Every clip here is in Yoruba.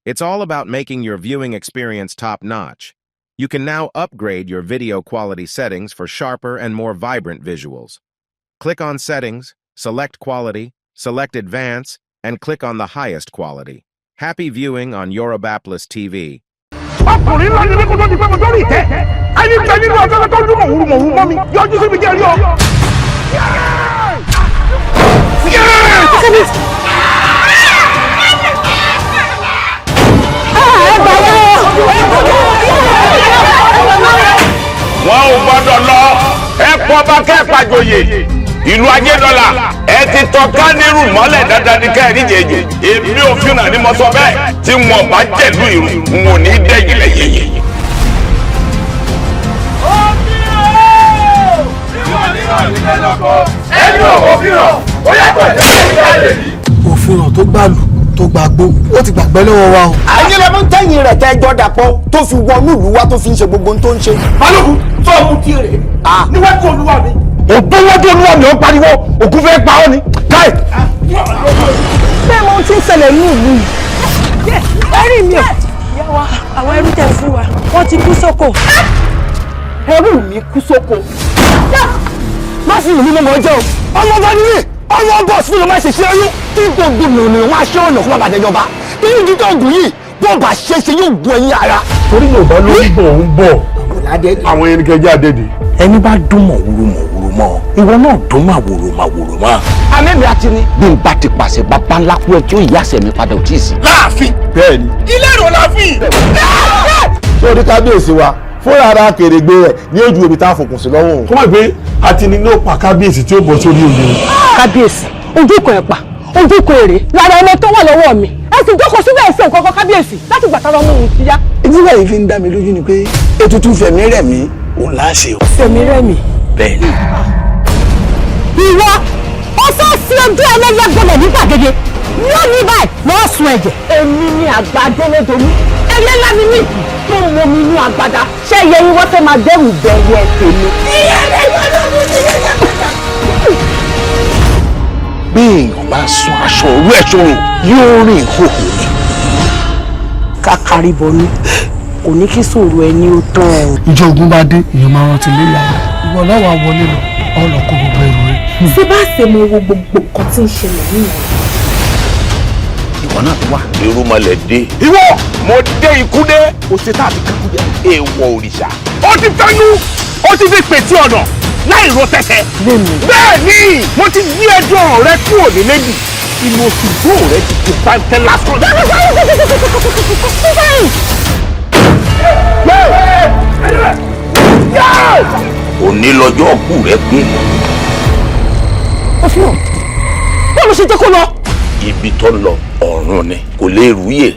It's all about making your viewing experience top-notch. You can now upgrade your video quality settings for sharper and more vibrant visuals. Click on Settings, select Quality, select Advance, and click on the highest quality. Happy viewing on Yorubapolis TV. Ọkùnrin ńlá ni mí kó tó di pé mo dórí ìtẹ́. Ẹni bẹ nínú ọjọ́ tó dún mọ̀wúrú mọ̀wúrú mọ́ mi, yọjú sí mi jẹ́ rí ọ. Wọn ò gbọ́dọ̀ lọ. Ẹ pọ̀ bá kẹ́ẹ̀pàjòyè ìlú Ajédọ́là, ẹ ti tọ́ kánírù mọ́lẹ̀ dandan ní kẹ́ẹ̀rí jẹjẹ. Èmi ò fi hàn ní mo sọ bẹ́ẹ̀, tí wọn bá jẹ̀lú ìrù n ò ní dẹ́yìn lẹ́yìn yìí. Òfin hàn tó gbàlù tó gbàgbó, ó ti gbàgbẹ́ lọ́wọ́ wa o. Ayé lọ́mọ tẹ́yìn rẹ̀ tẹ́ jọ́ dàpọ̀ tó fi wọnú ìlú wa tó fi ń ṣe gbogbo ohun tó ń ṣe. Balógun tó mú tí rè níwájú olúwa mi. Ògbó wájú olúwa mi, ó pariwo òkú fẹ́ pa ọ́ ni káì. Bẹ́ẹ̀ mo ti ń ṣẹlẹ̀ ní ìlú yìí. Ẹ̀rí mi ò. Ìyá wa, àwọn ẹrú tẹ̀ fún wa, wọ́n ti kú sóko. Ẹrú mi kú sóko. Má sì lù mí mọ́ jẹ́ o. Ọmọ ọba ni mí, ọmọ ọba ọ̀sùn ló máa ṣe ṣe oyún tí gbogbo mìíràn wọn aṣọ ọ̀nà kó má bàjẹ́ jọba. Inú ìdí tó gùn yìí bó bá ṣe ṣe yóò gun ẹyin ara. Torí Yorùbá ló ń bọ̀ ń bọ̀ àwọn ẹni kẹjá àdédè. Ẹni bá dún mọ̀wúrú mọ̀wúrú mọ́, ìwọ náà dún màwòrò màwòrò mọ́. Amẹ́mi àti ni. Bí n bá ti pàṣẹ, bàbá ńlá kú ẹ tí ó yí àṣẹ mi padà ò tí ì sí. Láàfin. Bẹ́ẹ̀ni. Ilé ìrò láàfin. Sórí kábíyèsí wa fúnra ara kèrègbè rẹ̀ ní ojú omi tá a fòkùn sí lọ́wọ́ òun. Kó mọ̀ pé àti ní ló pa kábíyèsí tí ó bọ̀ sórí oyè. Kábíyèsí, ojú kan ẹ̀pà, ojú kan èrè lára ọmọ tó wà lọ́wọ́ mi. Ẹ sì jókòó síbẹ̀, ẹ̀sìn nǹkan kan, kábíyèsí, láti gbà tára ọmọ òun ti yá. Ìdí báyìí fi ń dá mi lójú ni pé ètùtù fẹ̀mí rẹ̀ mí òun là á ṣe o. Fẹ̀mí rẹ̀ mí. Bẹ́ẹ̀ni. Ìwọ ó fẹ́ fi ojú ẹlẹ́yẹ gbọdọ̀ ní gbàgede lónìí báyìí, lọ́ọ́ sun ẹ̀jẹ̀. Èmi ni àgbà délédolú, ẹyẹ ńlá ni mí tó mọ mi inú agbada. Ṣé ẹyẹ yín wọ́n fẹ́ máa dẹ́rù bẹ̀rù ẹ̀ tèmi? Bí èèyàn bá sun aṣọ òru ẹ̀ sórun, yóò rìn ìhòòhò ni. Kákárí bọnú kò ní kí sòrò ẹni ó tán o. Ìjọ ogun bá dé, èèyàn máa rántí lélẹ̀ ayé. Ìwọ lọ́wọ́ wọlé lọ, ọ lọ kó gbogbo ẹrù rẹ. Ṣé bá ṣe mo wo gbogbo nǹkan tí ń ṣẹlẹ̀ nìyẹn? Ìwọ náà tó wà. Irúnmọlẹ̀ dé. Ìwọ. Mo dé ikú dé. O ṣe tá àti kankú jẹ. Èèwọ̀ òrìṣà. Ó ti fẹ́nu, ó ti fi pètè ọ̀nà láì ro tẹ̀tẹ̀. Bẹ́ẹ̀ ni mo ti gbé ẹjọ́ rẹ kúrò ní lẹ́dì inú oṣù tó rẹ ti ti pàǹtẹ́ lásán. Òní lọ́jọ́ kù rẹ pé. Ó fi hàn bọ́ọ̀lù ṣe jẹ́ kó lọ. Ibi tó lọ ọ̀run ni kò lè rúyè.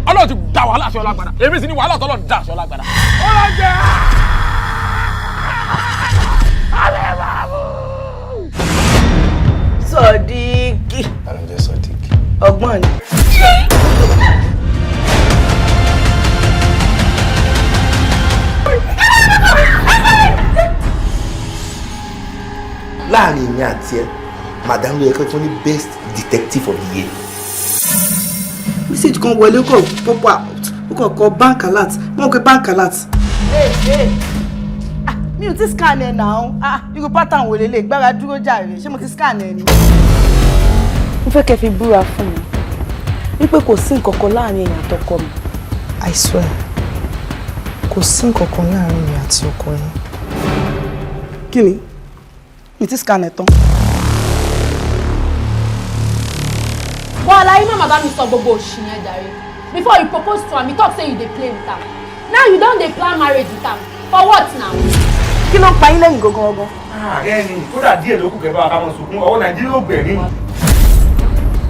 Ọlọ́run ti da wàhálà aṣọ lágbára, èmi sì ni wàhálà tọ́lọ́ da aṣọ lágbára. Ó lọ jẹ́. Sọdíkì. Ta ló ń jẹ́ Sọdíkì? Ọgbọ́n ni. Láàrin èmi àti ẹ, madam ló yẹ kí fún ní best detective of the year. Message kan wọlé, ó kàn pop out, ó kàn kọ bank alert, wọ́n pe bank alert. Ah, mi ò ti scan ẹ náà. Ah, irú pattern wo lélẹ̀? Gbára dúró jàre, ṣé mo ti scan ẹ ni? Mo fẹ́ kẹ́ fi búra fún mi wípé kò sí nǹkan kan láàrin èèyàn àtọkọ mi. I swear, kò sí nǹkan kan láàrin mi àti ọkọ yín. Kí ni? Mi ti scan ẹ tán. Bọ́ aláyé má bàbá mi sọ gbogbo òṣì yẹn jàre. Before you propose to am, you talk say you dey play with am. Now you don dey plan marriage with am. For what now? Kí ló ń pa yín lẹ́yìn gangan gangan? Ààrẹ ni kódà díẹ̀ ló kù kẹ́ bá wa ká mọ̀ sunkún ọwọ́ Nàìjíríà ò gbẹ̀rín.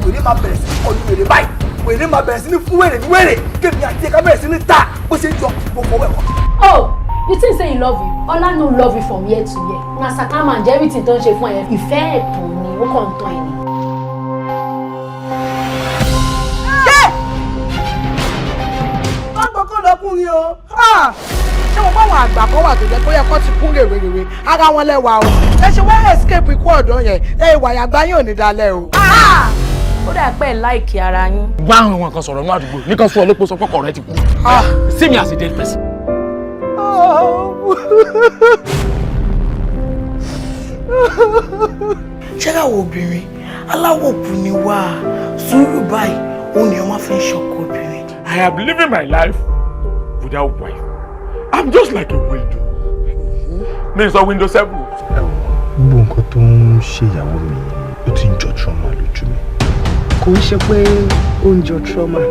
Wèrè máa bẹ̀rẹ̀ sí ní kọlu wèrè báyìí, wèrè máa bẹ̀rẹ̀ sí ní fún wèrè ní wèrè, kémi àti ẹ̀ka bẹ̀rẹ̀ sí ní ta bó ṣe ń jọ mo fọwọ́ ẹ̀kọ́. Oh, you think say he love you? Ọlá no love you from year to year. Na sakama and everything tó ń ṣe fún ẹ. Ìfẹ́ ẹ̀tàn ni, ó kàn ń tán ẹ ni. Má gbọ́kàn lọkùnrin o. Ah! Ṣé mo bá àwọn àgbà kan wà tó jẹ́ pé ó yẹ kó ti kú rèwerèwe ara wọn lẹ́wà o. Ẹ ṣe wá escape ikú ọ̀dọ́ yẹn, ẹ ìwà àyàgbá yóò ní dalẹ̀ o. Ó dà pé ẹ like ara yín. Bá àwọn kan sọ̀rọ̀ ní àdúgbò nìkan sọ olóko sọ pọ́kọ̀ rẹ ti kú. See me as a dead person. Ṣé káwọ obìnrin aláwọ̀ kù ni wá sùúrù báyìí òun ni wọ́n fi ń ṣọkọ obìnrin. I am living my life without wife. I'm just like a window. Mi sọ window 7. Gbogbo nǹkan tó ń ṣe ìyàwó mi, ó ti ń jọ trauma lójú mi. Kò ń ṣe pé ó ń jọ trauma,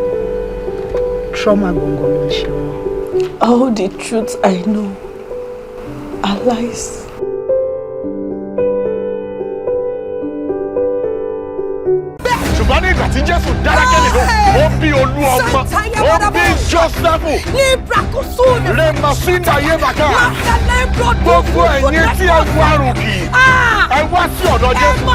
trauma gbọ̀ngàn ló ń ṣe wọn. All the truth I know are lies. Ṣùgbọ́n ní ìgbà tí Jésù dárákẹ́lì ló, ó bí olú ọmọ, ó bí Jósẹ́fù. Rèmọ̀síńdà yébàká. Gbogbo ẹ̀yin tí ẹ wá rùkì, ẹ wá sí ọ̀dọ̀ Jésù.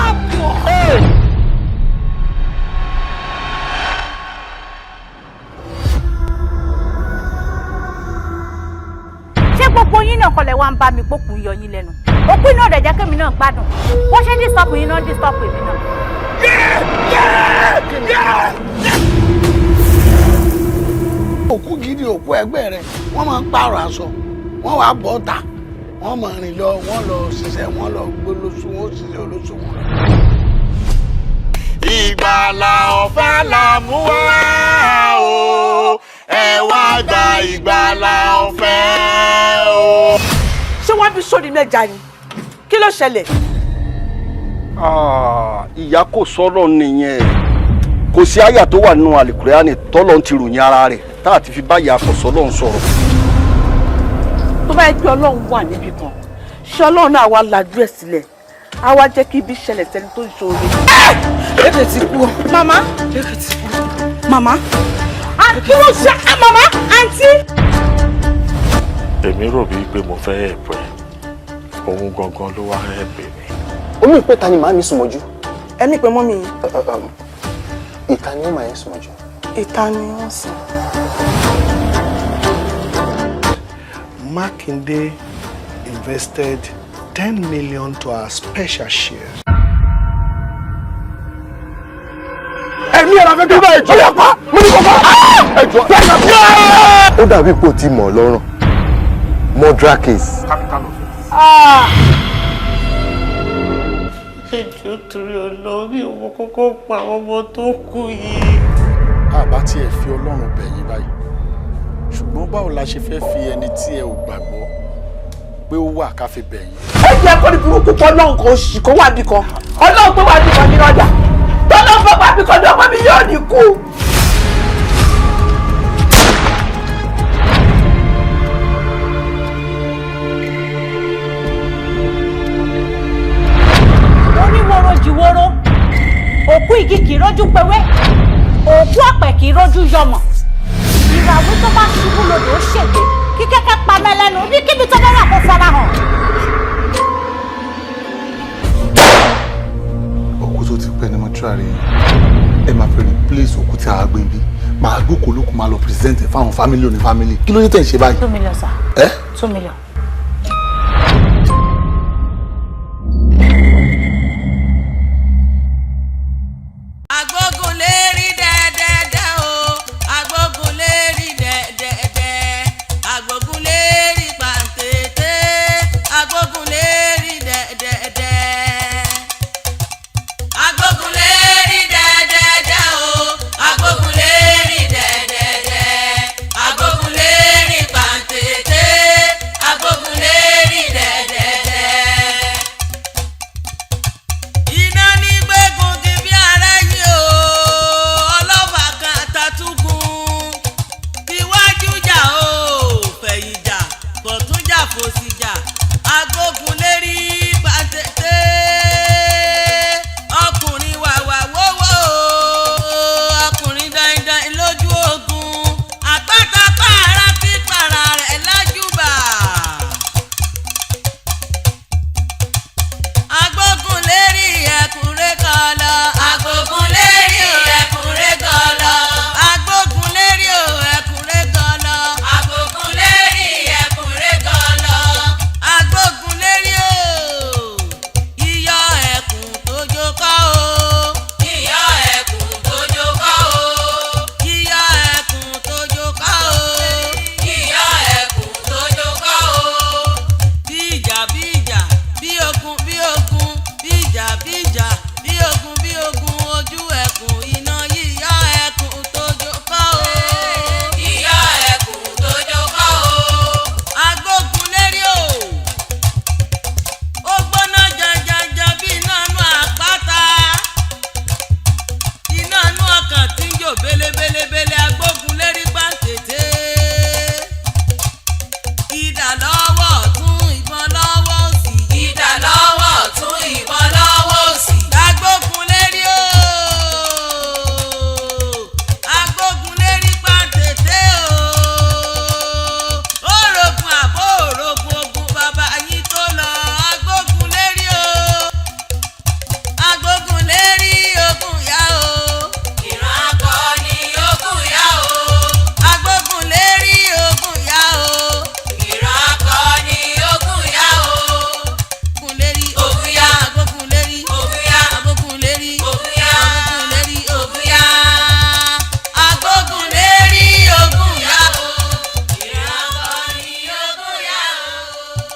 Ṣé gbogbo yín náà kọlẹ̀ wá ń bá mi pókùn yọ yín lẹ́nu? Òkú iná ọ̀dẹ̀ jẹ́ kémi náà gbádùn. Bó ṣe ń disturb yín náà ń disturb èmi náà. Òkú gidi, òkú ẹgbẹ́ rẹ̀, wọ́n máa ń pààrọ̀ aṣọ, wọ́n wàá bọ́ ta, wọ́n máa rìn lọ, wọ́n lọ ṣiṣẹ́, wọ́n lọ gbólóṣù, wọ́n ṣiṣẹ́ olóṣù wọn lọ. Ìgbàlà ọ̀fẹ́ là mú wá o, ẹ wá gba ìgbàlà ọ̀fẹ́ o. Ṣé wọ́n bí sórí mẹ́ja ni? Kí ló ṣẹlẹ̀? Ìyá kò sọ̀rọ̀ nìyẹn. Kò sí àyà tó wà nínú àlìkùránì tọ́lọ́ ti ròyìn ara rẹ̀ tá a ti fi báyà kò sọ́lọ́ ń sọ̀rọ̀. Tó bá yẹ pé Ọlọ́run wà níbì kan, ṣé Ọlọ́run náà wá lajú ẹ̀ sílẹ̀, á wá jẹ́ kí ibi ṣẹlẹ̀ sẹ́ni tó ń ṣoore? Lékè ti kú o. Màmá. Lékè ti kú. Màmá. Kí ló ṣe màmá àǹtí? Èmi rò bíi pé mo fẹ́ ẹ̀pẹ́, òun gangan ló wá ẹ̀pẹ́ mi. Omi ìpè ta ni màá mi sùn mọ́jú. Ẹ̀mí pé mọ́mí yín. Ìta ni ó máa ń sùn mọ́jú. Ìta ni wọ́n sùn. Makinde invested 10 million to our special shares. Ẹ̀mí ẹ̀rọ afẹ́ tó bá ẹ̀jọ̀ yà pa mo ní kò pa ẹ̀jọ̀. Ó dàbí ipò tí mọ̀ lọ́rùn murder case. Capital offence. Ẹjọ́ torí Ọlọ́run, òun kọ́kọ́ pa àwọn ọmọ tó kú yìí. Àbá tí ẹ fi Ọlọ́run bẹ̀ yín báyìí, ṣùgbọ́n báwo la ṣe fẹ́ fi ẹni tí ẹ ò gbàgbọ́ pé ó wà ká fi bẹ̀ yín? Ẹ jẹ́ kó ní burúkú kọ́ náà kò sì kó wà bí kan. Ọlọ́run tó wà bí kan ní ọjà. Tọ́lọ́ bá wà bí kan ní ọmọ mi yóò ní kú. Oníworo jìworo, òkú igi kì í rójú pewé, òkú ọ̀pẹ kì í rójú yọmọ. Ìràwé tó bá ṣubú lodò ó ṣègbè, kí kẹ́kẹ́ pamẹ́ lẹ́nu níkíbi tó bá wà kó farahàn. Òkú tó ti pẹ́ ní mọ́túárì yẹn, ẹ máa fi replace òkú tí a gbé bí máa gbókòó lókun, máa lọ present ẹ fáwọn family oní family. Kí ló dé tẹ̀ ń ṣe báyìí? 2 million sir. Ẹ? 2 million. Agbógun lè rí dẹ́dẹ́dẹ́ o, agbógun lè rí dẹ́dẹ́dẹ́, agbógun lè rí pàǹtẹ́tẹ́, agbógun lè rí dẹ́dẹ́dẹ́. Agbógun lè rí dẹ́dẹ́dẹ́ o, agbógun lè rí dẹ́dẹ́dẹ́, agbógun lè rí pàǹtẹ́tẹ́, agbógun. Ìjà bí ogun bí ogun ojú ẹkùn iná yíyọ ẹkùn tó jókòó o. Yíyọ ẹkùn tó jókòó o. Agbógun lérí o. Ó gbóná janjanjan bí iná inú àpáta. Iná inú ọkàn tí ń jò belebelebele agbógun lérí pàǹtẹ̀tẹ̀. Idà lọ́wọ́ ọ̀tún ìbọn lọ́wọ́ òsì. Idà lọ́wọ́ ọ̀tún ìbọn lọ́wọ́ òsì. Agbógun lérí o. Agbógun lérí pàǹtẹ̀tẹ̀ o. Òrògùn àbó òrògùn ogun bàbá yín tó lọ. Agbógun lérí o. Agbógun lérí ogun yá o. Ìran akọni ogun yá o. Agbógun lérí ogun yá o. Ìran akọni ogun yá o. Agbógun lérí ogun yá. Agbógun lérí ogun yá. Agbógun lérí ogun yá. Agbógun lérí ogun yá. Agbógun lérí ogun yá o. Ìran akọni ogun yá o.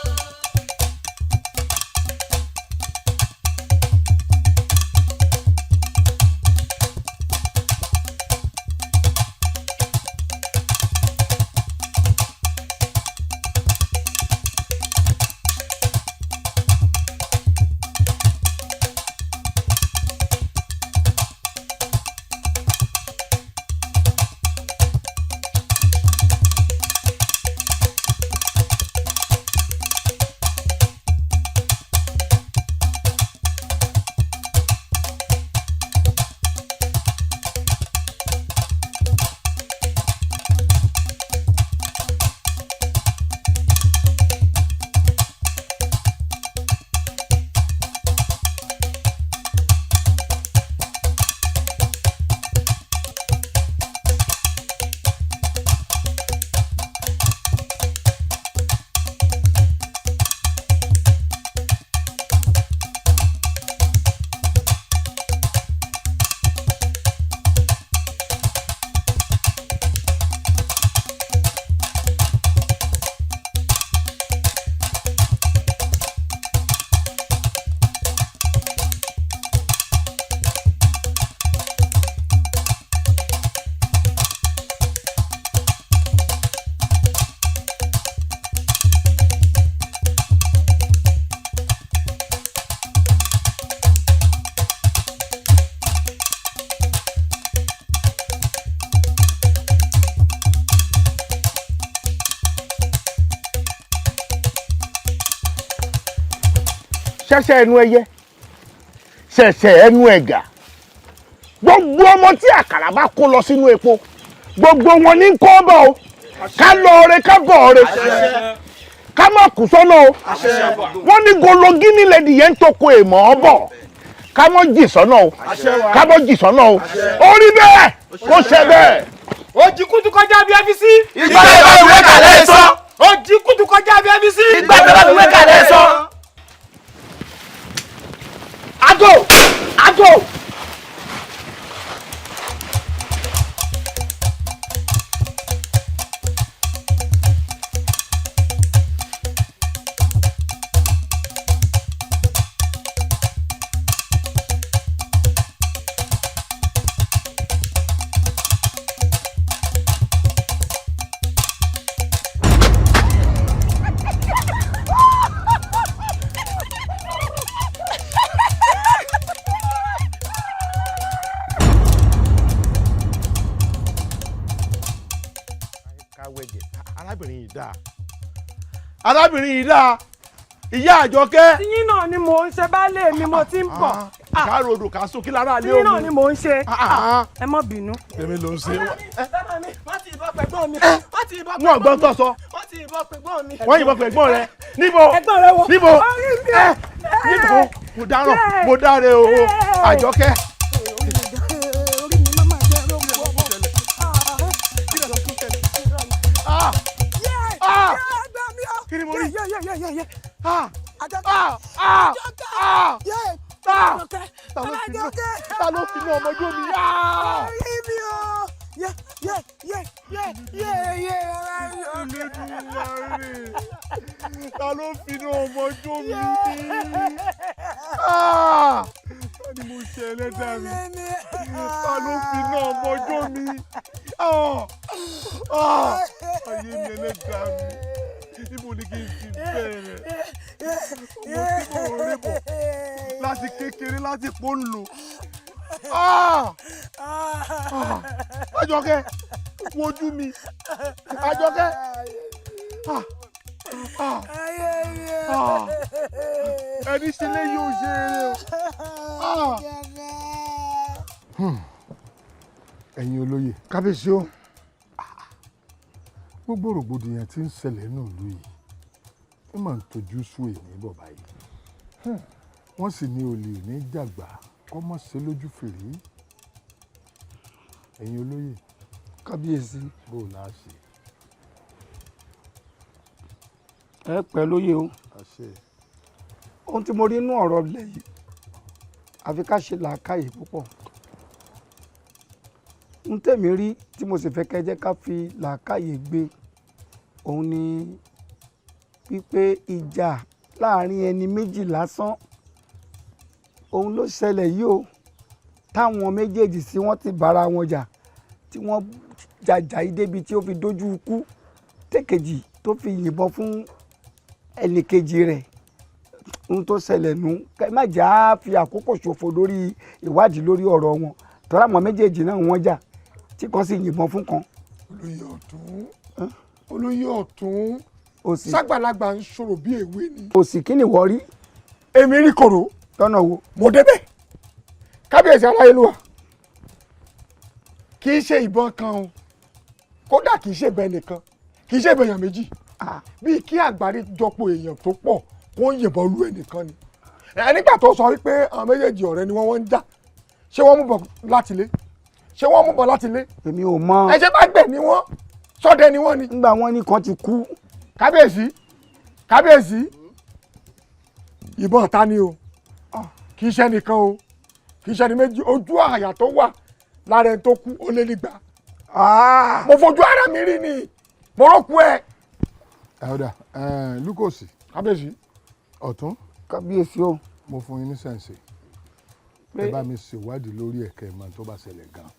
Ṣẹ̀ṣẹ̀ ẹnu ẹyẹ, ṣẹ̀ṣẹ̀ ẹnu ẹ̀gà, gbogbo ọmọ tí àkàrà bá kó lọ sínú epo, gbogbo wọn ní kó bọ̀ o. Ká lọ ore, ká bọ̀ ore, ká má kú sọ́nà o. Wọ́n ní gologi nílẹ̀ nìyẹn ń toko èèmọ̀ ọ́ bọ̀. Ká má jì sọ́nà o, ká má jì sọ́nà o. Orí bẹ́ẹ̀ kó ṣe bẹ́ẹ̀. Ojí kútu kọjá bí ẹbí sí. Ìgbà tẹ́ bá fi wé kàlẹ́ sọ. Ojí kútu kọjá bí ẹbí sí. Ìgbà tẹ́ bá fi wé kàlẹ́ sọ. Ago! Ago! Arábìnrin yìí dáa, arábìnrin yìí dáa, ìyá Àjọkẹ́. Tiyín náà ni mò ń ṣe, baálé mi, mo ti ń bọ̀. Ká rodò ká sún kí lára lé Tiyín náà òun. ni mò ń ṣe. Ẹ má bínú. Èmi ló ń ṣe. Bàbá mi, wọ́n ti ìbọn pẹ̀gbọ́n mi. Wọ́n ti ìbọn Wọn gbọ́n tó sọ. Wọ́n ti ìbọn pẹ̀gbọ́n mi. Wọ́n yìnbọn pẹ̀gbọ́n rẹ. Níbo? Ẹ̀gbọ́n rẹ wo? Níbo? Orí mi o. Níbo? Mo dáràn, mo dáre o, Àjọkẹ́. Kí ni mo rí? Ta ló fi inú ọmọdé mi? Orí mi o. Yé yé yé yé yé yé. Ta ló fi inú ọmọdé mi? jẹ́ ẹlẹ́dàá mi, ta ló fi náà mọ́jọ́ mi? Ayé mi ẹlẹ́dàá mi, ibo ni kí n ti bẹ̀rẹ̀? Ọmọ tí mo rí bọ̀ láti kékeré láti pọ́nlò. Àjọkẹ́, wojú mi, Àjọkẹ́. Ẹni ṣe lé yóò ṣe eré o. Ẹ̀yin olóye. Kábíyèsí o. Gbogbo rògbòdìyàn tí ń ṣẹlẹ̀ nínú ìlú yìí ó máa ń tojú sú èmi bọ̀ báyìí. Wọ́n sì ní olè ní jàgbá kọ́ mọ́ ṣe lójú fèrè. Ẹ̀yin olóye. Kábíyèsí. Bó o láà ṣe. Ẹ pẹ́ lóye o. Àṣẹ. Ohun tí mo rí inú ọ̀rọ̀ ilẹ̀ yìí, àfi ká ṣe làákàyè púpọ̀. Ohun tèmi rí tí mo sì fẹ́ kẹ́ jẹ́ ká fi làákàyè gbé, òun ni wípé ìjà láàrin ẹni méjì lásán òun ló ṣẹlẹ̀ yìí o, táwọn méjèèjì sí wọ́n ti bára wọn jà, tí wọ́n jàjà yìí débi tí ó fi dójú ikú, tẹ́kejì tó fi yìnbọn fún ẹnìkejì rẹ̀. Ohun tó ṣẹlẹ̀ nù, kẹ́ má jà á fi àkókò ṣòfò lórí ìwádìí lórí ọ̀rọ̀ wọn, tọ́lá àwọn méjèèjì náà wọ́n jà tí kan sì yìnbọn fún kan. Olóyè ọ̀tún, olóyè ọ̀tún, ságbàlagbà ń sọ̀rọ̀ bí èwe ni. Òsì kí ni wọ́n rí. Èmi rí kòrò. Lọ́nà wo. Mo débẹ̀, kábíyèsí aláyélúwà, kì í ṣe ìbọn kan o, kódà kì í ṣe ìbọn nìkan, kì í ṣe ìbọn èèyàn méjì, bíi kí àgbáríjọpọ̀ èèyàn tó pọ̀ kó ń yìnbọn lu ẹnìkan ni. Nígbà tó sọ wípé àwọn méjèèjì ọ̀rẹ́ ni wọ́n ń jà, ṣé wọ́n mú bọ̀ láti ilé? Ṣé wọ́n mú bọ̀ láti ilé? Èmi ò mọ̀. Ẹ ṣe bá gbẹ̀ ni wọ́n, sọ́dẹ ni wọ́n ni. Nígbà wọ́n ní kan ti kú. Kábíyèsí, kábíyèsí, ìbọn ta ni o, kì í ṣe nìkan o, kì í ṣe ní méjì, ojú àyà tó wà lára ẹni tó kú ó lé nígbà. Mo fojú ara mi rí ni, mo rókú ẹ. Ẹ̀ọ́dà Lukosi. Kábíyèsí. Ọ̀tún. Kábíyèsí o. Mo fún yín ní sẹ̀nsì. Ẹ bá mi ṣèwádìí lórí ẹ̀kẹ́ ìmọ̀ tó bá ṣẹlẹ̀ gan-an,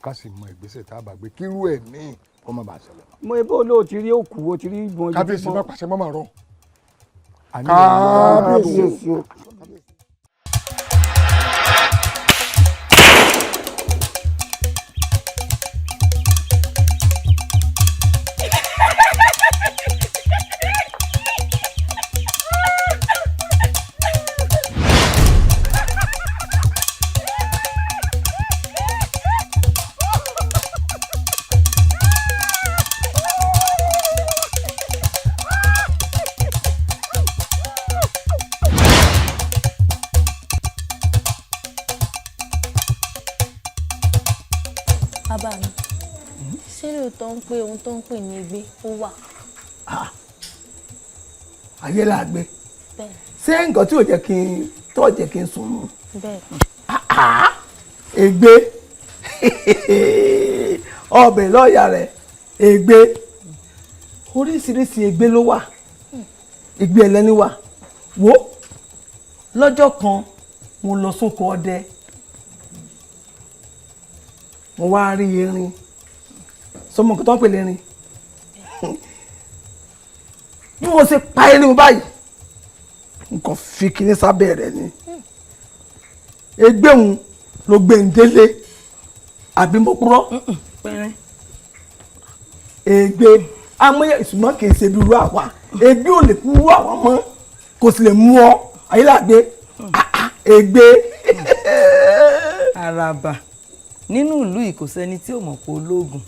ká sì mọ ìgbésẹ̀ tá a bá gbé kírú ẹ̀ míì kó má bàa ṣẹlẹ̀. Mo ebó olóò ti rí òkú, o ti rí ìbọn. Kábíyèsí má pàṣẹ mọ́ màá rọ. Kábíyèsí o. Bàbá mi, ṣé lóòótọ́ ń pé ohun tó ń pè ní egbé ó wà? Ayé là gbé. Ṣé nǹkan tí ò jẹ́ kí n tó jẹ́ kí n sùn nù? Bẹ́ẹ̀. Ègbé ọbẹ̀ lọ́ọ̀yà rẹ̀, ègbé oríṣiríṣi ègbé ló wà, ègbé ẹlẹ́ni wà. Wo lọ́jọ́ kan mo lọ sóko ọdẹ, mo wá rí erin, sọmọ nǹkan tó ń pè lérin. Bí mo ṣe pa erin báyìí, nǹkan fi kinní sábẹ́ rẹ̀ ni, ègbé òun ló gbé ń délé, àbí mo purọ́? Ègbé amóye ìsúná kì í ṣe bí irú àwa, ègbé ò lè kú irú àwa mọ́, kò sì lè mú ọ ayélujáde ègbé. Àràbà nínú ìlú yìí kò sẹ́ni tí ò mọ̀ pé ológun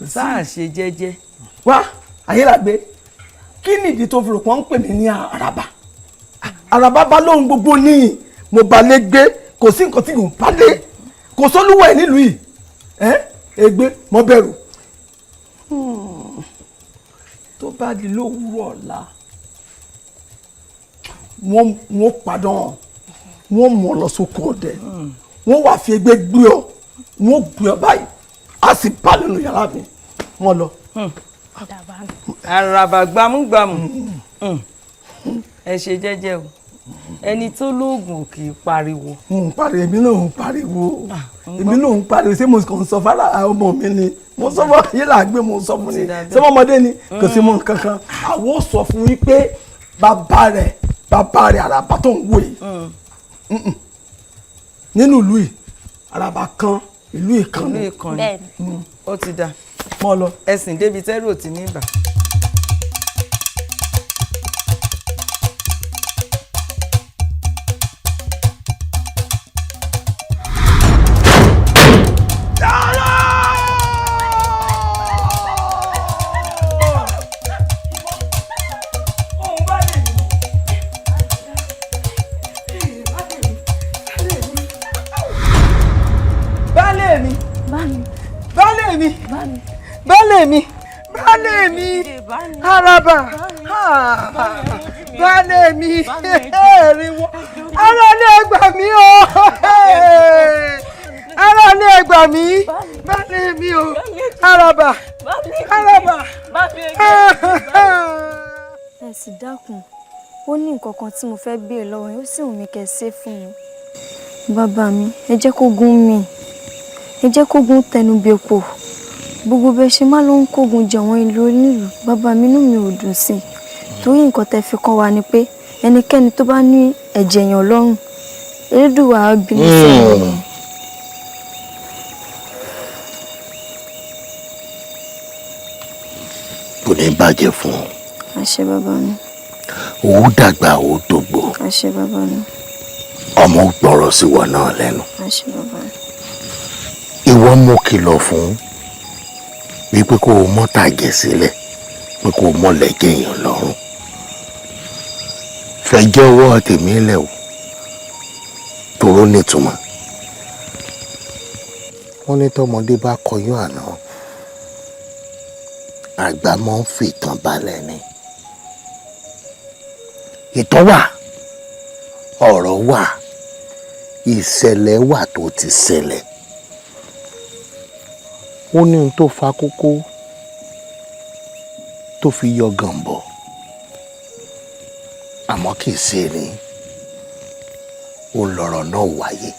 sáà ṣe jẹ́jẹ́. Wá ayélujáde, kí nìdí tó fi rò pọ́n ń pè mí ní àràbà? Àràbà bá lóhun gbogbo ní mo bá lè gbé, kò sí nǹkan tí mò ń bá lé, kò sólúwọ̀ ẹ̀ nílùú yìí. Ègbé mo bẹ̀rù. Tó bá di lówùúrọ̀ ọ̀la, wọ́n padàn, wọ́n mú ọ lọ sóko ọdẹ, wọ́n wá fi ègbé gbé ọ, wọ́n gbé ọ báyìí, á sì bá nínú yàrá mi, wọ́n lọ. Àràbà gbámúgbámú, ẹ ṣe jẹ́jẹ́ o. Ẹni tó lóògùn kì í pariwo. N pariwo, èmi náà ń pariwo, èmi náà ń pariwo. Ṣé mo kàn ń sọ fara ọmọ mi ni? Mo sọ fún ayé là gbé, mo sọ fún ni. Ṣé ọmọdé ni? Kò sí mọ nǹkan kan. Àwọn ò sọ fún yín pé bàbá rẹ̀, bàbá rẹ̀ àràbà tó ń wò yìí nínú ìlú yìí, àràbà kan ìlú ìkànnì. Ìlú ìkànnì. Ó ti dà. Mọ́ lọ. Ẹ̀sìn débi tẹ́rù ò ti ní bà. Baálé mi, baálé mi, baálé mi, baálé mi, araba, baálé mi, ẹ̀rìnwó, ara lè gbà mí o, ara lè gbà mí, baálé mi o, araba, araba. Ẹ sì dákun, ó ní nǹkan kan tí mo fẹ́ béèrè lọ́wọ́ yín, ó sì wù mí kẹ́ ẹ ṣe fún mi. Bàbá mi, ẹ jẹ́ kó gún mi, ẹ jẹ́ kógun tẹnu bepo. Gbogbo bẹ́ẹ̀ ṣe má ló ń kógun jẹ àwọn ìlú onílùú. Bàbá mi, inú mi ò dùn sí i, torí nǹkan tẹ́ fi kọ́ wa ni pé ẹnikẹ́ni tó bá ní ẹ̀jẹ̀ èèyàn lọ́rùn, Elédùwà á bínú sí i. Kò ní bàjẹ́ fún ọ. Àṣẹ bàbá mi. Ó dàgbà, ó dògbò. Àṣẹ bàbá mi. Ọmọ gbọ́rọ̀ sí wọn náà lẹ́nu. Àṣẹ bàbá mi. Ìwọ mú kìlọ̀ fún wípé kó o mọ́ tàgẹ̀ sílẹ̀, pé kó o mọ́ lẹ́jẹ̀ èèyàn lọ́rùn. Fẹjọ́ ọwọ́ tèmi lẹ̀ o, tòró nítumọ̀. Wọ́n ní tọmọdé bá kọyún àná, àgbà máa ń fìtàn balẹ̀ ni. Ìtàn wà, ọ̀rọ̀ wà, ìṣẹ̀lẹ̀ wà tó ti ṣẹlẹ̀. Ó ní ohun tó fa kókó tó fi yọ gànbọ̀, àmọ́ kì í ṣe ni ó lọ̀rọ̀ náà wáyé.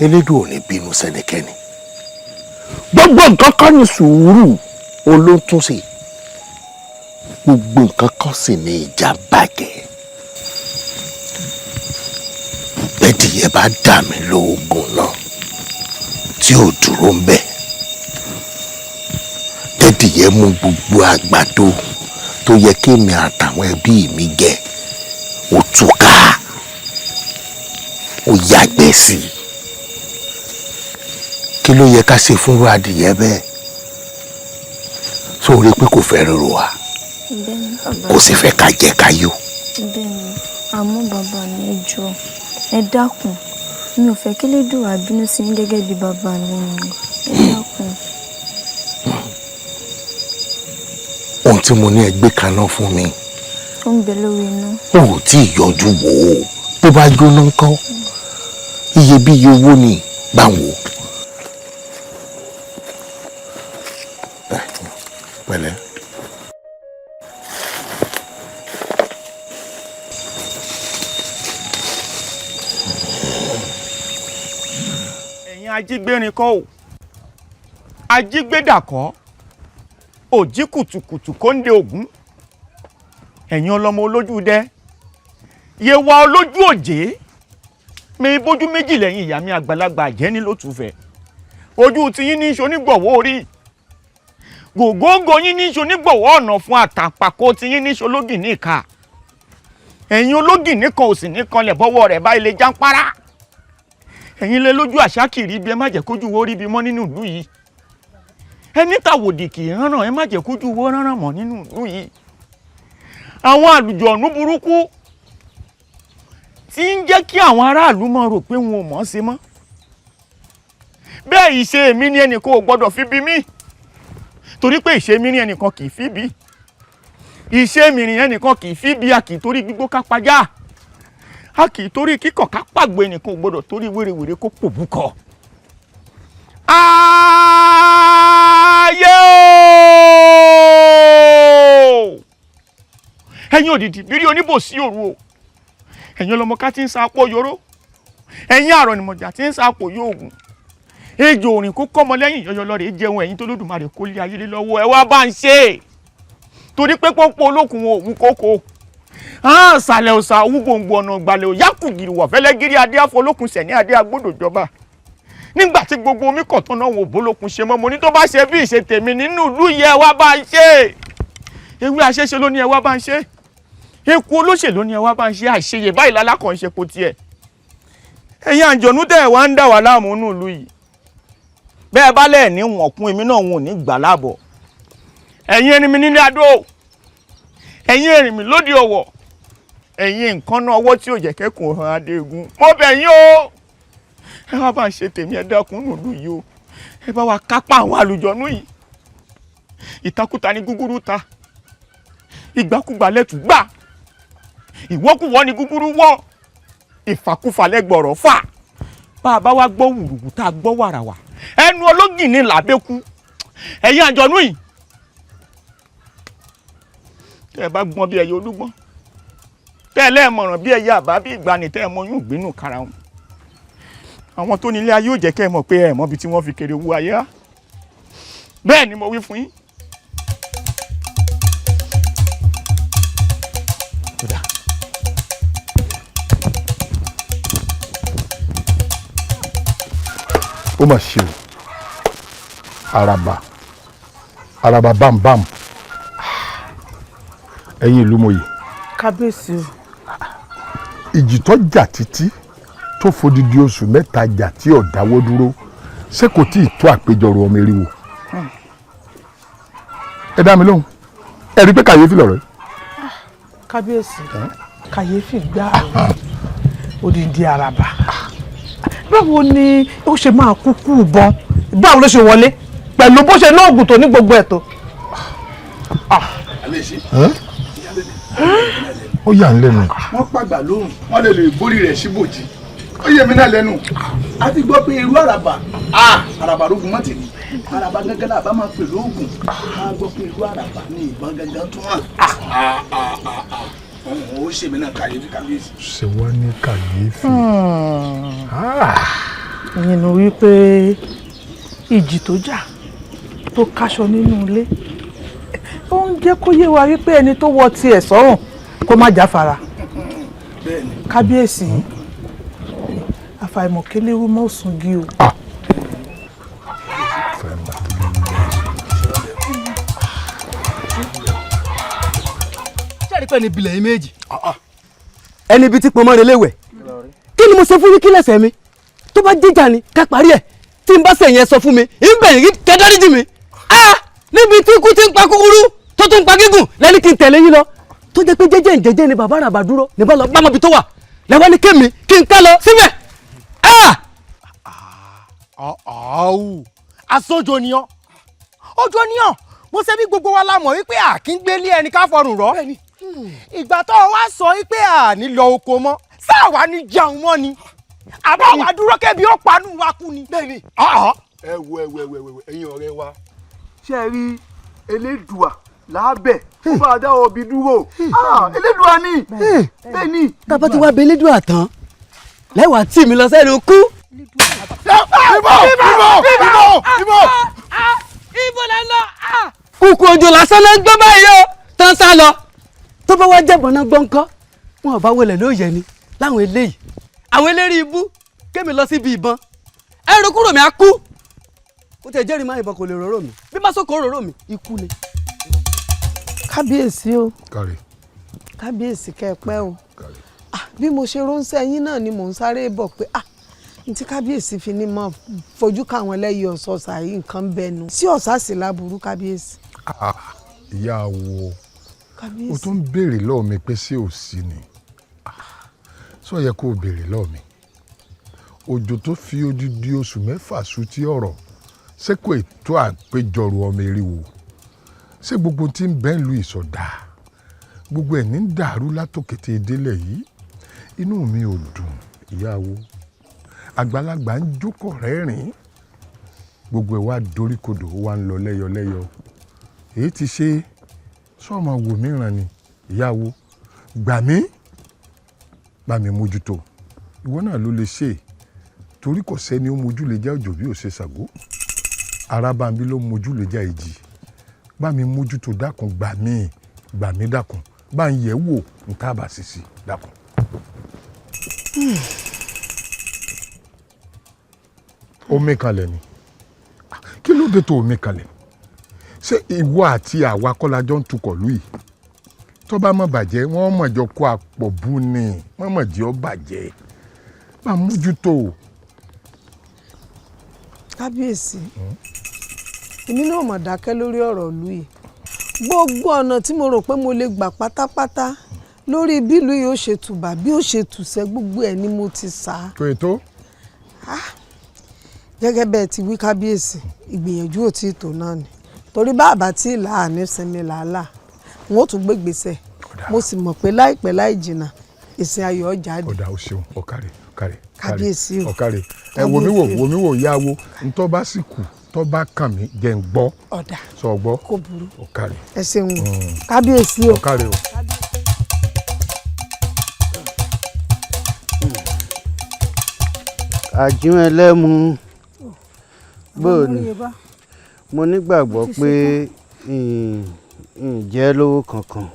Elédùn ò ní bínú sẹ́nikẹ́ni. Gbogbo nǹkan kan ní sùúrù olóńtúnṣe, gbogbo nǹkan kan sì ní ìjà bàjẹ́. Bẹ́ẹ̀dìyẹ bá dà mí lóògùn náà tí ò dúró ń bẹ̀, tẹ́dìyẹ mú gbogbo àgbàdo tó yẹ kémi àtàwọn ẹbí mi jẹ, ó túká, ó yàgbẹ́ sí i. Kí ló yẹ ká ṣe fúnrú adìyẹ bẹ́ẹ̀? Sórí pé kò fẹ́ rírò wa, kò sì fẹ́ ká jẹ ká yó. Bẹ́ẹ̀ni, àmọ́ bàbá mi, ẹ jọ̀ọ́, ẹ dákun, mi ò fẹ́ kí Elédùà bínú sí yín gẹ́gẹ́ bí bàbá mi ni, ẹ dákun. Ohun tí mo ní ẹ gbé kaná fún mi. Ó ń bẹ lórí iná. O ò tí ì yọjú wò ó, bó bá jóná ńkọ́? Iyebíye owó ni, bá ń wò. Pẹ̀lẹ́. Ẹ̀yin ajígbérin kọ́ o, ajígbédà kọ́, òjí kùtùkùtù kóńdé ògún. Ẹ̀yin ọlọ́mọ olójú dẹ, yewa olójú òjé, mi bójú méjì lẹ́yìn ìyá mi àgbàlagbà àjẹ́ni ló tù fẹ́. Ojú tiyín ní í ṣe onígbọ̀wọ́ orí, gògóńgò yín ní í ṣe onígbọ̀wọ́ ọ̀nà fún, àtàǹpàkò tiyín ní í ṣe ológìní ìka. Ẹ̀yin ológìní kan ò sì ní kanlẹ̀ bọ́wọ́ rẹ̀ bá ilé jáńpárá. Ẹ̀yin lé lójú àṣà kiri ibi, ẹ má jẹ́ kójú wo rí ibi mọ́ nínú ìlú yìí. Ẹni tàwòdì kì í ránràn, ẹ má jẹ́ kójú wo ránràn mọ́ nínú ìlú yìí. Àwọn àlùjọ̀nú burúkú tí ń jẹ́ kí àwọn aráàlú máa rò pé wọn ò mọ̀ ọ́n ṣe mọ́. Bẹ́ẹ̀ ìṣe mi ni ẹnìkan ò gbọ́dọ̀ fi bí mí, torí pé ìṣe mi ni ẹnìkan kì í fi bí. Ìṣe mi ni ẹnìkan kì í fi bí. A kì í torí gbígbó ká pajá, a kì í torí kíkọ̀ ká pàgbé, ẹnìkan ò gbọ́dọ̀ torí wérewère kó pòbúkọ. Ayé o! Ẹ̀yin òdìdí bírí oníbòsí òru o. Ẹ̀yin ọlọmọká tí ń sa apó yoró. Ẹ̀yin àrọ̀nìmọ̀jà tí ń sa apò yóògùn. Ejò òrìn kó kọ́mọ lẹ́yìn yọyọ lọ́rẹ̀ jẹun ẹ̀yin tó lódùmarè kó lé ayé lé lọ́wọ́ ẹ wá bá ń ṣe é. Torí pé pọ́npọ́n olókùn wọn òun kókó. Àṣàlẹ̀ òsà owó gbòǹgbò ọ̀nà ìgbàlẹ̀ òyà kùgìrì wọ̀ fẹ́lẹ́ gírí adé àfọlókun sẹ̀ ní adé agbódò jọba. Nígbà tí gbogbo omi kọ̀tún náà wò bólókun ṣe mọ́ mo ní tó bá ṣe bí ìṣe tèmi nínú ìlú yẹ wá bá ń ṣe. Ewé àṣeṣe ló ní ẹ wá bá ń ṣe. Eku olóṣèlú ní ẹ wá bá ń ṣe àṣeyè báyìí lálákàn ṣe kó tiẹ̀. Ẹ̀yin àǹjọ̀nú tẹ̀ wá ń dà wá láàmú nínú ìlú yìí. Bẹ́ẹ̀ bá lẹ̀ ní wọ̀n kún èmi náà wọn ò ní gbà láàbọ̀. Ẹ̀yin ẹni mi nílé adó, ẹ̀yin ẹ̀rìn mi lóde ọ̀wọ̀, ẹ̀yin nǹkan náà ọwọ́ tí ò jẹ́ kẹ́kùn hàn adégun. Mo bẹ̀ yín o, ẹ wá bá ń ṣe tèmi ẹ dákun nùlù yìí o, ẹ bá wa kápá àwọn àlùjọ̀nú yìí. Ìtakùtà ni gúgúrú ta, ìgbàkúgbà lẹ́tù gbà, ìwọ́kùwọ́ ni gúgúrú wọ́, ìfàkúfà lẹ́gbọ̀rọ̀ fà. Bá a bá wá gbọ́ wùrùwù tá a gbọ́ wàràwà, ẹnu ológì ni làbẹ́kú. Ẹ̀yin àjọ̀nú yìí, tẹ́ ẹ bá gbọ́n bí ẹyẹ olúgbọ́n, tẹ́ ẹ lẹ́ẹ̀mọ̀ràn bí ẹyẹ àbá bí ìgbani, tẹ́ ẹ mọ yún ìgbínú kara wọn. Àwọn tó nílé ayé ò jẹ́ kẹ́ ẹ mọ̀ pé ẹ mọ̀ bí tí wọ́n fi kéré owó ayé á. Bẹ́ẹ̀ ni mo wí fún yín. Ó mà ṣe o, àràbà àràbà bámbám, ẹ̀yin ìlú mòye. Kábíyèsí o. Ìjì tó jà títí tó fodidi oṣù mẹ́ta jà tí ò dáwọ́ dúró, ṣé kò tí ì tó àpéjọrò ọmọ eriwo? Ẹ dá mi lóhùn, ẹ rí pé kàyéfì lọ̀rọ̀ yìí. Kábíyèsí, kàyéfì gbá odidi àràbà. Báwo ni ó ṣe máa kúkú bọ́n? Báwo ló ṣe wọlé pẹ̀lú bó ṣe lóògùn tó ní gbogbo ẹ̀ tó? Ó yà ń lẹ́nu. Wọ́n pàgbà lóhùn, wọ́n lè lè borí rẹ̀ síbòjì. Ó yẹ mi náà lẹ́nu. A ti gbọ́ pé irú àràbà àràbà rógun mọ́tì ni. Àràbà gángan náà bá máa pè lóògùn. A gbọ́ pé irú àràbà ní ìbọn gángan tún hàn. Ó ṣe mí náà kàyéfì kábíyèsí. Ṣé wá ní kàyéfì? Ìyẹn ni wípé ìjì tó jà tó káṣọ nínú ilé, ó ń jẹ́ kó yé wa wípé ẹni tó wọ tiẹ̀ sọ́rùn kó má jáfara. Kábíyèsí, àfàìmọ̀ kéléwú mọ́ òsùngi o. Ṣé àdìpẹ́ ni bilẹ̀ yín méjì? Ẹni ibi tí pọnmọ́ rẹ léwẹ̀. Kí ni mo ṣe fún yín kí lẹ̀ṣẹ̀ mi? Tó bá jíjà ni ká parí ẹ̀. Tí n bá sẹ̀yìn ẹ sọ fún mi, ń bẹ̀ yín kẹ́ dáríjì mi. Níbi tí ikú ti ń pa kúkúrú tó tún ń pa gígùn lẹ́ni kí n tẹ̀lé yín lọ. Tó jẹ́ pé jẹ́jẹ́ ǹjẹ́jẹ́ ni bàbá àràbà dúró ní bá lọ bá mọ̀bi tó wà. Lẹ́wọ́n ní kémi kí n ká lọ síbẹ̀. Ọ̀ọ́ aṣojo ni ọ́, ojo ni ọ́. Mo ṣe bí gbogbo wa la mọ̀ wípé a kì í gbélé ẹni ká fọrùn rọ́. Ìgbà tó wá sọ wípé a ní lọ oko mọ́, sáà wá ní jẹun mọ́ ni, àbá wa dúró kébi ó panú wa kú ni. Bẹ́ẹ̀ni. Ẹ wo ẹ wo ẹ wo ẹ̀yin ọ̀rẹ́ wa. Ṣé ẹ rí Elédùà lábẹ́ ó bá dá ọbí dúró? Elédùà ni. Bẹ́ẹ̀ni. Tá a bá ti wá bẹ Elédùà tán, lẹ́wàá tì mí lọ sẹ́nu kú. Ibo ibo ibo ibo. Ibo lẹ lọ. Kúkú ojú lásán ló ń gbọ́ báyìí o, tó ń sá lọ. Tó bá wá jẹ̀bọ̀n náà gbọ́ńkọ́, wọn ò bá wọlé lóye ni láwọn eléyìí. Àwọn eléré ibú kémi lọ síbi ìbọn. Ẹrù kúrò mi á kú. Kó tẹ̀ jẹ́rìí máa ìbọn kò lè rorò mi. Bí bá sóko rorò mi, ikú ni. Kábíyèsí o. Kábíyèsí kẹ́ ẹ pẹ́ o. Bí mo ṣe ránṣẹ́ yín náà ni mò ń sáré bọ̀ pé ntí kábíyèsí fi ní mọ́ fojú káwọn ẹlẹ́yìí ọ̀sọ̀ọ̀sà yìí nǹkan bẹnu sí ọ̀sà sí láburú kábíyèsí. Ìyá wo o tún béèrè lọ́wọ́ mi pé ṣé ò sí ni? Sọ yẹ kó o béèrè lọ́wọ́ mi. Òjò tó fi odidi oṣù mẹ́fà sú tí ọ̀rọ̀, ṣé kò tó àpéjọrò ọmọ eriwo? Ṣé gbogbo tí ń bẹ́ ń lu ìsọ̀dà? Gbogbo ẹ̀ ní ń dàrú látòkété délẹ̀ yìí. Inú mi ò dùn, ìyá wo. Àgbàlagbà ń jókòó rẹ́rìn-ín. Gbogbo ẹ̀ wá doríkodò, ó wá ń lọ lẹ́yọlẹ́yọ. Èyí ti ṣe sọ́ọ̀mọ wò mìíràn ni, ìyá wo. Gbà mí, bá mi mójútó. Ìwọ náà ló lè ṣe é, torí kò sẹ́ni ó mojú lè jẹ́ òjò bí ò ṣe Ṣàngó. Arábàmbí ló mojú lè jẹ́ ìjì. Bá mi mójútó, dákun, gbà mí, gbà mí, dákun, bá ń yẹ̀ wò ń tá bá sì sí, dákun. Omi kalẹ̀ ni, kí ló dé tó omi kalẹ̀? Ṣé ìwọ àti àwa kọ́lájọ́ ń tukọ̀ lù yìí? Tó bá mọ̀ bàjẹ́, wọ́n mọ̀ jọ kó àpọ̀ bú ni, wọ́n mọ̀ jẹ́ ọ́ bàjẹ́. Bá mójútó. Kábíyèsí, èmi náà mọ̀ dákẹ́ lórí ọ̀rọ̀ ìlú yìí. Gbogbo ọ̀nà tí mo rò pé mo lè gbà pátápátá lórí bí ìlú yìí ó ṣe tùbà, bí ó ṣe tùsẹ́, gbogbo ẹ̀ ni mo ti sá. Kò ètò. Gẹ́gẹ́ bẹ́ẹ̀ ti wí, kábíyèsí, ìgbìyànjú ò tí ì tó náà ni, torí bàbá tí ìlà àní sinmi làálàá n ó tún gbégbèsè. Mo sì mọ̀ pé láìpẹ́ láì jìnnà, ìsìn ayọ̀ jáde. Ọ̀dà, o ṣeun, ọ̀kàrẹ̀, ọ̀kàrẹ̀. Kábíyèsí o. Ọ̀kàrẹ̀. Ẹ wò mí wò, wò mí wò, yá wo ntọ́ bá sì kù tọ́ bá kàn mí, jẹ́ ń gbọ́. Ọ̀dà. Sọ gbọ́. Kò burú. Ọ̀kàrẹ̀. Ẹ ṣeun o, kábíyèsí o. Ọ̀kàrẹ̀ o. Àjíhùn ẹlẹ́mu, bóò ni? Mo nígbàgbọ́ pé ǹjẹ́ lówó kankan.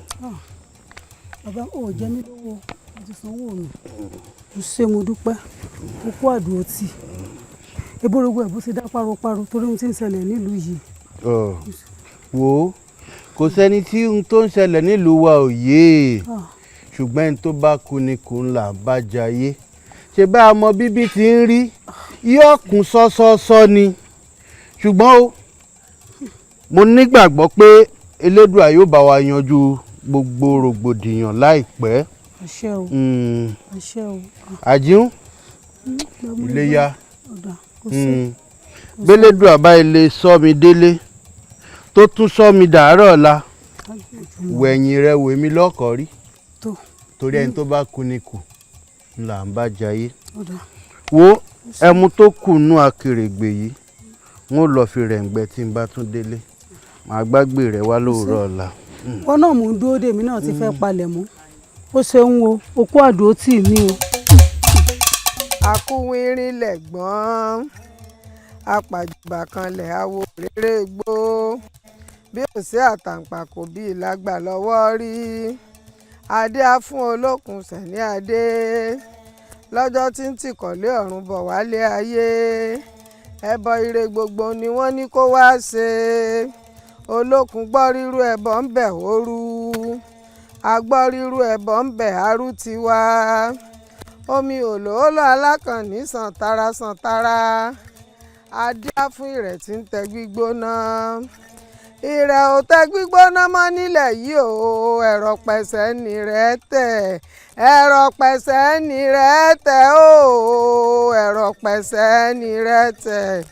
Bàbá ò jẹ mí lówó, mo ti sanwó mi. Mo ṣe, mo dúpẹ́, mo kó àdúró tì ebórogbó ẹ̀ bó ṣe dá páropáro torí ohun tí ń ṣẹlẹ̀ nílùú yìí. Wò ó, kò sẹ́ni tí ohun tó ń ṣẹlẹ̀ nílùú wa ò yé e, ṣùgbọ́n ẹni tó bá kú ni kò ń là bá jayé. Ṣe bá a mọ bíbí ti ń rí, yóò kún sọ́sọ́sọ́ ni. Ṣùgbọ́n o, mo nígbàgbọ́ pé Elédùà yóò bá wa yanjú gbogbo rògbòdìyàn láìpẹ́. Àṣẹ o, àṣẹ o. Àjíhùn, iléyá gbélédùà bá ilé sọ mi délé, tó tún sọ mi dàárọ̀ ọ̀la, wẹ̀yìn rẹ wò mí lọ́kọ̀ọ́ rí, torí ẹni tó bá kú ni kù là ń bá jayé. Wo ẹmu tó kù nú akèrègbè yìí, wọn ò lọ fi rẹ̀ǹgbẹ́. Tí n bá tún délé, màá gbàgbé rẹ wá lóòrọ̀ ọ̀la. Wọn náà mò ń dúró dè mí náà ti fẹ́ palẹ̀ mọ́. Ó ṣeun o, okó àdúró tì mí o. Akúwìnrin lẹ̀gbọ́n apàjùbà kanlẹ̀, awo rere gbó bí ò sí àtàǹpàkò bí ìlágbà lọ́wọ́ rí. Adé á fún olókun sẹ̀ní adé lọ́jọ́ tí ń tìkọ̀lé ọ̀run bọ̀ wálé ayé. Ẹbọ ire gbogbo ni wọ́n ní kó wá ṣe. Olókun gbọ́ rírú ẹbọ ń bẹ̀ òru, agbọ́ rírú ẹbọ ń bẹ̀ arú tiwa. Omi òlòólò alákànní sàn tara sàn tara. Adé á fún ìrẹ̀ tí ń tẹ gbígbóná. Ìrẹ̀ ò tẹ gbígbóná mọ́ nílẹ̀ yìí o. Ẹ̀rọ pẹ̀sẹ̀ ní rẹ̀ tẹ̀, ẹ̀rọ pẹ̀sẹ̀ ní rẹ̀ tẹ̀ o, ẹ̀rọ pẹ̀sẹ̀ ní rẹ̀ tẹ̀.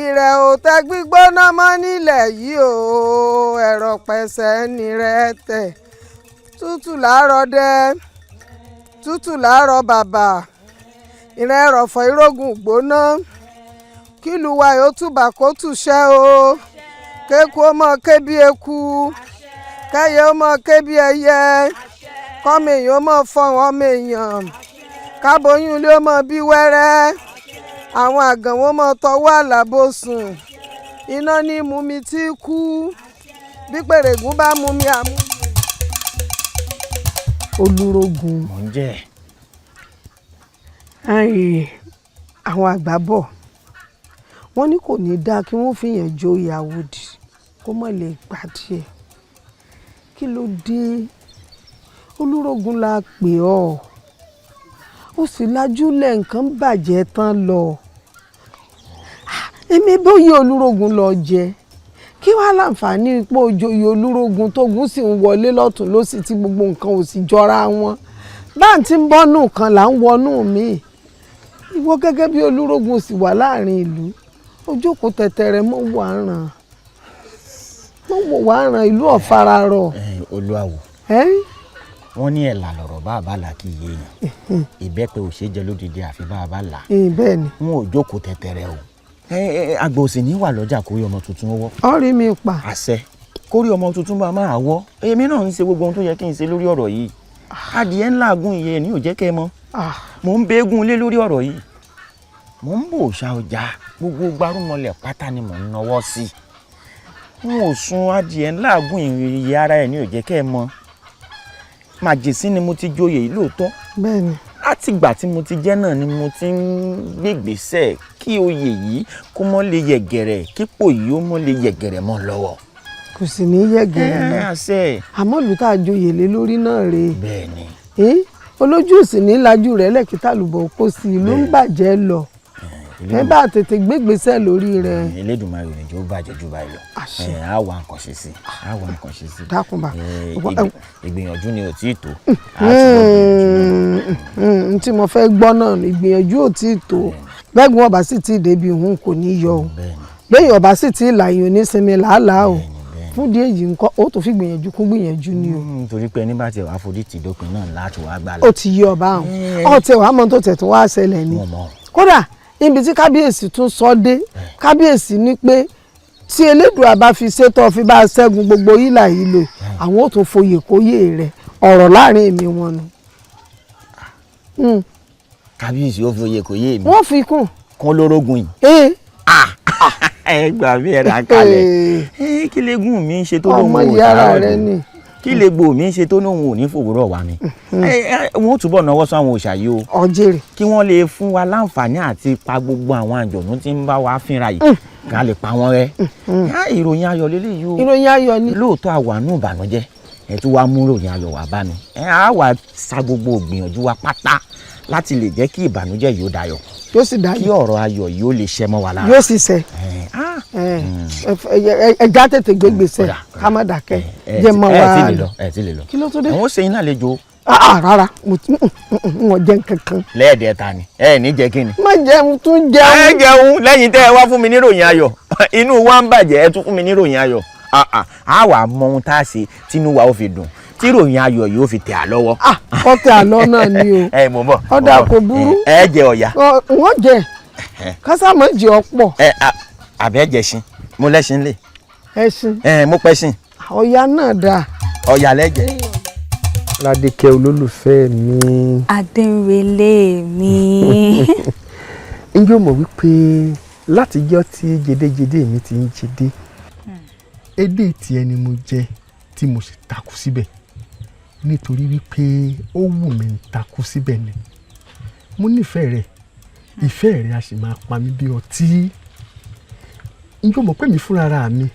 Ìrẹ̀ ò tẹ gbígbóná mọ́ nílẹ̀ yìí o, ẹ̀rọ pẹ̀sẹ̀ ní rẹ̀ tẹ̀. Tútù láàárọ̀ dẹ́, tútù láàárọ̀ bàbà, ìrẹ̀ ẹ̀rọ̀fọ̀ irógun gbóná. Kílùú wa yóò túbà kó túṣẹ́ o. Kéku ó mọ ké bí eku, kẹ́yẹ ó mọ ké bí ẹyẹ, kọ́mọ èèyàn ó mọ fọhùn ọmọ èèyàn, káboyún ilé ó mọ bí wẹ́rẹ́, àwọn àgàn wọn mọ tọwọ́ àlàbò sùn. Iná ní mú mi tí kú, bí pèrègùn bá mú mi àmú. Olúrógun. Mò ń jẹ́. Àwọn àgbà bọ̀, wọ́n ní kò ní dáa kí wọ́n fìyàn joyè àwòdì kó mọ̀ lè gbà díẹ̀. Kí ló dé? Olúrógun la pè ọ́, ó sì lajúlẹ̀, nǹkan bàjẹ́ tán lọ. Èmi bóyá Olúrógun lọ jẹ, kí wàá láǹfààní pé òjòyè Olúrógun tógun sì ń wọlé lọ́tún lọ́sì tí gbogbo nǹkan ò sì jọra wọn? Bá ń ti ń bọ́nù kan là ń wọnú mi. Ìwọ gẹ́gẹ́ bí Olúrógun sì wà láàrin ìlú, ojókòó tẹ̀tẹ̀rẹ̀ mọ́ wà ràn, mọ́ wò wà ràn, ìlú ọ̀fararọ̀. Olúwawo, wọ́n ní ẹ̀là lọ̀rọ̀ bá a bá là kí iye yẹn, ìbẹ́pẹ ò ṣeé jẹ lódìdí àfi bá a bá là. Bẹ́ẹ̀ ni. N ò jókòó tẹ̀tẹ̀rẹ̀ o. Àgbà òsì ní wà lọ́jà kórí ọmọ tuntun wọ́. Ọ̀rí mi pa. Àṣẹ, kórí ọmọ tuntun bá máa wọ́. Èmi náà ń ṣe gbogbo ohun tó yẹ kí n ṣe lórí ọ̀rọ̀ yìí. Adìẹ ńlá gún iye ní ò jẹ́ kẹ́ ẹ mọ̀. Mò ń bẹ́gùn lé lórí ọ̀rọ̀ yìí, mò ń bò ṣá ọjà, gbogbo gbarúmọlẹ̀ pátá ni mò ń nawọ́ sí. N ò sun adìẹ ńlá gún iye ara ẹ̀ ní ò jẹ́ kẹ́ ẹ mọ̀. Màjèsín ni mo ti joyè yìí lóòótọ́. Bẹ́ẹ̀ni. Látìgbà tí mo ti jẹ́ náà ni mo ti ń gbégbèsè kí oyè yìí kó mọ́ lè yẹ̀gẹ̀rẹ̀, kípò yìí ó mọ́ lè yẹ̀gẹ̀rẹ̀ mọ́ lọ́wọ́. Kò sì ní yẹ̀gẹ̀rẹ̀ náà. Àṣẹ. Àmọ́ ìlú tá a joyè lé lórí náà rèé. Bẹ́ẹ̀ni. Olójú òsì ní lajú rẹ̀ lẹ́kìtà lùbọ̀ kó sí ìlú ń bàjẹ́ lọ. Ẹ bá tètè gbégbèsè lórí rẹ̀. Elédùmarè ò ní jẹ́ ó bàjẹ́ jù báyìí lọ. Àṣẹ. Á wá nǹkan ṣe sí, á wá nǹkan ṣe sí. Dákun bá. Ìgbìyànjú ni ò tí ì tó. N tí mo fẹ́ gbọ́ náà ìgbìyànjú ò tí ì tó. Bẹ́ẹ̀ni ọba sì ti débi òun kò ní yọ o. Bẹ́ẹ̀ni ọba sì ti là yín onísinmi làálàá o. Fún díẹ̀ yìí nǹkan ó tó fi gbìyànjú kún gbìyànjú ni o. Nítorí pé ẹni bá tiẹ̀ wá forí tì dópin náà láti wá gbà lọ. Ó ti yí ọba àwọn. Ó ti wàá mọ tó tẹ̀ tó wá ṣẹlẹ̀ ni. Kódà níbi tí kábíyèsí tún sọ dé, kábíyèsí ní pé tí Elédùà bá fi ṣètò fi bá ṣẹ́gun gbogbo ìlà yìí lò, àwọn ò tún foyè kóyè rẹ̀ ọ̀rọ̀ láàrin èmi wọn nu. Kábíyèsí ó foyè kóyè mi. Wọ́n fi kún. Kún lórógun yìí. Ẹ gbà mí ẹ rà kalẹ̀. Kí lẹ́gùn mi ń ṣe tó lóun ò yàrá rẹ ni. Kí lè gbò mí ṣe tó lóun ò ní fòwúrọ̀ wá mi. Wọ́n túbọ̀ náwó sọ àwọn òòṣà yìí o. Ọ̀jẹ̀rẹ̀. Kí wọ́n lè fún wa láǹfààní àti pa gbogbo àwọn àjọ̀nú tí ń bá wa fínra yìí. Ká lè pa wọ́n rẹ́. Ìròyìn ayọ̀ lélẹ́yìí o. Ìròyìn ayọ̀ ni. Lóòótọ́ àwa nù ìbànújẹ́. Ẹ tún wá mú ìròyìn ayọ̀ wá bá mi. Ẹ á wà sa gbogbo ìgbìyànjú wa pátá láti lè jẹ́ kí ìbànújẹ́ yìí ó dayọ̀. Yóò sì dayọ̀. Kí ọ̀rọ̀ ayọ̀ yìí ó lè ṣẹ mọ́ wa lára. Yóò sì ṣẹ. Ẹja tètè gbégbèsè ká má dákẹ́ jẹ́ mọ́ wa lọ. Ẹ ti lè lọ. Kí ló tó dé? Àwọn ó ṣe iná àlejò. Rárá, mo jẹ nǹkan kan. Lẹ́ẹ̀dẹ̀ ta ni ẹ ní jẹ kí ni. Má jẹun tún jẹun. Ẹ jẹun lẹ́yìn tẹ́ ẹ wá fún mi níròyìn ayọ̀, inú wa ń bàjẹ́, ẹ tún fún mi níròyìn ayọ̀. A wà mọ ohun tá a ṣe tínú wa ó fi dùn, tí ìròyìn ayọ̀ yóò fi tẹ̀ á lọ́wọ́. Ó tẹ̀ á lọ náà ni o. Ẹ mọ̀ bọ̀. Ọ̀dà kò burú. Ẹ jẹ ọ̀yà. Wọ́n jẹ kásámọ̀ jẹ ọ̀pọ̀. Ẹ àbẹ́ jẹṣin, mo lẹ́ṣin lè. Ẹṣin. Mo pẹ́ṣin. Ọ̀yà náà dáa. Ọ̀yà lẹ́jẹ̀. Ládékẹ́ olólùfẹ́ mi. Adéǹrelé mi. Ǹjẹ́ o mọ̀ wípé látijọ́ tí jedéjedé mi ti ń jedé, edé tiẹ̀ ni mo jẹ tí mo sì takú síbẹ̀, nítorí wípé ó wù mí ń takú síbẹ̀ ni. Mo nífẹ̀ẹ́ rẹ̀, ìfẹ́ rẹ̀ a sì máa pa mí bí ọtí. Ǹjẹ́ o mọ̀ pé mi fúnra mi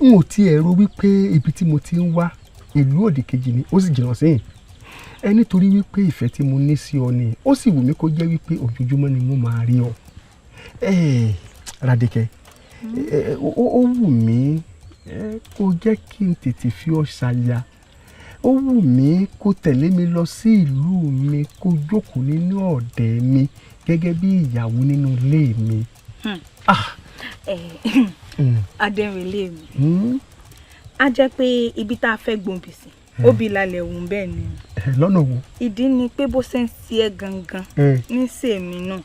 n ò tiẹ̀ rò wípé ibi tí mo ti ń wá ìlú òdì kejì ni ó sì jìnnà sẹ́yìn ẹ, nítorí wípé ìfẹ́ tí mo ní sí ọ ni ó sì wù mí kó jẹ́ wípé ojoojúmọ́ ni mo máa rí ọ. Rádékẹ́, ó wù mí kó jẹ́ kí n tètè fi ọ ṣaya, ó wù mí kó tẹ̀lé mi lọ sí ìlú mi, kó jókòó nínú ọ̀dẹ̀ mi gẹ́gẹ́ bí ìyàwó nínú ilé mi. Adéǹrelé mi, a jẹ́ pé ibi tá a fẹ́ gbòǹbì sí obì lálẹ́ òun bẹ́ẹ̀ ni. Lọ́nà wo? Ìdí ni pé bó ṣe ń ṣe ẹ́ gangan ní sèmi náà,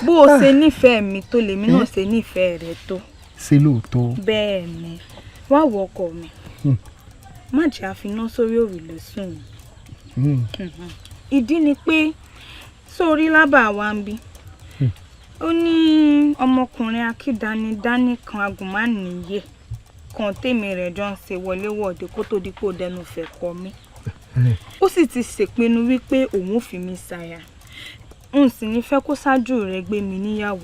bó o ṣe nífẹ̀ẹ́ mi tó lèmi náà ṣe nífẹ̀ẹ́ rẹ tó. Ṣé lóòótọ́? Bẹ́ẹ̀ ni, wá wo ọkọ mi, má jẹ́ àfiná sórí òrùlé sùn. Ìdí ni pé sórí lábà wa ń bí ó ní ọmọkùnrin akídanidání kan agùnmánìyè kan tèmi rẹ̀ jọ ń ṣe wọléwọ̀de kó tó di kó dẹnu fẹ́ kọ mí. Ó sì ti ṣèpinnu wípé òun ò fi mí ṣaya, n sì ní fẹ́ kó ṣáájú rẹ̀ gbé mi níyàwó.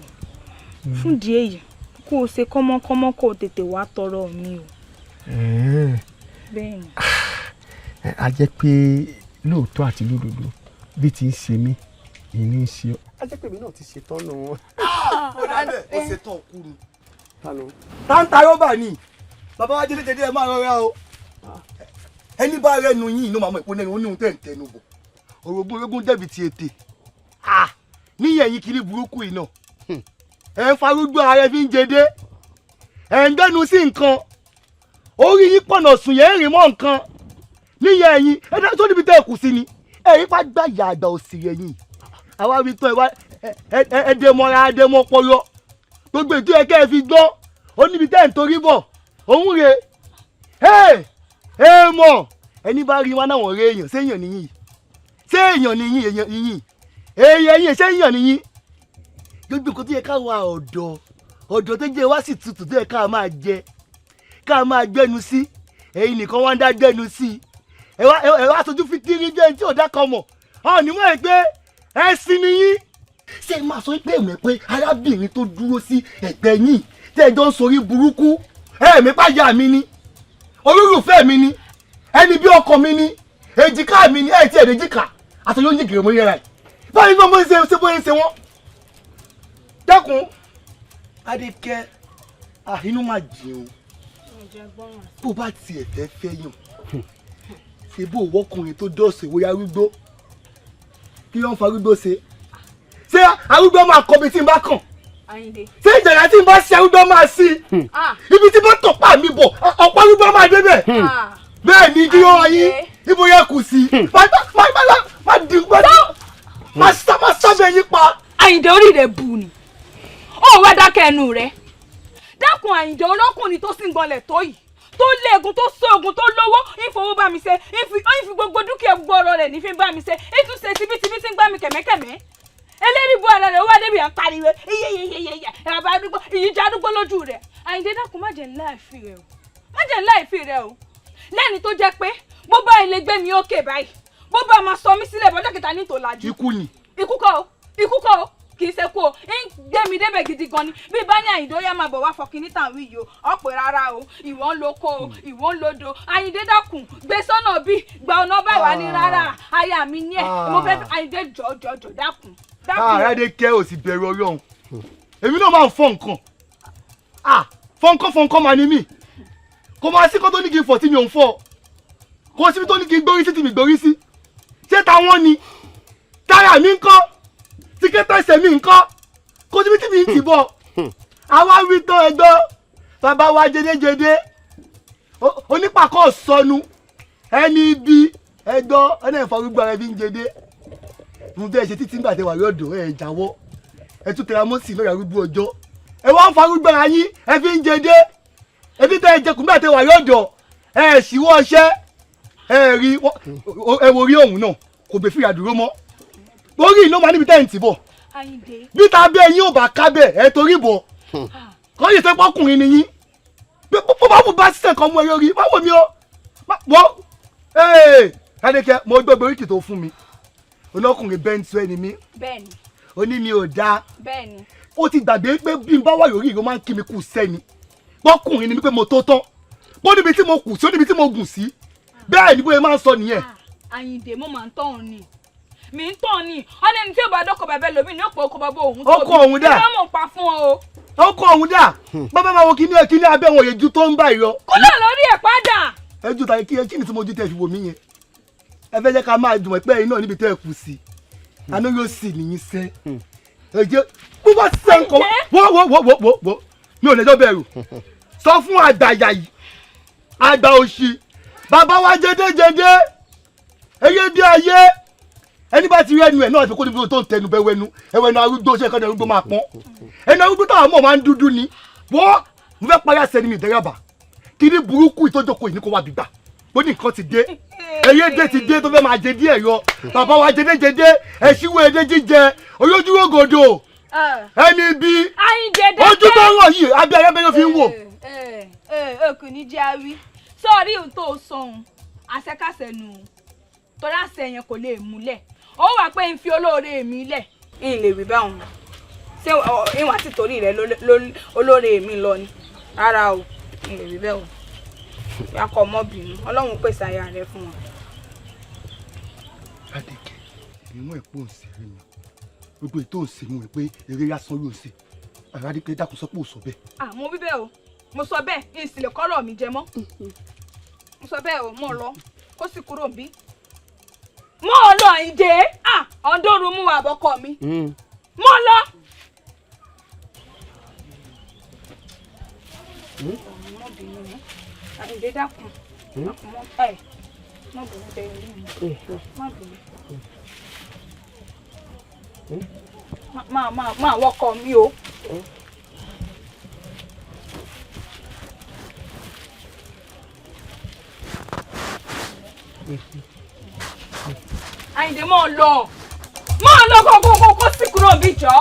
Fúndìí èyí kó o ṣe kọ́mọ́kọ́mọ́ kó o tètè wá tọrọ mi o. Bẹ́ẹ̀ni. A jẹ́ pé lóòótọ́ àti lódodo bí ti ń ṣe mí ìní ń ṣe ọ́. A jẹ́ pé èmi náà ti ṣetán nù. Ó ṣetán kú ni. Táǹtà rọ́bà ni bàbá wa jẹ́jẹ́ ẹ máa rọra o. Ẹni bá rẹ nu yín inú màmá ìpínlẹ̀ ní ohun tẹ̀ ń tẹnu bọ̀. Orogún orogún dẹ̀bi ti ètè. Níyẹn yín kiri burúkú yìí náà. Ẹ ń farúgbó ara ẹ fi ń jedé. Ẹ ń gbẹ́nu sí nǹkan. Orí yín pọ̀nà sùn yẹn ń rìn mọ́ nǹkan. Níyẹn yín ẹ dá tó níbi tẹ́ ẹ kù sí ni. Ẹ yín pa gbàyà àgbà òsì rẹ̀ yìí. Àwa wí tán ẹ dé mọ́ra ẹ dé mọ́ pọlọ. Gbogbo ètò ẹ kẹ́ ẹ fi gbọ́. Ó níbi tẹ́ ẹ̀ ń torí bọ̀. Òun rè é mọ̀ Ẹni bá rí wọn náà wọ́n rí èèyàn. Ṣé èèyàn nìyí? Ṣé èèyàn nìyí? Èèyàn nìyí? Èèyàn yìí, ṣé èèyàn nìyí? Gbogbo nǹkan tó yẹ ká wa ọ̀dọ́ ọ̀dọ́ tó jẹ́ wá sì tutù, tó yẹ ká máa jẹ, ká máa gbẹ́nu sí, ẹ̀yin nìkan wá ń dá gbẹ́nu sí. Ẹ wá sojú fi tírí jẹ́ tí ò dá kan mọ̀ ọ̀ ní mọ̀ ẹ́ pé ẹ sin ni yín. Ṣé ẹ máa sọ pé ẹ̀mọ̀ pé arábìnrin tó dúró sí ẹ̀gbẹ́ yín tẹ́ ẹ jọ ń sorí burúkú, ẹ̀mí pàjá mi ni, olólùfẹ́ mi ni, ẹni bí ọkọ mi ni, èjìká mi ni, ẹ̀ tí ẹ̀ lèjìká àti ló ń jìgìrì mọ́ yẹra ẹ̀ báyìí náà mo ń ṣe bóyá ń ṣe wọ́n. Dákun Adékẹ́, inú máa jìn o. Bó bá tiẹ̀ fẹ́ fẹ́ yàn, ṣe bó wọ́kùnrin tó dọ̀sẹ̀ wóyá arúgbó, kí ló ń fa arúgbó ṣe? Ṣé arúgbó máa kọ bí tí n bá kàn? Ṣé ìjàyà tí n bá ṣe arúgbó máa sí? Ibi tí bá tọ̀pá mi bọ̀, ọ̀pọ̀ arúgbó máa débẹ̀. Bẹ́ẹ̀ ni kí wọ́n yín ibo yẹ kù sí. Má dín má sábẹ́ yín pa. Àyìndé, orí rẹ̀ bù ni ó wá dákẹ́ ẹnu rẹ̀. Dákun Àyìndé, olókùnrin tó sì ń gbọ́nlẹ̀ tó yìí, tó léegun, tó sóògùn, tó lówó, ìfowó bá mi ṣe, ìfi gbogbo dúkìá gbogbo ọ̀rọ̀ rẹ̀ nífi bá mi ṣe, ìtúnṣe tibítibí tí ń gbá mi kẹ̀mẹ́kẹ̀mẹ́. Eléríbo ara rẹ̀ ó wá débi à ń pariwo iyeyeyeye bàbá arúgbó, ìyíjà arúgbó lójú rẹ̀. Àyìndé dákun, má jẹ́ ńlá ìfi rẹ̀ o, má jẹ́ ńlá ìfi rẹ̀ o. Lẹ́ni tó jẹ́ pé bó bá ilé gbé mi ókè báyìí, bó bá máa sọ mí sílẹ̀ bọ́jọ́ kẹta ní tòlájú. Ikú ni. Ikú kọ́ o, ikú kọ́ o, kì í ṣe kú o, ń gbé mi débẹ̀ gidi gan ni. Bí bá ní Àyìndé ó yá máa bọ̀ wá fọkín ní tàwí yìí o, ọ̀pẹ̀ rárá o, ìwọ ń loko o, ìwọ ń lodo. Àyìndé dákun, gbé sọ́nà bí gba ọ̀nà báyìí wá ní rárá, aya mi ní ẹ̀ mo fẹ́. Àyìndé jọ̀jọ̀jọ̀ dákun. Adékẹ́ ò sì bẹ̀rù Ọlọ́run. Èmi náà máa ń fọ nǹkan, fọ́nkán fọ́nkán máa ní mí. Kò máa sí kó tó ní kí n fọ̀ tí mi ò ń fọ̀, kò síbi tó ní kí n gbórí sí tí mi gbórí sí. Ṣé táwọn ni táyà mi ń kọ́, tíkẹ́tà ẹsẹ̀ mi ń kọ́, kò síbi tí mi ń tì bọ̀. Àwa wí tán ẹgbọ́ bàbá wa jẹdẹjẹdẹ onípàkọ́ sọnù ẹni ibi ẹgbọ́ ẹni ẹ̀fọ́ gbogbo ara ẹbí ń jẹdẹ. Mo bẹ́ẹ̀ ṣe títí nígbà tẹ wà lọ́dọ̀ ẹ̀ jáwọ́, ẹ tún tẹra mọ́ sí lọ́ọ̀rọ̀ arúgbó ọjọ́, ẹ wá ń fa arúgbó ara yín ẹ fi ń jẹdẹ. Ẹbí tẹ ẹ jẹkùn nígbà tẹ wà lọ́dọ̀ ẹ ṣíwọ́ ọṣẹ́ ẹ rí ẹ wo rí òun náà kò gbé fìyà dúró mọ́ orí iná máa níbi tẹ́ ń tì bọ̀ bí ta bẹ́ẹ̀ yín ò bá ká bẹ́ẹ̀ ẹ torí bọ̀ kọ́ yìí sẹ́pọ̀ ọkùnrin ni yín bó bá wù bá sísẹ̀ kan mú ẹ lórí má wò mí o wọ́n Adékẹ́ mo gbọ́ oríkì tó fún mi olókùnrin bẹ́ńtú ẹni mi ó ní mi ò dáa ó ti gbàgbé pé bí n bá wà lórí ìró máa ń kí mi kù sẹ́ni pọ́kùnrin ni mi pé mo tó tán bó níbi tí mo kù sí ó níbi tí mo gùn sí bẹ́ẹ̀ ni bóyá máa ń sọ nìyẹn. Àyìndé mo máa ń tọ́ òun ni mi ń tọ́ ni ọ̀nà ẹni tí ò bá dọ́kọ̀ bàbá ẹlòmíì ní òpó ọkọ̀ bàbá òun tóbi ọkọ̀ òun dà ìgbà mọ̀ pa fún ọ o. ọkọ̀ òun dà bàbá máa wo kíní kíní abẹ́ wọn yẹjú tó ń bá ìrọ. kúlọ̀ lórí ẹ̀ padà. ẹ jù tàbí kí ni tí mo ju tẹ̀ fi wò mí yẹn ẹ fẹ́ jẹ́ ká máa dùn pé ẹ̀yin náà níbi tẹ́ ẹ kù sí àná yóò sì nìyí sẹ́ ẹ jẹ́ bó bá sẹ́ nǹkan wọ́ wọ́ wọ́ wọ́ wọ́ mi ò lẹ́jọ́ bẹ̀rù sọ fún àgbàyà yìí àgbà òṣì bàbá wa jẹdẹjẹdẹ eyé bí ayé ẹni bá ti rí ẹnu ẹ náà fi kó níbi tó ń tẹnu bẹ wẹnu ẹwẹnu arúgbó ṣe kọ́ni arúgbó máa pọ́n ẹnu arúgbó táwọn mọ̀ máa ń dúdú ni wọ́n mo fẹ́ parí àṣẹ ni mi ìdẹ́rẹ́bà kí ní burúkú ìtọ́jọ́kọ yìí ní kó wá gbígbà ó ní nǹkan ti dé eyé dé ti dé tó fẹ́ máa jẹ díẹ̀ yọ bàbá wa jẹdẹjẹdẹ ẹ̀ṣíwó edé jíjẹ olójúwògòdò ẹni bí ojú tó ń rọ̀ yìí abẹ́ ẹ̀rẹ́ bẹ́ẹ̀ ló fi ń wò. Kò ní jẹ́ àwí sọ́ọ̀rí ohun tó sọ̀hún àṣẹkáṣẹ nù torí àṣẹ yẹn kò lè múlẹ̀ ó wà pé n fi olóore mi lẹ̀. N lè wí báwọn ṣé ìwọ̀n àti torí rẹ olóore mi lọ ni rárá o n lè wí bẹ́ẹ̀ o akọ ọmọbìnrin Ọlọ́run pèsè aya rẹ fún wọn. Adékẹ́ ìwọ̀n ẹ̀pọ̀ ń ṣeré ni gbogbo ètò òsè mu rẹ̀ pé eré lásán ló ń ṣe Adékẹ́ dákun sọ pé ò sọ bẹ́ẹ̀. Mo wí bẹ́ẹ̀ o mo sọ bẹ́ẹ̀ n sì lè kọ́rọ̀ mi jẹ mọ́ mo sọ bẹ́ẹ̀ o mo lọ kó sì kúrò nbí mo lọ Àyìndé ọ̀ndọ́rùn mú àbọ̀kọ mi mo lọ. Àyìndé dákun má bínú jẹ́ ilé mi má bínú máa wọkọ̀ mi o. Àyìndé mọ́ ọ lọ mọ́ ọ lọ kó kó sì kúrò bí jọ.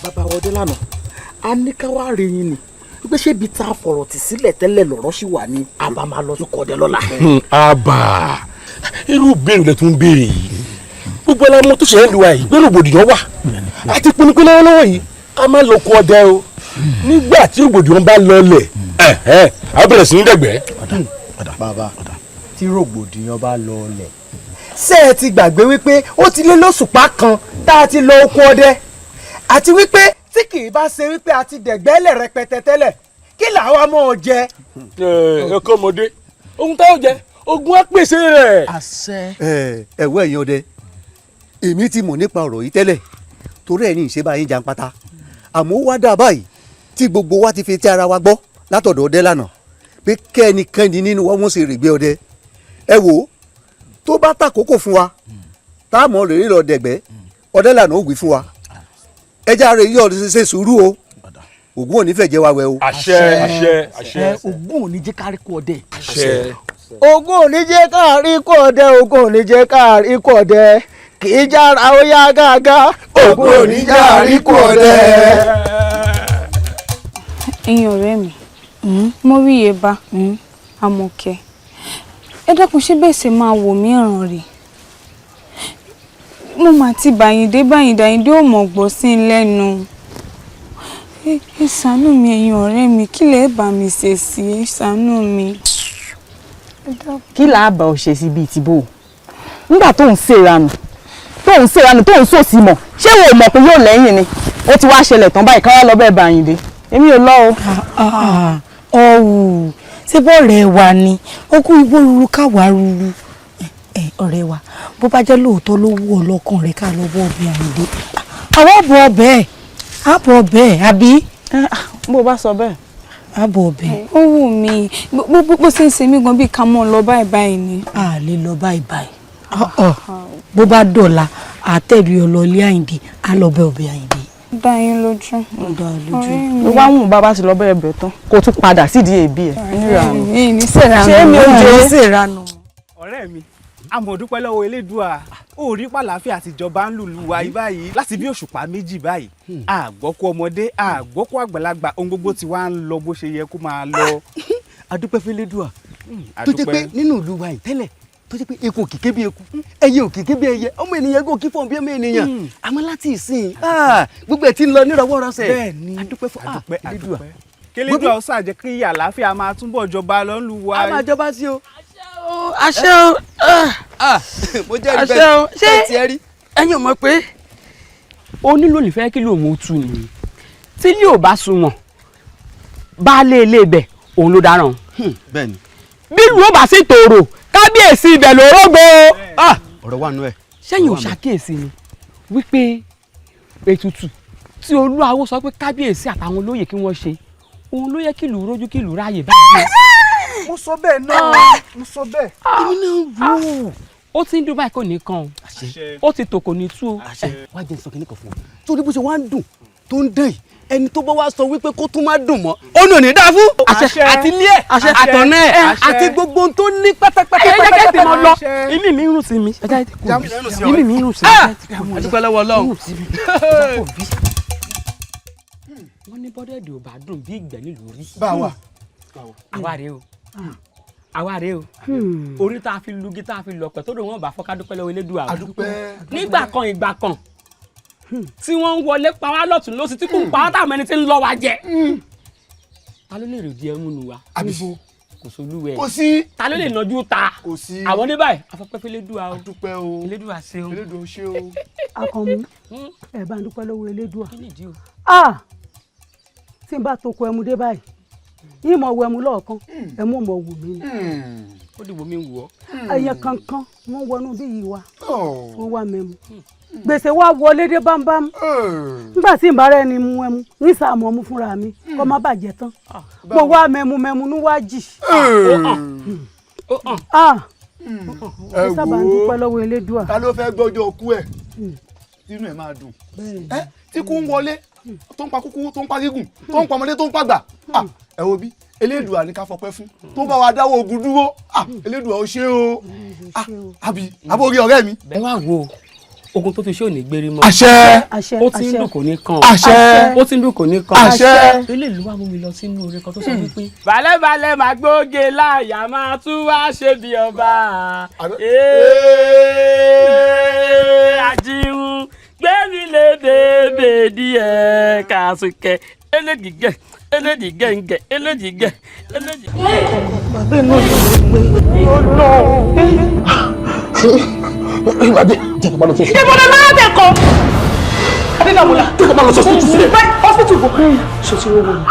Bàbá ọdẹ lánàá a ní ká wá rí yín ni wípé ṣé ibi tá a fọ̀rọ̀ tì sílẹ̀ tẹ́lẹ̀ lọ̀rọ̀ sì wà ní àbá máa lọ tún kọ̀dẹ lọ́la. Àbà irú béèrè lẹ tún béèrè yìí, gbogbo ẹlẹ́mọ tó ṣe ń lu àyè gbé rògbòdìyàn wà àti pinnu pé lọ́wọ́lọ́wọ́ yìí ká má lọ kó ọdẹ o, nígbà tí rògbòdìyàn bá lọlẹ̀ á bẹ̀rẹ̀ sí ní dẹ̀gbẹ́. Bàbá tí rògbòdìyàn bá lọlẹ̀ ṣé ẹ ti gbàgbé wípé ó ti lé lóṣùpá kan tá a ti lọ oko ọdẹ, àti wípé tí kì í bá ṣe wípé a ti dẹ̀gbẹ́lẹ̀ rẹpẹtẹ tẹ́lẹ̀ kí làwa mọ̀ ọ́ jẹ. Ẹ kọ́ ọmọdé ohun táwọn jẹ ogun á pèsè rẹ̀. Àṣẹ. Ẹ wọ ẹ̀yin ọdẹ, èmi ti mọ̀ nípa ọ̀rọ̀ yìí tẹ́lẹ̀ torí ẹ̀ ní ìṣe báyìí jàǹpátá, àmọ́ ó wá dà báyìí tí gbogbo wa ti fi ti ara wa gbọ́ látọ̀dọ̀ ọdẹ lánàá pé kẹ́nikẹ́ni nínú wa wọ́n ṣe règbé ọdẹ. Ẹ wò ó tó bá tàkókò fún wa tá a mọ̀ rèé lọ dẹ̀gbẹ́ ọdẹ lánàá ó wí fún wa, ẹ járe yọ ṣe sùúrù o, Ògún ò ní fẹ́ jẹ́ wa wẹ̀ o. Àṣẹ àṣẹ àṣẹ. Ògún ò ní jẹ́ kárí kú ọdẹ. Àṣẹ. Ògún ò ní jẹ́ kárí kú ọdẹ, Ògún ò ní jẹ́ kárí kú ọdẹ, kì í jára ó yá gágá. Ògún ò ní járí kú ọdẹ. Ẹ̀yin ọ̀rẹ́ mi, mo rí iye bá Àmọ̀kẹ́, ẹ dákun ṣé bẹ́ẹ̀ ṣe máa wò mí ràn rè? Mo mà ti bàyìndé bàyìndé, Àyìndé ò mọ̀ gbọ́ sí i lẹ́nu. Ẹ ṣàánú mi ẹ̀yin ọ̀rẹ́ mi, kí lẹ bá mi ṣe sí i, ẹ ṣàánú mi. Kí là á bá ọ ṣe sí bíi tìbò nígbà tó ń ṣèranù tó ń ṣèranù tó ń sòsì mọ̀, ṣé wo mọ̀ pé yóò lẹ́yìn ni? Ó ti wá ṣẹlẹ̀ tán báyìí, káwá lọ bẹ́ẹ̀ bàyìndé, èmi ò lọ o. Ọ̀wù ṣé bọ́ọ̀rẹ́ wa ni ó kú igbó ruru káwa ruru. Ọ̀rẹ́ wa, bó bá jẹ́ lóòótọ́ ló wú ọlọ́kàn rẹ̀ ká lọ bọ́ ọbẹ̀ Àyìndé, àwọn ọ̀bọ̀ ọbẹ̀ àbọ̀ ọbẹ̀ àbí. Bó bá sọ bẹ́ẹ̀. Àbọ̀ ọbẹ̀. Ó wù mí bó ṣe ń ṣe mí gan bíi ká mọ́ lọ báyìí báyìí ni. A lè lọ báyìí báyìí, bó bá dọ̀la àtẹ̀lé ọlọ́lé Àyìndé á lọ bẹ ọbẹ̀ Àyìndé. Dá yín lójú. Dá lójú. Ló wá wùn bàbá ti lọ bẹ́ẹ̀ bẹ̀ tán kó tún padà sídìí èébì ẹ̀. Ṣé mi ò jẹ́ ṣèranù. Ọ̀rẹ́ mi, a mọ̀ dúpẹ́ lọ́wọ́ Elédùà, ó rí pàlàáfíà àtijọba ń lùlù wa báyìí láti bí òṣùpá méjì báyìí, àgbọ́kú ọmọdé àgbọ́kú àgbàlagbà, ohun gbogbo ti wá ń lọ bó ṣe yẹ kó máa lọ. A dúpẹ́ fún Elédùà tó jẹ́ pé nínú ìlú wa yìí tẹ́lẹ̀ tó jẹ́ pé eku òkìké bí eku, ẹyẹ òkìké bí ẹyẹ, ọmọ ènìyàn gò kí fọ́n bí ọmọ ènìyàn, àmọ́ láti ìsìn gbogbo ẹ̀ ti ń lọ nírọ̀wọ́rọsẹ̀. Bẹ́ẹ̀ni, a dúpẹ́ fún Elédùà. Kélédùà ó ṣàjẹ́ kí àlàáfíà máa túbọ̀ jọba lọ ń lu wa. A máa jọba sí o. Àṣẹ o. Mo jẹ́rìí Àṣẹ o. bẹ́ẹ̀ Ṣé tí ẹ rí. ẹ̀yin ò mọ̀ pé onílò nífẹ̀ẹ́ kí lòun ó tu ni tí ilé ò bá sunwọ̀n baálé ilé ibẹ̀ òun ló dáràn. Bẹ́ẹ̀ni. Bí ìlú ò bá sì tòrò kábíyèsí ibẹ̀ ló rógbó. Ọ̀rọ̀ wà nú ẹ̀. Sẹ́yìn ò ṣàkíyèsí ni wípé ètùtù tí Olúawo sọ pé kábíyèsí àtàwọn olóyè kí wọ́n ṣe òun ló yẹ kí ìlú rójú kí ìlú ráàyè báyìí. Mo sọ bẹ́ẹ̀ náà, mo sọ bẹ́ẹ̀. Èmi náà rò ó. Ó ti ń dún báyìí kò ní kan o, ó ti tò kò ní tú o. Wá jẹ́ sọ kínní kan fún ọ torí bó ṣe wá ń dùn tó ń dẹ̀ yìí, ẹni tó bá wá sọ wípé kó tún má dùn mọ́ ó nà ní dáa fún. Àti ilé ẹ̀ àtọ̀nà ẹ̀ àti gbogbo ohun tó ní pátápátá. Ẹ jẹ́ kí ẹ mọ lọ, imí mi ń rùn sí mi, imí mi ń rùn sí mi. A dúpẹ́ lọ́wọ́ Ọlọ́run. Wọ́n ní bọ́dẹ̀dì ò bá dùn bí ìgbẹ́ nílùú rí. Báwa. Àwa rèé o, àwa rèé o, orí tá a fi lugi tá a fi lọ̀pẹ̀ tó dùn wọ́n bá fọ́ká dúpẹ́ lọ́wọ́ Elédùà o. Nígbà kan ìgbà kan tí wọ́n ń wọlé pa wá lọ́tún lọ́sí tí kò ń pa wá táwọn ẹni tí ń lọ wa jẹ. Ta ló lè rèdí ẹmu nu wa? Kò sólúwẹ̀. Kò sí. Ta ló lè nọjú ta? Kò sí. Àwọn ní báyìí afọpẹ́ fún Elédùà o. Adúpẹ́ o. Elédùà ṣe o. Elédùà ṣe o. Akànmú, ẹ bá ń dúpẹ́ lọ́wọ́ Elédùà. Kí nìdí o? Tí n bá toko ẹmu dé báyìí, yín mọ̀ wọ ẹmu lọ́ọ̀kan, ẹmu mọ̀ wù mí ni. Ó dìbò mi wù ọ́. Ẹyẹ kankan wọ́n wọnú bí yìí wa, wọ́n wá mẹ́mu. Gbèsè wa wọlé dé bámbám. Nígbà tí n bá rẹ́ ni mu ẹmu, ní sàmú ọmú fúnra mi, kó má bàjẹ́ tán. Mo wá mẹ́mu mẹ́mu ní wá jì. Ẹ sábà ń dúpẹ́ lọ́wọ́ Elédùà. Ta ló fẹ́ gbọ́jọ́ ọkú ẹ̀? Inú ẹ̀ máa dùn. Tí kú ń wọlé Tó ń pa kúkúrú, tó ń pa gígùn, tó ń pa ọmọdé, tó ń pàgbà. Ẹ wo bí Elédùà ní ká fọpẹ́ fún tó bá wa dáwọ́ ogun dúró. Elédùà ó ṣe o. Àbí àbórí ọ̀rẹ́ mi. Ẹ wá wo ogun tó fi ṣé ò ní gbérí mọ́. Àṣẹ. Ó ti ń dùn kò ní kàn. Àṣẹ. Ó ti ń dùn kò ní kàn. Àṣẹ. Eléyìí ló wá mú mi lọ sínú orin kan tó sọ wípé. Balẹ̀balẹ̀ máa gbóge láyà máa tún wá ṣe bí ọba. Àjíhun gbẹ́mi lè bèbè díẹ̀ kàṣùkẹ́ elédìgẹ́ elédìgẹ́ǹgẹ́ elédìgẹ́ elédìgẹ́. Bàbá náà ló gbé Ìwádìí jẹ́ kí n bá lọ sí. Ibo ni máa tẹ̀ kọ́? Adédàmọ́lá. Jẹ́ kí n bá lọ sí hospital sílẹ̀. Hospital kò kẹ́yìn. Ṣé o ti rówó ni?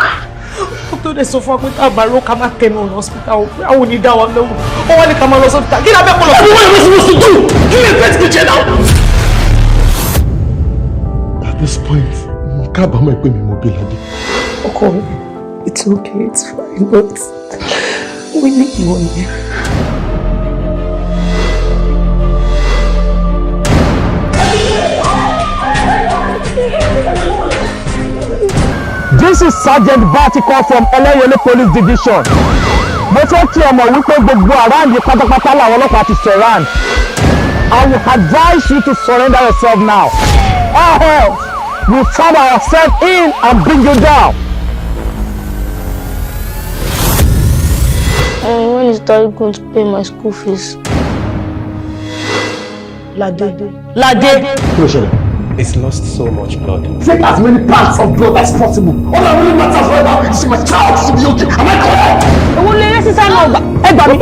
Dókítà dẹ̀ sọ fún wa pé tá a bá ró ká má tẹnu ọ̀nà hospital o, àwọn ò ní dá wa lóhùn. Ó wá ní ká máa lọ sí hospital. Kí ni abẹ́ kọ́ lọ? Ẹbí wọ́n yóò fi do. Kí ni ìfẹ́ ti fi jẹ náà? At this point, mo kábàámọ̀ pé mi mo bí Ládé. Ọkọ mi, it's okay, it's fine, but we need money. This is Sergeant Vertical from Eleyele Police Division. Mo fẹ́ kí ẹ mọ̀ wípé gbogbo around pátápátá làwọn ọlọ́pàá ti surround. I will advise you to surrender yourself now. Or else we find ourselves in and bring you down. And when is Daddy going to pay my school fees? Lade. Lade. Kí ló ṣẹlẹ̀? It's lost so much blood. Take as many parts of blood as possible. All that really matters right now is my child should be okay. Am I correct? Òun lè rẹ́ sísá náà gbà. Ẹ gbà mí.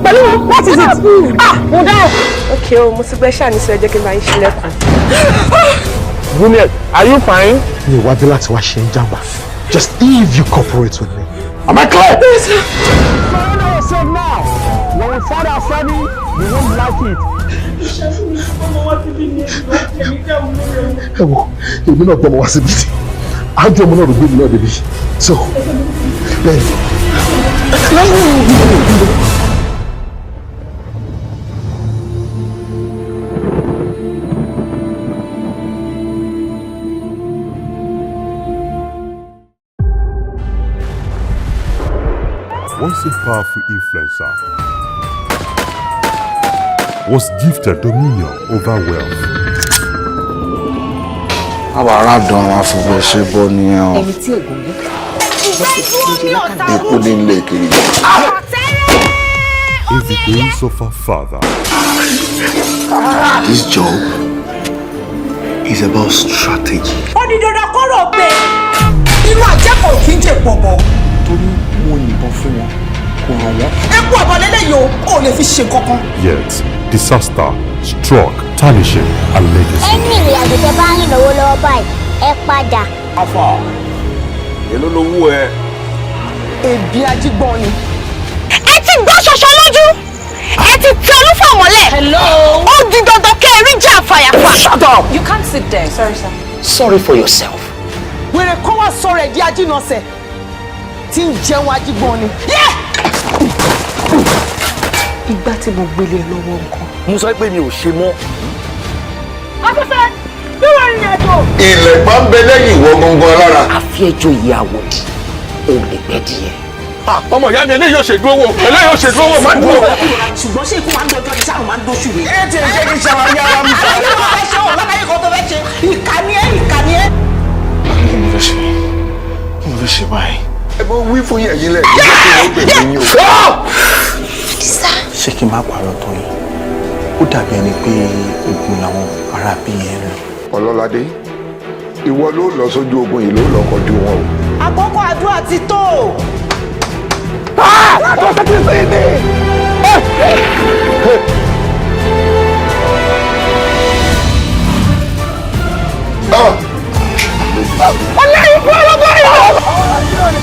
Pẹ̀lú what is it? Ah, mo dáhùn. Okay o, mo ti gbẹ́ ṣáà ní sọ ẹ jẹ́ kí n máa ń ṣílẹ̀kùn. Juliet, are you fine? Mi ò wá dé láti wá ṣe ń jàmbá. Just if you cooperate with me. Am I clear? Surrender yourself now. When we find ourselves in, we won't like it. Ẹ wo, èmi náà gbọ́mọ wá síbi tí ájú ọmọ náà ló gbé mi náà débi. So, bẹ́ẹ̀ ni. Once a powerful influencer was gifted dominion over wealth. Àwọn aládùn àwọn afọwọ́ṣe bọ́ nìyẹn o. Ẹni tí ògùn mú. Ikú ní ilé kiri. Evidence of her father. This job is about strategy. Ó di dandan kọ́rọ̀ pé inú àjẹkọ̀ọ́ kì í jẹ pọ̀bọ̀. Torí mo yìnbọn fún wọn, kò ràn wọ́n. Epo ọ̀bọ̀ lélẹ́yìí o, ò lè fi ṣe kankan. Yet, disaster struck, tarnishing her legacy. Ẹni ìrìn àjò tẹ bá ń rìn lọ́wọ́lọ́wọ́ báyìí, ẹ padà. Afa, èló lowó ẹ? Èbí ajígbọ́n ni. Ẹ ti gbọ́ ṣoṣo lójú, ẹ ti tẹ olúfọ̀ mọ́lẹ̀. Ó di dandan kẹ́ ẹ rí jà fàyàfà. Shut up! You can't sit there. Sorry, sir. Sorry for yourself. Wèrè kan wá sọ̀rọ̀ ẹ̀ di ajínasẹ̀ tí ń jẹun ajígbọ́n ni. Ìgbà tí mo gbélé lọ́wọ́ nǹkan. Mo sọ pé mi ò ṣe mọ́. Afẹ́fẹ́ bí wọ́n rìnrìn àjò. Ilẹ̀ pa ń bẹ lẹ́yìn ìwọ gangan lára. Àfi ẹjọ́ ìyàwó di, òun lè gbẹ́ díẹ̀. Ọmọ ìyá mi eléyìí ò ṣe dúró wò, eléyìí ò ṣe dúró wò, má dúró. Ṣùgbọ́n ṣé ikú máa ń dọjọ́ ni sáà máa ń dóṣù rẹ̀? Ẹ ti ṣe kí ṣàwárí ara mi sá. Àlàyé kan tó fẹ́ ṣe ọ̀ lọ́láyé kan tó fẹ́ ṣe. Ìkà ni ẹ́, ìkà ni ẹ́. Kí mo fẹ́ ṣe? Kí mo fẹ́ ṣe báyìí? Ẹ bọ́ wí fún yẹn yín lẹ̀, ẹ jẹ́ kí wọ́n pè mí yín o. Ṣé kí n má parọ́ tán yìí? Ó dàbí ẹni pé ogun làwọn ará bí yẹn ń lò. Ọlọ́ládé, ìwọ ló lọ sójú ogun yìí ló lọ kọjú wọn o. Àkókò àdúrà ti tó. Ọlọ́run fún ọlọ́gbọ́n yìí.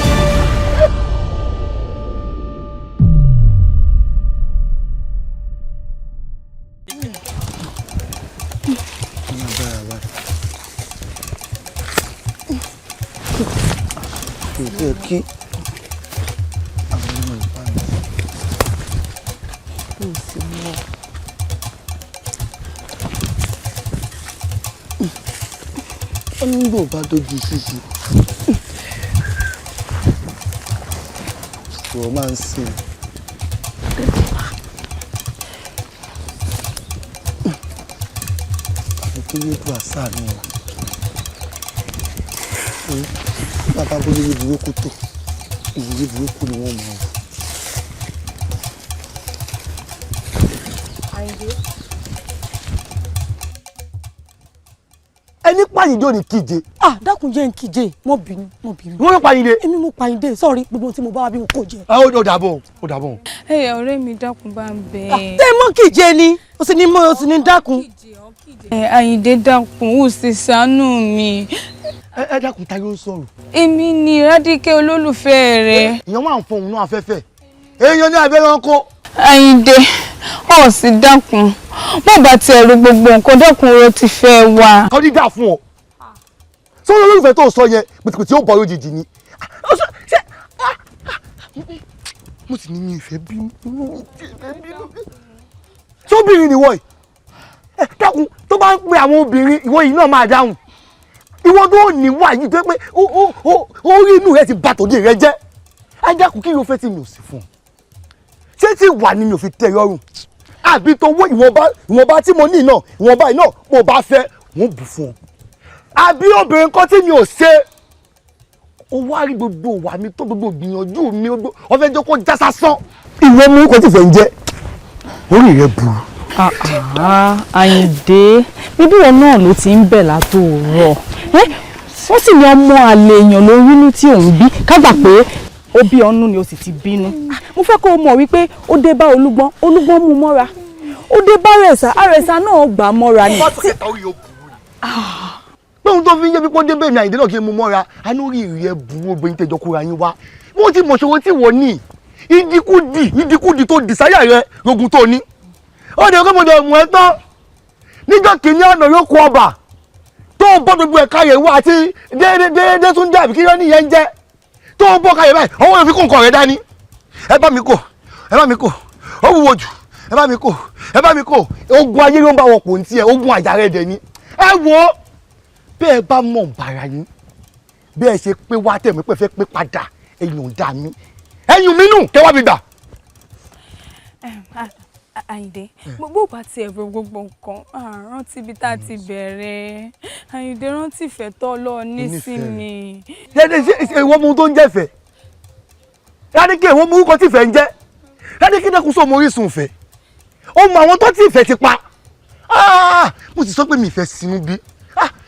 Kò kí àwọn ọmọ ìbá mi. Kò sí mọ́. Ó ní gbò bá dojú ṣíṣe. Ìwọ máa ń sìn. Àfi kí Elédùà ṣàánú wa. Bàbá bóyá burúkú tó, ìwúrí burúkú ni wọ́n máa wù. Ẹni pàyíndé ò ní kíje. Ah, dákun jẹ́ n kíje, mo bínú, mo bínú. Wọ́n ló pàyíndé. Èmi mo pàyíndé, sọ́ọ̀rí gbogbo tí mo bá wá bí mo kò jẹ. Ẹ ó dàbọ̀, ó dàbọ̀. Ẹ ọ̀rẹ́ mi dákun bá ń bẹ̀. Tẹ́ mọ́ kíje ni, o sì ní mọ́, o sì ní dákun. Ẹ Àyìndé dákun, ó sì ṣàánú mi. Ẹ dákun, ta ló ń sọ̀rọ̀? Èmi ni Rádíkẹ́ olólùfẹ́ rẹ. Èèyàn máa ń fọhùn náà afẹ́fẹ́. Èèyàn ní abẹ́rẹ́ ọkọ. Àyìndé, ó sì dákun. Bó bá tiẹ̀ ro gbogbo nǹkan, dákun ro ti fẹ́ wa. Kọ́ dídà fún ọ. Sọ́wọ́n olólùfẹ́ tó sọ yẹn, pìtìpìtì ó bọ̀ lójijì ni. Mo sì ní mi ìfẹ́ bínú. Sóbìnrin ni wọ́ọ̀ yìí. Ẹ dákun, tó bá ń pe àwọn obìnrin, ìwọ yìí náà máa dáhùn. Ìwọ tó ní wà yìí tó pé orí inú rẹ ti bà tòde rẹ jẹ́. Ẹ dákun, kí ló fẹ́ tí mi ò sí fún ọ? Ṣé tí wà ni mi ò fi tẹ́ lọ́rùn? Àbí tó wó ìwọ̀nba tí mo ní náà, ìwọ̀nba yìí náà mo bá fẹ́, wọ́n bù fún ọ. Àbí obìnrin kan tí mi ò ṣe, ó wá rí gbogbo ìwà mi tó gbogbo gbìyànjú mi, ó fẹ́ jẹ́ kó já sásán. Ìwọ mú kò tí fẹ́ ń jẹ́, orí rẹ burú. Àyìndé, bíbí wọn náà ló ti ń bẹ̀ látòórọ̀. Wọ́n sì ní ọmọ àlè èèyàn ló rínú tí òun bí, ká gbà pé ó bí ọnú ni ó sì ti bínú. Mo fẹ́ kó o mọ̀ wípé ó dé bá Olúgbọ́n, Olúgbọ́n mú mọ́ra. Ó dé bá Àrẹ̀sà, Àrẹ̀sà náà gbà mọ́ra ni. Pé ohun tó fi ń yé mi pé ó dé bẹ́ẹ̀ mi Àyìndé náà kí n mú mọ́ra, a ní orí ìrẹ́ burú obìnrin tẹjọ kóra yín wá. Mo ti mọ̀ ṣòro tí wọ́n ní ìdíkúdì tó dì sáyà rẹ lógun tó ní. Ó dẹ̀ pé mo dẹ̀ mú ẹ tán. Níjọ́ kìíní ọ̀nà ló kó ọba tó ń bọ́ gbogbo ẹ̀ka yẹ̀ wá àti déédéé tún dé àbí kí ló ní ìyẹn ń jẹ́. Tó ń bọ́ kalẹ̀ báyìí, ọwọ́ yóò fi kó nǹkan rẹ̀ dání. Ẹ bá mi kó, ẹ bá mi kó, ó wúwo jù, ẹ bá mi kó, ẹ bá mi kó. Ogun ayé ló ń bá wọn pò ní tiẹ̀, ogun àjà rẹ̀ dẹ̀ ni. Ẹ wo bẹ́ẹ̀ bá mọ̀ bàrà yín, bẹ́ẹ̀ ṣe pé wá tẹ̀mí pé fẹ́ pé padà, ẹ̀yìn ò dá mi. Ẹ̀yìn mi nù, kẹ́ wá mi gbà. Àyìndé, bó bá tiẹ̀ ro gbogbo nǹkan, rántí ibi tá a ti bẹ̀rẹ̀. Àyìndé, rántí ìfẹ́ tó lọ ní sí mi. Ṣé ìwọ mú tó ń jẹ́fẹ̀ẹ́? Rádíkẹ́, ìwọ mú orúkọ tí ìfẹ́ ń jẹ́? Rádíkẹ́ dẹ́kun sọ mo orísun ìfẹ́. Ó mọ àwọn tó tí ìfẹ́ ti pa. Mo sì sọ pé mi ìfẹ́ sinú bí.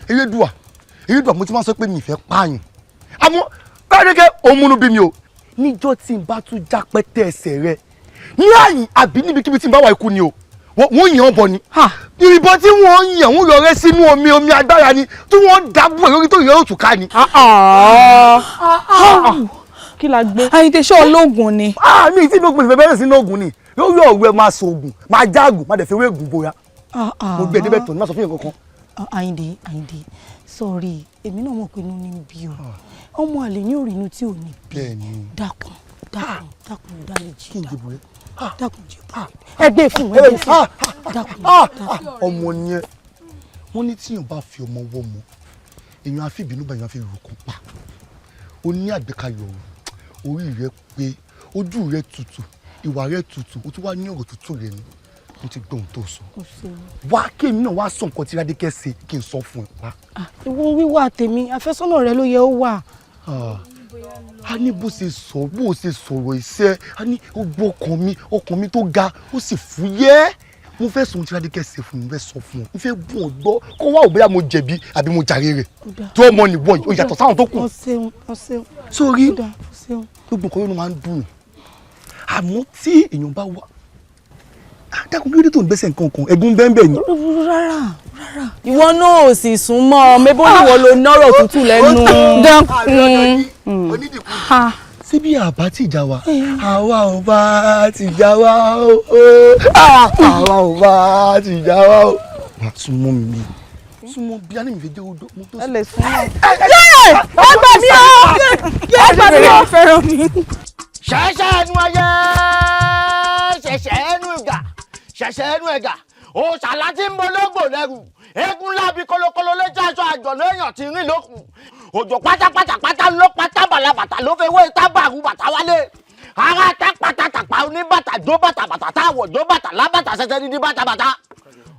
Elédùà, Elédùà, mo ti máa sọ pé mi ìfẹ́ pààyàn. Àmọ́ Rádíkẹ́, ó múnú bí mi o. Níjọ́ tí n bá tún já pẹ́tẹ́ ẹsẹ̀ rẹ ní àyìn àbí níbikíbi tí n bá wà, ikú ni o. Wọ́n yàn án bọ̀ ni. Ìbọn tí wọ́n yàn wọ́n yọrẹ sínú omi, omi agbára ni tí wọ́n dábò lórí tó yọrọ òtúká ni. Kí la gbé. Àyìndé, ṣé olóògùn ni. Mi tí lóògùn ìfẹ́ bẹ́rẹ̀ sí lóògùn ni. Lórí ọ̀rọ̀ ẹ máa sọ ògùn, máa jáàgùn, máa dẹ̀ fi ewé ògùn bora. Mo gbé ẹdẹ́bẹ̀ tó ní má sọ fún yẹn kankan. Àyìndé, Àyìndé, sọ̀rí, èmi náà mọ̀ pé inú ní bí o. Ọmọ àlè ní òrìnú tí ò ní bí. Dákun, dákun, dákun, dáríjì. Dákun jẹ́ ẹgbẹ́ fún, ẹgbẹ́ fún. Dákun, dákun. Ọmọ ni ẹ, wọ́n ní tíyàn bá fi ọmọ wọ́ mọ́, èèyàn á fi ìbínú bá èèyàn á fi ròkun pa. Ó ní àgbékalẹ̀ ọ̀rọ̀, orí rẹ pé, ojú rẹ tutù, ìwà rẹ tutù, ó tún wá ní ọ̀rọ̀ tútù rẹ ni. Mo ti gbọ́ ohun tó sọ. Wá kí èmi náà wá sọ nǹkan tí Rádíkẹ́ ṣe kí n sọ fún ẹ wá. Ìwọ wíwà tèmi, àfẹ́sọ́nà rẹ ló yẹ ó wà. A ní bó ṣe sọ, bó ṣe sọ̀rọ̀ iṣẹ́, a ní gbogbo ọkàn mi tó ga, ó sì fúyẹ́. Mo fẹ́ sọ ohun tí Rádíkẹ́ ṣe fún mi, mo fẹ́ sọ fún ọ, mo fẹ́ bùn ọ gbọ́, kó wá ò bóyá mo jẹ̀bi àbí mo jàre rẹ̀. Tí ọmọ nìwọ yìí, ó yàtọ̀ sáwọn tó kù. Sórí gbogbo nǹkan yóò máa ń dùn. Àmọ́ tí èèyàn bá wà, dákun kí ló dé tó ń gbẹ́sẹ̀ nǹkan kan, ẹ̀gún bẹ́ẹ̀ ni. Rárá, rárá. Ìwọ náà ò sì sún mọ́ ọ, mébó níwọ ló nọ́rọ̀ tútù lẹ́nu. Dákun. Ṣé bí àbá ti jà wá? Àwa ò bá ti jà wá o. Àwa ò bá ti jà wá o. Wàá súnmọ́ mi. Súnmọ́ bí a ní mi fi dé odò. Ẹ lè súnmọ́. Yé! Ẹ gbà mí o! Ẹ gbà mí o! Fẹ́ràn mi. Ṣẹ̀ṣẹ̀ ẹnu ayé, ṣẹ̀ṣẹ̀ ẹnu ìgà, ṣẹ̀ṣẹ̀ ẹnu ẹ̀gà, Òòṣàlá tí ń bológbò lẹ́rù. Eégún lábí kólókóló létí aṣọ àjọ lẹ́yìn tí ń rìn lókun. Òjò pátápátápátá ló pátá bàlàbàtà ló fẹ́ wé tábàrú bàtà wálé. Ara tá pátátápá oníbàtà jó bàtà bàtà táwọ̀ jó bàtà lábàtà ṣẹṣẹ dídí bàtà bàtà.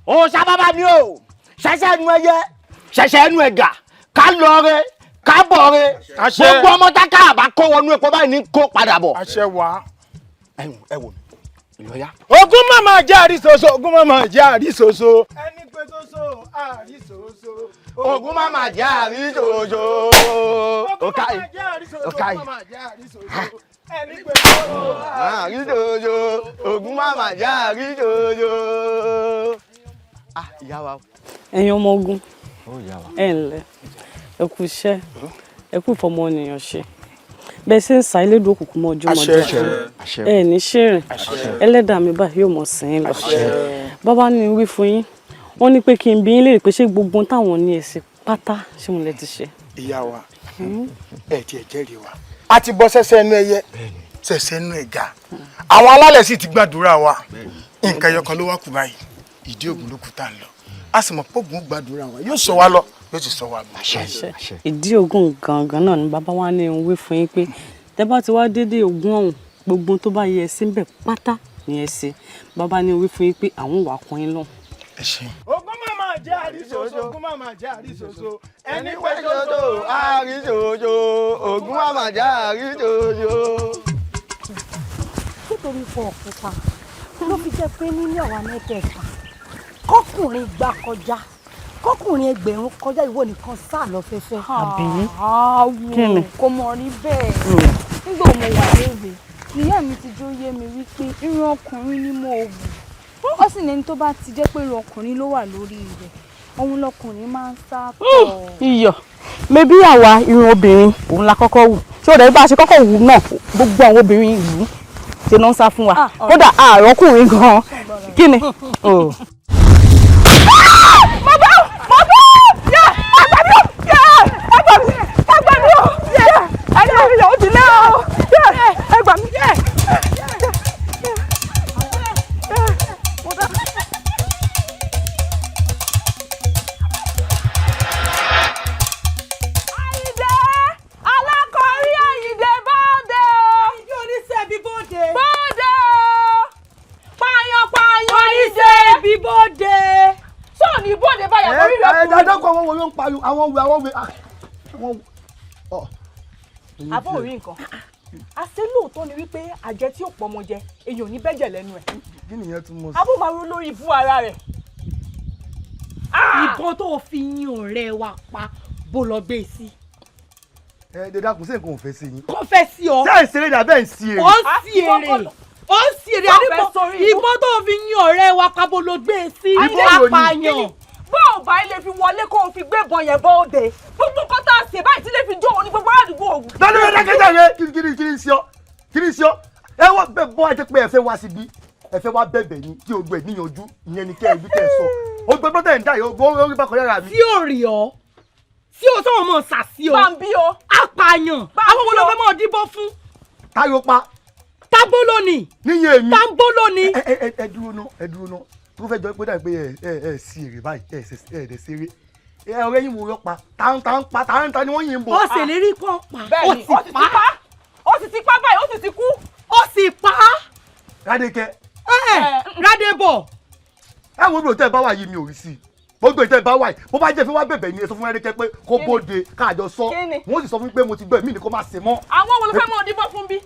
Òòṣà bàbá mi o, ṣẹṣẹ ẹnu ẹyẹ, ṣẹṣẹ ẹnu ẹ̀gà, ká lọ re, ká bọ̀ re. Gbogbo ọmọ tákà àbá kó wọnú epo báyìí ní kó padà bọ̀. Àṣẹ wá. Ẹ wò mí, ìlọ́yà. Ogún màmá jẹ́ àrísòso, ogún màmá jẹ́ àrísòso. Ẹni pé soso àrísòso. Ogún màmá jẹ́ àrísòso. Ogún màmá jẹ́ àrísòso, ogún màmá jẹ́ àrísòso. Ẹni pé soso àrísòso, ogún màmá jẹ́ àrísòso. Ah, ìyá wa. Ẹ̀yin ọmọ ogun, ẹ ǹlẹ́, ẹ kú iṣẹ́, ẹ kú ìfọmọnìyàn ṣe. Bẹ́ẹ̀ ṣe ń sa elédùn òkùnkùn mọ́ ọjọ́ mọ́jọ́ ẹ ní ṣèrìn ẹlẹ́dàá mi báyìí yóò mọ̀ sí i lọ. Bàbá ní wí fún yín, wọ́n ní pé kí n bi yín léèrè pé ṣé gbogbo táwọn ní ẹ̀sìn pátá ṣé mo lè ti ṣe. Ìyá wa, ẹ tiẹ̀ jẹ́rìí wa. A ti bọ́ sẹ́sẹ́ ẹnu ẹyẹ, sẹ́sẹ́ ẹnu ẹ̀gà. Àwọn alálẹ̀ sì ti gbàdúrà wa. Nǹkan ẹyọ kan ló wá kù báyìí. Ìdí ògùn ló kù tá à ń lọ. A sì mọ̀ pé Ògún gbàdúrà wa, yóò sọ wa lọ, yóò sì sọ wa bọ̀. Ìdí ògùn gangan náà ni bàbá wa ní ń wí fún yín pé tẹ́ bá ti wá dédé ògùn ọ̀hún, gbogbo tó bá yẹ síbẹ̀ pátá ni ẹ ṣe. Bàbá ní wí fún yín pé àwọn wà kún yín lọ. Ẹ ṣé. Ogún màmá jẹ́ àrísòso, ogún màmá jẹ́ àrísòso. Ẹni pé soso àrísòso, ogún màmá jẹ́ àrísòso. Nítorí fún ọ̀pupa ló fi jẹ́ pé nínú àwa mẹ́tẹ̀ẹ̀ta kọkùnrin gbà kọjá, kọkùnrin ẹgbẹ̀rún kọjá, ìwọ nìkan sá lọ fẹ́fẹ́. Àbí kí ni kò mọ̀ rí bẹ́ẹ̀. Nígbà mo wà léwe, ìyá mi ti jó yé mi wípé irun ọkùnrin ni mo wù. Ó sì ní ẹni tó bá ti jẹ́ pé irun ọkùnrin ló wà lórí rẹ̀, òun lọkùnrin máa ń sá pọ̀. Iyọ̀, mebí àwa irun obìnrin òun la kọ́kọ́ wù. Ṣé o dẹ̀ bá a ṣe kọ́kọ́ wù náà, gbogbo àwọn obìnrin ìlú ṣe náà ń sá fún wa. Kódà àrọ́kùnrin gan-an. Kí ni? Àbó orí nǹkan àṣé lóòótọ́ ni wípé àjẹ tí ò pọmọ jẹ èèyàn ò ní bẹ́jẹ̀ lẹ́nu ẹ̀. Kí nìyẹn tún mọ̀ sí. Àbó máa ro lórí ibú ara rẹ̀. Ìbọn tó fi yín ọ̀rẹ́ wa pa bó lọ gbé sí. Ẹ dẹ dákun, sí nǹkan ò fẹ́ sí yín. Kò fẹ́ sí ọ. Ṣé ẹ̀ ń ṣeré ni àbẹ́ ń sí èrè? Ó ń sí èrè, ó ń sí èrè. Àdìpọ̀ ìbọn tó fi yín ọ̀rẹ́ wa pa bó lọ gbé sí. Apààyàn. Bó o bá ilé fi wọlé kó o fi gbé ìbọn yẹn bọ́ òde, gbogbo nǹkan tá a ṣe báyìí tí lè fi jó òun ní gbogbo àdúgbò ògùn. Lọ́dún yẹn dákẹ́jà yẹn, kí ni kí ni sí ọ, kí ni sí ọ? Ẹ wá bẹ bọ́ ẹ jẹ́ pé ẹ fẹ́ wá síbí, ẹ fẹ́ wá bẹ̀bẹ̀ ni kí ogun ẹ̀ níyanjú, ìyẹn ni kẹ́ ẹ wí kẹ́ ẹ sọ. Ogun gbọ́dọ̀ ẹ̀ ń dá yìí, ogun orí bákan yára mi. Tí ò rí ọ, tí o sọ̀rọ̀ mọ̀ sàsí ọ. Bàǹbí o. Apààyàn, àwọn wo ló fẹ́ mọ̀ díbọ́ fún? Táyọ̀ pa. Tábó lónìí. Níyẹn èmi. Tábó lónìí. Ẹ ẹ dúró ná, ẹ dúró ná. Tó fẹ́ jọ pé dàbí pé ẹ ẹ sí èrè báyìí, ẹ ẹ dẹ̀ ṣeré. Ẹ ọ̀rẹ́ yín wo yọ pa, táńtá ń pa, táńtá ni wọ́n yìn ń bọ̀. Ó ṣèlérí kó pa, ó sì pa. Ó sì ti pa báyìí, ó sì ti kú. Ó sì pa. Rádékẹ́. Ẹ Rádébọ̀. Ẹ wo bí òtẹ́ bá wà yìí mi ò rí sí i. Gbogbo ìtẹ́ bá wà yìí, bó bá jẹ́ fi wá bẹ̀bẹ̀ ni ẹ sọ fún Rádékẹ́ pé kó bóde káàjọ sọ. Wọ́n sì sọ fún mi pé mo ti gbọ́ ẹ̀mí ni kó má ṣe mọ́. Àwọn wo ló fẹ́ mọ̀ díbọ́ fún bí?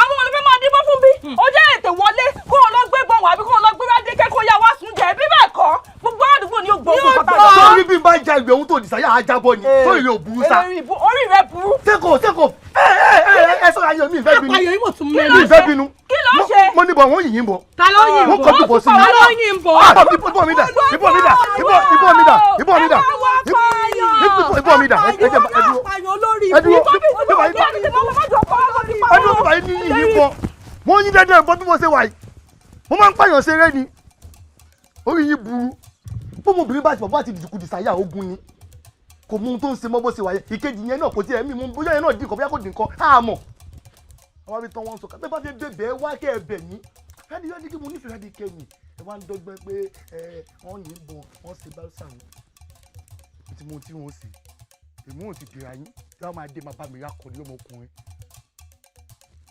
Àwọn wo ló fẹ́ mọ̀ díbọ́ fún bí? Ó jẹ́ ètè wọlé kó o lọ gbé bọ̀ wá àbí kó o lọ gbé Rádékẹ́ kó yá wá sùn jẹ́ bí bẹ́ẹ̀ kọ́. Gbogbo àdúgbò ni ó gbọ́ ogun pátá. Sórí bí n bá ja ìwé ohun tó dìsáyà á jábọ́ ni, sórí rẹ̀ ò burú sá. Orí rẹ̀ burú. Sẹ́kọ̀ sẹ́kọ̀ ẹ ẹ ẹ sọ̀rọ̀ ayọ̀ mi ìfẹ́ bínú. Apààyàn yìí mọ̀ tún mẹ́rin. Mi ìfẹ́ bínú. Kí ló ṣe? Mo ní bọ̀ wọ́n yìnyín bọ̀. Ta ló yìn bọ̀? Wọ́n kọjú bọ̀ sí mi. Ta ló yìn bọ̀? Ìbọn mi dà, ìbọn mi dà, ìbọn mi dà, ìbọn mi dà. Ìbọn mi dà, ẹ jẹ́ ẹ dúró. Ẹ dúró. Ẹ dúró bàbá yìí ní yìnyín bọ̀. Mo yín dandan ìbọn bí mo ṣe wà yìí. Mo máa ń pààyàn ṣeré ni. Orí yìí burú. Bọ́mọbìnrin bá ti bàbá ti dìkú dìsáyà ogun ni. Kò mú ohun tó ń ṣe mọ́ bó ṣe wà yẹn. Ìkejì yẹn náà kò tiẹ̀ mí mú bóyá yẹn náà dín nǹkan bóyá kò dín nǹkan á mọ̀. Àwọn àbí tán wọ́n ń sọ ká bẹ́ẹ̀ bá fẹ́ bẹ̀bẹ̀ wá kẹ́ ẹ bẹ̀ mí. Rádìí kí mo nífẹ̀ẹ́ Rádìí kẹ́ mi. Ẹ wá ń dọ́gbọ́n pé ẹ wọ́n yìnbọn wọ́n ṣe bá sàwọn tí mo tí wọ́n ṣe èmi ò ti dìrà yín tí wọ́n máa dé máa bá mi rákọ̀ ní ọmọkùnrin.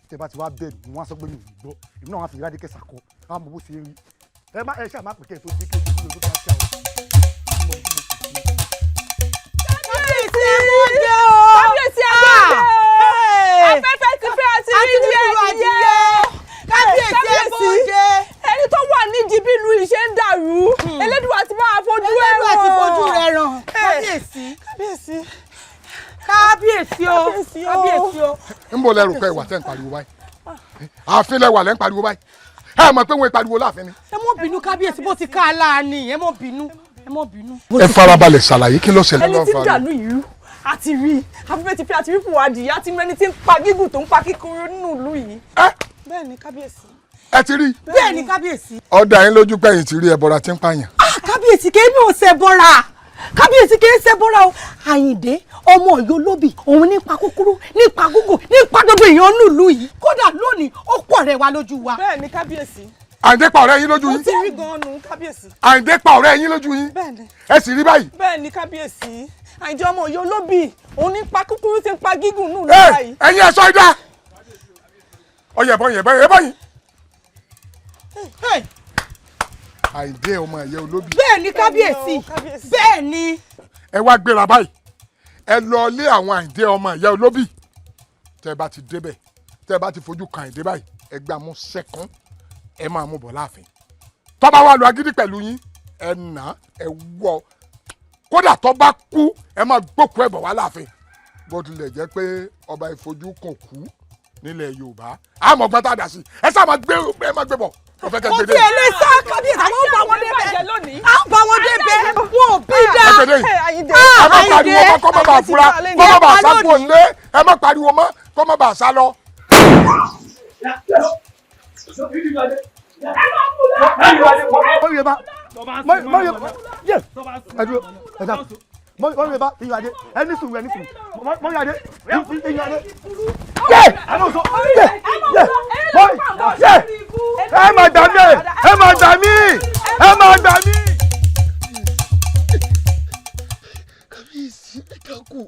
Tẹ bá ti wá bẹ́ẹ̀ ni wọ́n á sọ pé mi ò ní gbọ́, èmi náà wọ́n á fi Rádíkẹ́ sàkọ, wọ́n á mọ bó ṣe ń rí. Ẹ má ẹ ṣáà má pè kẹ́ ẹ tó dé kí ẹ tó dé kíákíá o. Kábíyèsí ẹ mú oúnjẹ o. Kábíyèsí ẹ mú oúnjẹ o. Afẹ́fẹ́ ti fẹ́ àti rí díẹ̀ adìyẹ. Kábíyèsí ẹ mú oúnjẹ. Ẹni tó wà nídìí bí ìlú yìí ṣe ń dàrú. Elédùà ti máa fojú ẹ̀ ràn. Elédùà ti fojú rẹ̀ ràn. Kábíyèsí. Kábíyèsí. Kábíyèsí o. Kábíyèsí o. Ń bọ̀ lẹ́rù pé ìwà tẹ́ ń pariwo báyìí. Ààfin lẹ́wà lẹ́ ń pariwo báyìí. Ẹ mọ̀ pé wọ́n ń pariwo láàfin ni. Ẹ mọ́ bínú kábíyèsí, bó ti ká a láà ni, ẹ mọ́ bínú, ẹ mọ́ bínú. Ẹ farabalẹ̀ ṣàlàyé kí ló ṣẹlẹ̀. Ẹni tí ń dàlú ìlú àti rí afẹ́fẹ́ ti fi àti rí fún wa dìyà tí mẹ́ni tí ń pa gígùn tó ń pa kíkúrú nínú ìlú yìí. Bẹ́ẹ̀ ni kábíyèsí. Ẹ ti rí. Bẹ́ẹ̀ ni kábíyèsí. Ó dá yín lójú pé ẹ̀yin ti rí ẹbọra tí ń pààyàn. Kábíyèsí kémi ò ṣe bọ́ra, kábíyèsí kì í ṣe bọ́ra o. Àyìndé ọmọ Ọ̀yọ́ lóbì, òun nípa kúkúrú nípa gúngùn nípa gbogbo èèyàn nílùú yìí, kódà lónìí ó pọ̀ rẹ̀ wá lójú wa. Bẹ́ẹ̀ ni kábíyèsí. Àyìndé pa ọ̀rẹ́ yín lójú yín. Ó ti rí gan-an nù kábíyèsí. Àyìndé pa ọ̀rẹ́ yín lójú yín. Bẹ́ẹ̀ ni. Ẹ sì rí báyìí. Bẹ́ẹ̀ ni kábíyèsí. Àyìndé ọmọ Ọ̀yọ́ lóbì, òun nípa kúkúrú tí ń pa gígùn nù báyìí. Ẹ̀yin ẹ sọ idá. Ọyẹ ẹ̀bọ̀n yẹn ẹ̀bọ̀n yìí. Àyìndé ọmọ Ọ̀yọ́ olóbì. Bẹ́ẹ̀ ni kábíyèsí. Bẹ́ẹ̀ ni. Ẹ wá gbéra báyìí, ẹ lọ lé àwọn Àyìndé ọmọ Ọ̀yọ́ olóbì. Tẹ́ bá ti débẹ̀, tẹ́ bá ti fojú kan Àyìndé báyìí, ẹ gbá mú sẹ́kún, ẹ máa mú bọ̀ láàfin. Tó bá wá lọ agídí pẹ̀lú yín, ẹ nà ẹ wọ, kódà tó bá kú ẹ máa gbókùú ẹ bọ̀ wá láàfin. Bó tilẹ̀ jẹ́ pé ọba ìfojú kàn kú nílẹ̀ Yorùbá, àmọ́ gbọ́n tá a dà sí, ẹ sáà máa gbé, ẹ máa gbé bọ̀. Kò tí ẹ lè sá kábíyèsí, àwọn ò bá wọn débẹ̀, à ń bá wọn débẹ̀, wọn ò bí dá. Ẹ má pariwo mọ́ kó má bàa fura, kó má bàa sá kúrò nílé. Ẹ má pariwo mọ́ kó má bàa sá lọ. Ẹ má gbà mí, ẹ má gbà mí, ẹ má gbà mí. Kábíyèsí ẹ dákun,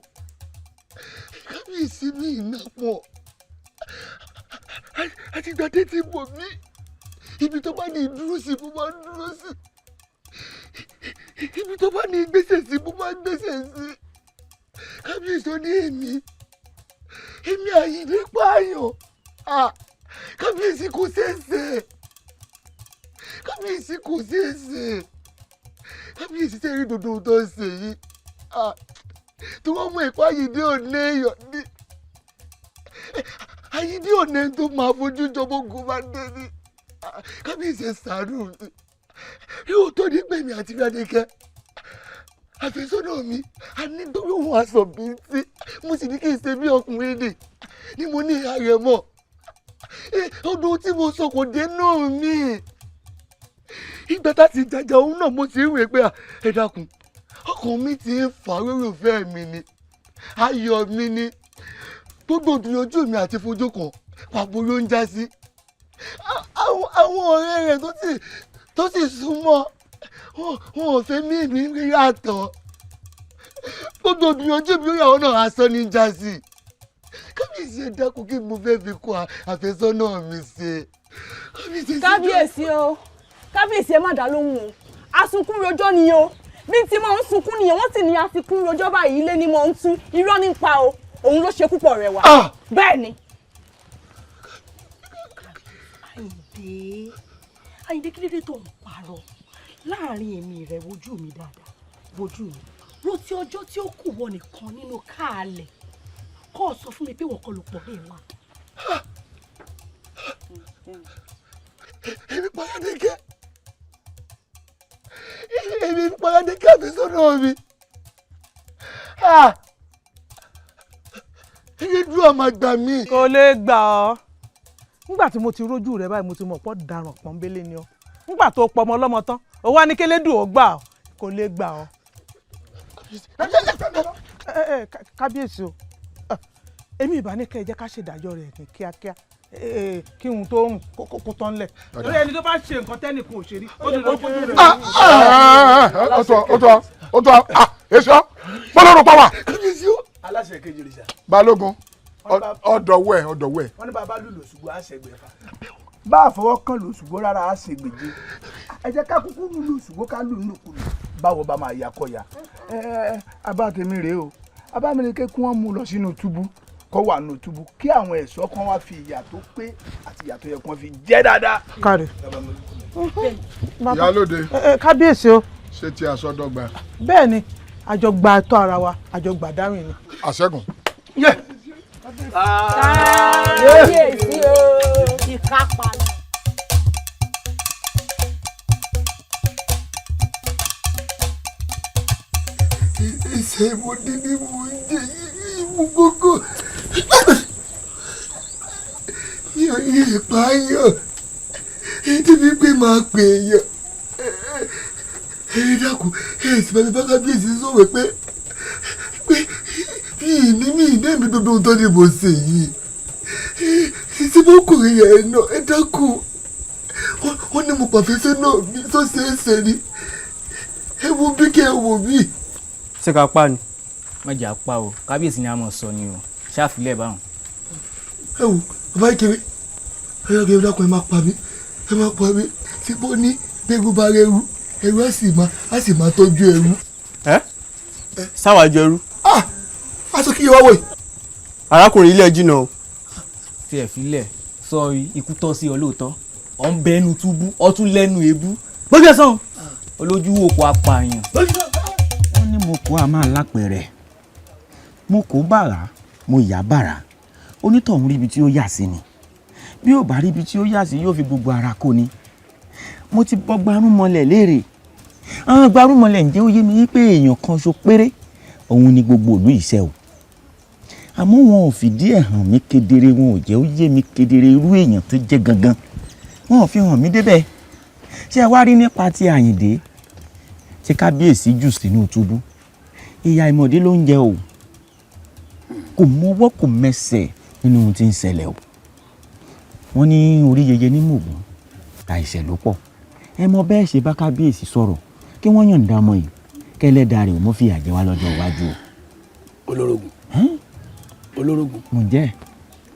kábíyèsí mi ìná pọ̀ àtìgbàdé ti bọ̀ mí, ibi tó bá ní dúró sí mo máa ń dúró sí, ibi tó bá ní gbèsè sí mo máa ń gbèsè sí. Kábíyèsí ó ní èmi èmi Àyìndé pààyàn. Kábíyèsí kò ṣeéṣe, kábíyèsí kò ṣeéṣe, kábíyèsí ṣe rí dodo tó ń ṣe yìí tí wọ́n mú ẹ̀kọ́ Àyìndé òní èèyàn ní Àyìndé òní tó máa fojú jọmọ́ ogun bá dé ní. Kábíyèsí ẹ ṣàánú mi, yóò tó ní pèmí àti Rádíkẹ́ àfẹ́sọ́nà mi a ní torí òun aṣọ bíi tí mo sì ní kí n ṣe bí ọkùnrin nì ni mo ní àrẹ̀mọ ọdún tí mo sọ kò dénú mi. Ìgbà tá ti jàjà òun náà mo ti ń wé pé ẹ dákun, ọkàn mi ti ń fà wíwò mi ni ayọ̀ mi ni gbogbo ìgbìyànjú mi àti fojú kan pàbó ló ń já sí. Àwọn ọ̀rẹ́ rẹ̀ tó sì súnmọ́ wọn ò fẹ́ mí mi rí àtọ̀, gbogbo ìgbìyànjú mi lórí àwọn náà asán ní já sí. Kábíyèsí ẹ dákun, kí mo fẹ́ fi kó àfẹ́sọ́nà mi ṣe. Kábíyèsí o, kábíyèsí ẹ má dá lóhùn o, asunkún rojọ́ ni o, bí tí mo ń sunkún nìyẹn, wọ́n sì ní asunkún rojọ́ báyìí ilé ni mo ń tú, irọ́ ní pa o, òun ló ṣe púpọ̀ rẹ̀ wá. Bẹ́ẹ̀ ni. Àyìndé, Àyìndé kí lédè tó ń parọ́ láàrin èmi rẹ̀, wojú mi dáadáa, wojú mi, rántí ọjọ́ tí ó kù wọ nìkan nínú káàlẹ̀ kọ́ ọ sọ fún mi pé wọ́n kọ́ ló pọ̀ ní ìlà. Èmi Paradíkẹ́, èmi Paradíkẹ́ àfẹ́sọ́nà mi, Elédùà máa gbà mí. Kò lè gbà ọ́. Nígbà tí mo ti rójú rẹ báyìí mo ti mọ̀ pọ́ daràn pọ́nbélé ni ọ́. Nígbà tó pọ̀ ọmọ ọlọ́mọ tán, ó wá ní kélédùn ó gbà ọ́, kò lè gbà ọ́. Kábíyèsí o, èmi ìbá ní kẹ́ ẹ jẹ́ ká ṣèdájọ́ rẹ̀ ní kíákíá Kí n tó rùn kó tán lẹ̀. Torí ẹni tó bá ṣe nǹkan tẹ́nìkan ò ṣe rí, ó ti lọ kójú rẹ̀. Ó tó ó tó èso bọ́lọ́run pa wá. Aláṣẹ kejì rìṣà. Balógun, ọ̀dọ̀wọ́ ẹ̀, ọ̀dọ̀wọ́ ẹ̀. Wọ́n ní bàbá lùlù ṣùgbọ́n á ṣègbè fa. Bá a fọwọ́ kàn lù ṣùgbọ́n rárá á ṣègbèje. Ẹ jẹ́ ká kúkú lùlù ṣùgbọ́n ká lù nílùkulù. Báwo bá máa yà kọyà. Ẹ abá tèmi rèé o. Abá mi ni kí wọ́n mú lọ sínú túbú, kó wà nù túbú, kí àwọn ẹ̀ṣọ́ kan wá fi ìyà tó pé àti ìyà tó yẹ kí wọ́n fi jẹ́ dáadáa. Káre. Ìyálóde. Kábíyèsí o. Ṣé tí aṣọ dọ́gba? Bẹ́ẹ̀ ni, àjọgbà tọ́ ara wa, àjọgbà dárìn ni. Àṣẹ́gun. Kábíyèsí o, ìkápá. Ìṣe mo ní ní mo ń jẹ yìí mú gógó. Mi ò ní ìpáyọ̀. Débi pé máa pè èèyàn. Ẹ dákun, ẹ sì bá mi bá kábíyèsí sọ̀rọ̀ pé mi ìní mi dúdú tó ní mo ṣe yìí. Ṣé mo kùnrin yẹn náà? Ẹ dákun. Wọ́n ní mo pàfẹ́sẹ́ náà mi tó ṣe é ṣe ni. Ẹ wo bí kẹ́ ẹ wò mí. Ṣé ká pa ni? Má jẹ́ apá o, kábíyèsí ni a mọ̀ sọ ni o, ṣáàfilẹ̀ báwọn. Ẹ wo bàbá ìkéré, ẹ yọ kí ẹ dákun, ẹ má pa mí, ẹ má pa mí. Ṣé bó ní gbẹ́gun bá rẹ ẹrú, ẹrú á sì máa tọ́jú ẹrú. Ẹ sáwà jẹ ẹrú. Aṣọ kí wá wò yìí. Arákùnrin ilé jìnnà o. Tí ẹ filẹ̀ sọ ikú tọ́ sí ọ lóòótọ́, ọ̀ ń bẹnu túbú, ọ tún lẹ́nu èébú. Gbọ́dọ̀ sàn olójú òkú apààyàn. Wọ́n ní mo kó a máa lápẹ̀rẹ̀, mo kó bàrà, mo yà bàrà, onítọ̀hún ríbi tí ó yà sí ni. Bí ó bá ríbi tí ó yà sí, yóò fi gbogbo ara kó ni. Mo ti bọ́ gbarúmọlẹ̀ léèrè. Àwọn gbarúmọlẹ̀ ǹjẹ́ ó yé mi pé èèyàn kan ṣo péré òun ni gbogbo ìlú ìṣẹ́ o. Àmọ́ wọn ò fìdí ẹ̀ hàn mí kedere, wọn ò jẹ́ ó yé mi kedere irú èèyàn tó jẹ́ gangan. Wọn ò fi hàn mí débẹ̀. Ṣé ẹ wá rí nípa ti Àyìndé tí kábíyèsí jù sínú túbú? Ìyà ìmọ̀dé ló ń jẹ o. Kò mọwọ́ kò mẹsẹ̀ nínú ohun tí ń ṣẹlẹ̀ o. Wọ́n ní orí yeye ní mògùn, àìṣẹ̀ ló pọ̀. Ẹ mọ bẹ́ẹ̀ ṣe bá kábíyèsí sọ̀rọ̀ kí wọ́n yọ̀ǹda ọmọ yìí kẹ́lẹ́dàá rẹ̀ ò mọ́ fìyà jẹ wá lọ́jọ́ iwájú o. Olórogùn, olórogùn. Ǹjẹ́.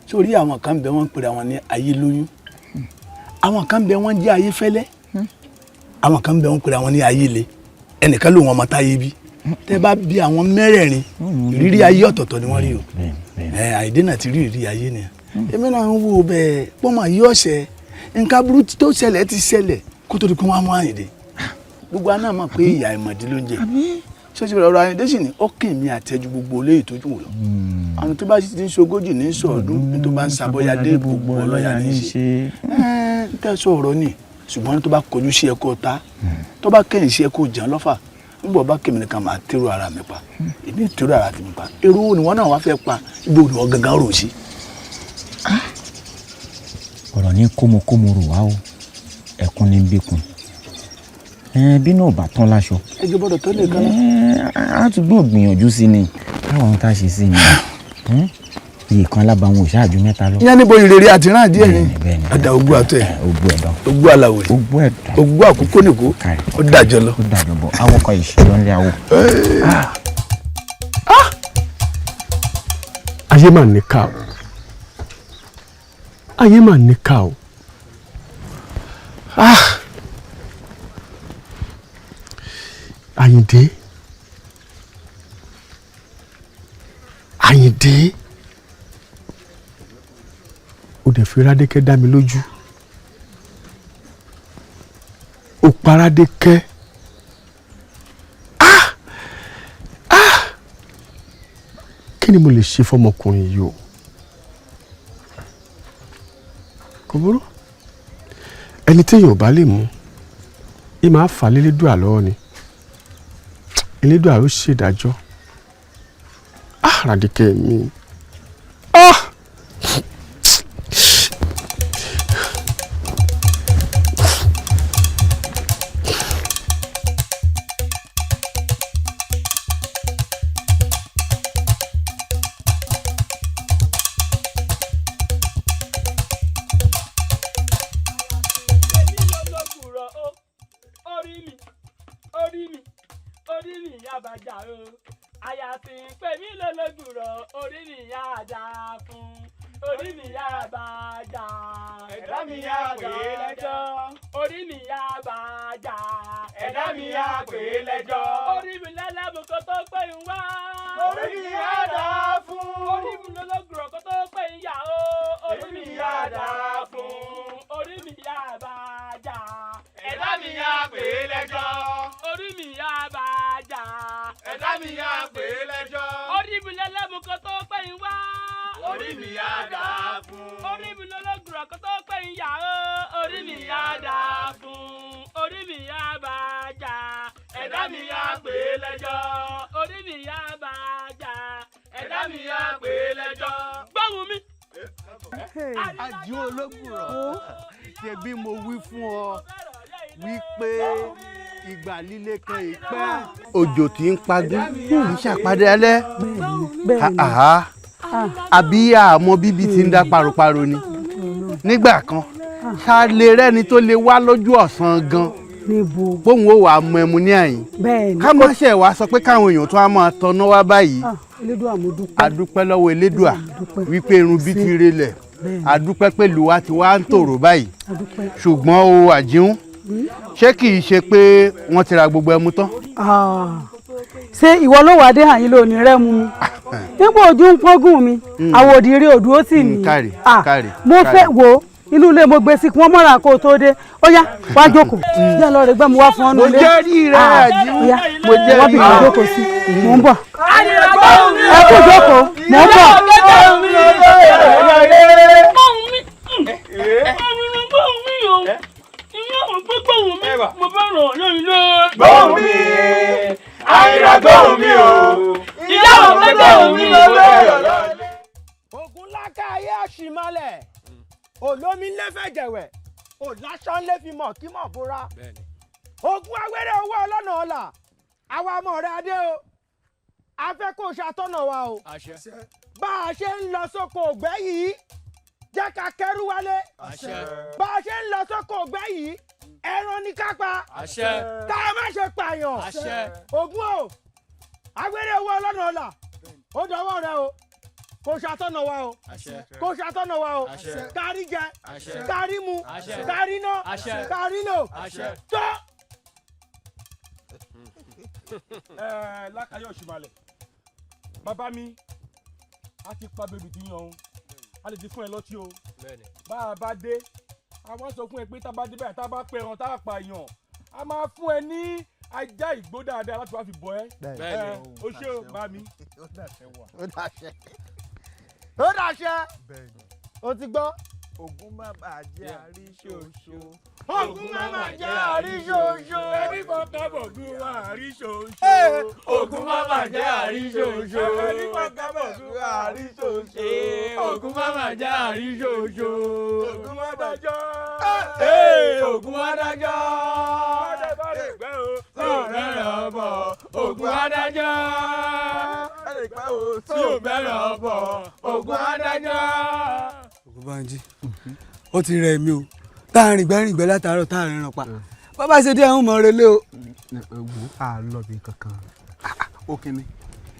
Sórí àwọn kan bẹ wọ́n ń pèrè àwọn ní ayé lóyún, àwọn kan bẹ wọ́n jẹ́ ayé fẹ́lẹ́, àwọn kan bẹ wọ́n pèrè àwọn ní ayé le. Ẹnìkan ló wọn ọmọ táyé bí. Tẹ bá bí àwọn mẹ́rẹ̀ẹ̀rin, ìrírí ayé ọ̀tọ̀ọ̀tọ̀ ni wọ́n rí o. Àyìndé náà ti rí ìrírí ayé ni. Èmi náà ń wo bẹ́ẹ̀ pọ́nmọ yìí ọ̀sẹ̀ nǹkan burú tó ṣẹlẹ̀ ti ṣẹlẹ̀ kó tó di pé wọ́n á mú Àyìndé. Gbogbo aná mọ̀ pé ìyá ìmọ̀dí ló ń jẹ. Ṣé ọ̀rọ̀ Àyìndé sì ni ó kì mí àtẹ́jú gbogbo olóyè tó jù wọ́n lọ. Àwọn tó bá sì ti ń ṣogójì ní sọ̀ọ́dún, ní tó bá ń ṣàbọ̀yadé gbogbo ọlọ́yà ní í ṣe. Ń tẹ̀sọ̀ ọ̀rọ̀ ni, ṣùgbọ́n tó bá kọjú sí ẹ̀kọ́ ta, tó bá kẹ́yìn sí ẹ̀kọ́ jẹun lọ́fà, nígbà bá kẹ́mi nìkan máa tẹ́rù ara mi pa. Èmi tẹ́rù ara tèmi pa. Èrò wo ni wọ́n náà wá fẹ́ pa? Ibo ni wọ́n gangan rò sí? Ọ̀rọ̀ ní kómokómo rò wá o, ẹkún ní bíkun. Bí náà bá tán láṣọ. Ẹ jẹ́ gbọ́dọ̀ tó lè kan náà. A tún gbọ́ gbìyànjú sí ni, káwọn tá a ṣe sí ni. Iye kan alábàáwọn ò ṣáàjú mẹ́ta lọ. Ìyá níbo ìrèrè àti rán díẹ̀ ni. Àdá ogbó àtọ ẹ̀. Ogbó aláwòrán. Ogbó àkókò nìkó. Ó dàjọ lọ. Ó dàjọ bọ̀, awọkọ̀ ìṣèlú ńlẹ̀ awọ. Ayé mà ní ká o. Ayé mà ní ká o. Àyìndé, Àyìndé, ó dẹ̀ fi Rádékẹ́ dá mi lójú. Ó pa Rádékẹ́. Kí ni mo lè ṣe fọmọkùnrin yìí o? Kò burú. Ẹni téèyàn ò bá lè mú, ì máa fà lélédùà lọ́wọ́ ni. Elédùà ó ṣèdájọ́. Rádékẹ́ mi. Orí mi, orí mi yá bàjá o. Àyà tí ń pè mí lólógùrọ̀, orí mi yá dà fún. Orí mi yá bàjá. Ẹ̀dá mi yá pè é lẹ́jọ́. Orí mi yá bàjá. Ẹ̀dá mi yá pè é lẹ́jọ́. Orí mi lẹ́lẹ́mú kó tó pé ń wá. Orí mi yá dà fún. Orí mi lólógùrọ̀ kó tó pé ń yà o. Orí mi yá dà fún. Orí mi yá bàjá. Ẹ̀dá mi yá pè é lẹ́jọ́. Orí mi yá bàjá. Ẹ̀dá mi yá pè é lẹ́jọ́. Orí mi lẹ́lẹ́mú kó tó pé ń wá. Orí mi yá dà fún. Orí mi lólógùrọ̀ kó tó pé ń yà o. Orí mi yá dà fún. Orí mi yá bàjá. Ẹ̀dá mi yá pè é lẹ́jọ́. Orí mi yá bàjá. Ẹ̀dá mi yá pè é lẹ́jọ́. Gbóhùn mi. Àjí ológùrọ̀, ṣebí mo wí fún ọ wípé ìgbà líle kan ìpẹ́. Òjò tí ń pagún kì í ṣàpàdé alẹ́. Àbí àmọ́ bíbí ti ń dá paropáro ni. Nígbà kan, ṣá lè rẹ́ni tó lè wá lójú ọ̀sán gan. Bóun ó wàá mọ ẹmu ní àyín. Ká má ṣe wá sọ pé káwọn èèyàn tó á máa tọná wá báyìí. Elédùà mo dúpẹ́. A dúpẹ́ lọ́wọ́ Elédùà wípé irun bí ti relẹ̀. A dúpẹ́ pẹ̀lú wa ti wá ń tòrò báyìí. Ṣùgbọ́n o àjíhùn, ṣé kì í ṣe pé wọ́n ti ra gbogbo ẹmu tán? Ṣé ìwọ ló wàá dé àyín lónìí rẹ mu mu? Nígbà ojú ń pọ́ngùn mi, àwòdì rí òdú ó sì ní. Kárì, kárì. Mo fẹ́ wo inú ilé mo gbé sí kí wọ́n mọ́ra kó o tó dé. Ó yá, wá jókòó. Yá lọ rẹ gbẹ́ mu wá fún ọ nílé. Mo jẹ́rìí rẹ àjíhùn. Mo jẹ́rìí rẹ. Wọ́n bí mi jókòó sí. Mò ń bọ̀. Ẹ kú jókòó. Mò ń bọ̀. Gbóhùn mi, àyìnrà gbóhùn mi o. Ìyá òun fẹ́ gbóhùn mi o. Ògúnláka ayé àṣìmọ́lẹ̀, olómi ńlẹ́ fẹ̀jẹ̀wẹ̀, òláṣọ ńlẹ́ fi mọ̀ kí mọ̀ bóra. Ogun awẹ́rẹ́ owó ọlọ́nà ọ̀la, àwa ọmọ rẹ̀ adé o, a fẹ́ kó o ṣàtọ̀nà wa o. Bá a ṣe ń lọ sóko ògbẹ́ yìí, jẹ́ ká kẹ́rù wálé. Bá a ṣe ń lọ sóko ògbẹ́ yìí, ẹran ní ká pa. Ká má ṣe pààyàn. Ògún o, awẹ́rẹ́ owó ọlọ́nà ọ̀la, ó dọwọ́ rẹ o. Kò ṣàtọ̀nà wa o. Kò ṣàtọ̀nà wa o. Kárí jẹ, kárí mu, kárí ná, kárí lò. Tó. Lákàyọ̀ Òṣùmàlẹ̀, bàbá mi, a ti pa bèbí tí yan o, a lè ti fún ẹ lọ́tí o. Bá a bá dé, a wá sọ fún ẹ pé tá a bá dé báyìí, tá a bá pẹran, tá a pa èèyàn, a máa fún ẹ ní ajá ìgbó dáadáa láti wá fi bọ ẹ. O ṣé o, bá mi. Ó dàṣẹ. Ó dàṣẹ. O ti gbọ́. Ògún má bàa jẹ́ àríṣòṣo. Ògún má bàa jẹ́ àríṣòṣo. Ẹni bọ́ kábọ̀ gún wa àríṣòṣo. Ògún má bàa jẹ́ àríṣòṣo. Ẹni bọ́ kábọ̀ gún wa àríṣòṣo. Ògún má bàa jẹ́ àríṣòṣo. Ògún má dájọ́. Ògún má dájọ́. Tí ò bẹ̀rẹ̀ ọ̀bọ̀, Ògún á dájọ́. Tí ò bẹ̀rẹ̀ ọ̀bọ̀, Ògún á dájọ́. Ògúnbánjí, ó ti rẹ̀ mí o, tá a rìn gbẹ́rìngbẹ́ látàárọ̀ tá a rìnrìn pa, bàbá ṣe díẹ̀ ń mọ relé o. Wo a lọ bí kankan. Ó kíni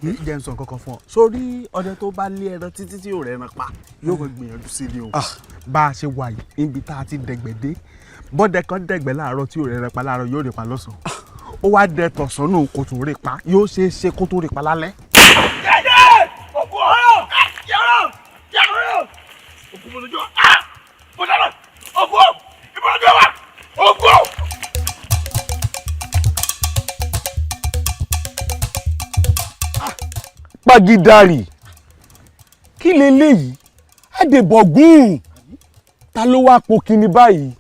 jẹ́ n sọ nǹkan kan fún ọ. Sórí ọdẹ tó bá lé ẹran títí tí ò rẹran pa yóò kàn gbìyànjú sí ni o. Bá a ṣe wà yìí níbi tá a ti dẹ̀gbẹ́ dé, bọ́dẹ kan dẹ̀gbẹ́ láàárọ̀ tí ò rẹran pa láàárọ̀ yóò rí pa lọ́sàn-án. Ó wá dẹ tọ̀sán náà kó tó rí pa, yóò ṣeé ṣe kó tó rí pa lálẹ́. Ògún ọ̀rọ̀! Yàrá! Yàrá! Ògún mo lójú wa! Mo dáná! Ògún! Ìbọn lójú wa! Ògún! Pagidari, kí leléyìí? Adébọ̀gún, ta ló wá po kíni báyìí?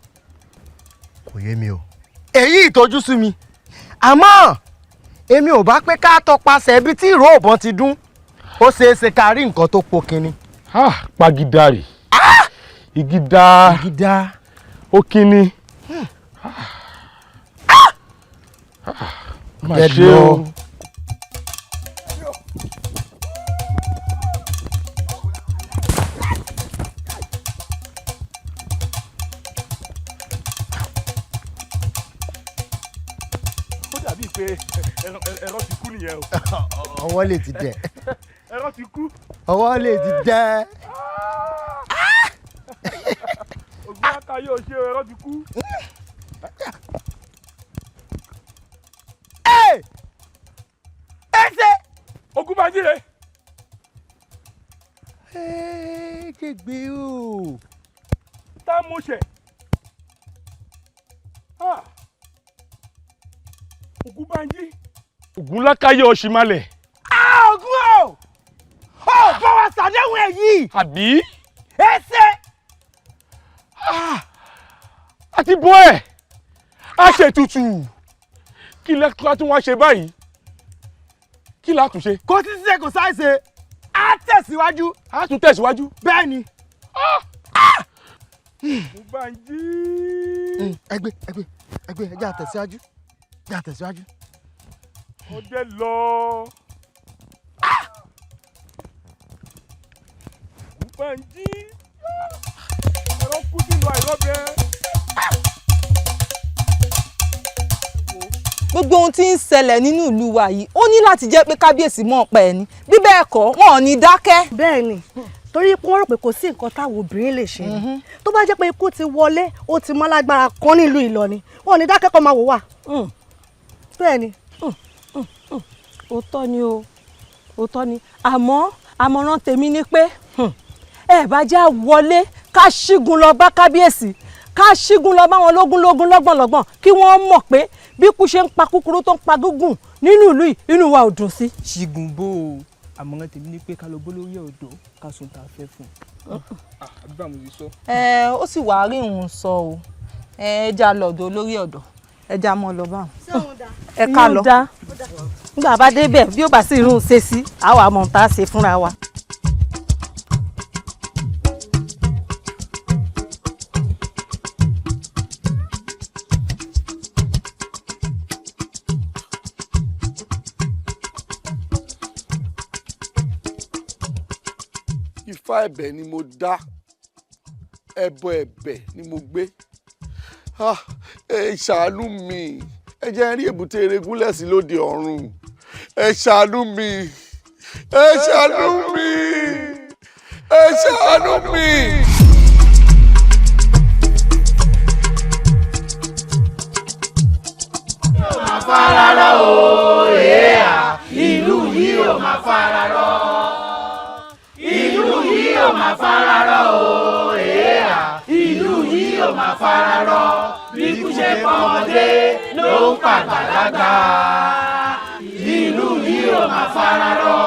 Kò yé mi o. Èyí ìtọ́jú sú mi. Àmọ́ èmi ò bá pé ká tọpasẹ̀ ibi tí ìró ìbọn ti dún. Ó ṣeé ṣe ká rí nǹkan tó po kíni. Pagidari, igi dá, igi dá, ó kíni. Má ṣe o. Ó dàbí pé ẹ̀rọ ti kú nìyẹn o. Ọwọ́ lè ti dẹ̀. Ẹ̀rọ ti kú. Ọwọ́ lè ti dẹ̀. Ògùn aka yóò ṣe, ẹ̀rọ ti kú. Ẹsẹ̀. Ògúnbànjí rè. Kégbé o. Tá a mú ṣe. Ògúnbànjí. Ògúnlákáyé ọ̀ṣìmalẹ̀. Ògún o! Ó bá wa ṣàdéhùn ẹ̀ yìí. Àbí? Ẹsẹ̀. A ti bọ́ ẹ̀, a ṣètùtù. Kí lẹ́kọ́ tí wọ́n ṣe báyìí? Kí la tún ṣe? Kò sí ṣe, kò sáìṣe. A tẹ̀síwájú. A tún tẹ̀síwájú. Bẹ́ẹ̀ ni. Ògúnbànjí. Ẹgbẹ́ ẹgbẹ́ ẹgbẹ́, ẹ jẹ́ àtẹ̀síwájú. Ẹ jẹ́ àtẹ̀síwájú. Ọdẹ lọ. Ògúnbànjí. Ẹ̀rọ kú sínú àìrọ́bẹ. Gbogbo ohun tí ń ṣẹlẹ̀ nínú ìlú wa yìí, ó ní láti jẹ́ pé kábíyèsí mọ̀ pa ẹ̀ ni, bí bẹ́ẹ̀ kọ́, wọn ò ní dákẹ́. Bẹ́ẹ̀ ni, torí pé wọ́n rò pé kò sí nǹkan táwọn obìnrin lè ṣe ni. Tó bá jẹ́ pé ikú ti wọlé, ó ti mọ́ lágbára kan nílùú Ìlọrin, wọn ò ní dákẹ́ kó máa wò wá. Bẹ́ẹ̀ ni. Òótọ́ ni o, òótọ́ ni, àmọ́ àmọ̀ràn tèmi ni pé ẹ bá já wọlé, ká ṣígun lọ bá kábíyèsí, ká ṣígun lọ bá wọn lógún lógún, lọ́gbọ̀n lọ́gbọ̀n, kí wọ́n mọ̀ pé bí ikú ṣe ń pa kúkúrú tó ń pa gígùn nínú ìlú yìí, inú wa ò dùn sí. Ṣígun bó o, àmọ̀ràn tèmi ni pé ká lọ bó lórí ọ̀dọ́, ká sùn tá a fẹ́ fún un. Àbí bá mo ti sọ. Ẹ ó sì wàá rí òun sọ o, ẹ já lọ́dọ̀ olórí ọ̀dọ́, ẹ já mọ́ lọ báwọn. Ẹ ká lọ, nígbà bá débẹ̀, bí ó bá sì rún un ṣe sí, àwa mọ̀ tá a ṣe fúnra wa. Ifá ẹ̀bẹ̀ ni mo dá, ẹbọ ẹ̀bẹ̀ ni mo gbé. Ẹ ṣàánú mi, ẹ jẹ́ n rí èbúté erégúnlẹ̀ sí lóde ọ̀run. Ẹ ṣàánú mi, ẹ ṣàánú mi, ẹ ṣàánú mi. Máa fara rọ o, èèyà, ìlú yìí ò máa fara rọ. Ìlú yìí ò máa fara rọ o, èèyà, ìlú yìí ò máa fara rọ. Bí kú ṣe pọ́nmọdé ló ń pàgbàlagbà. Ìlú yìí ò máa fara rọ.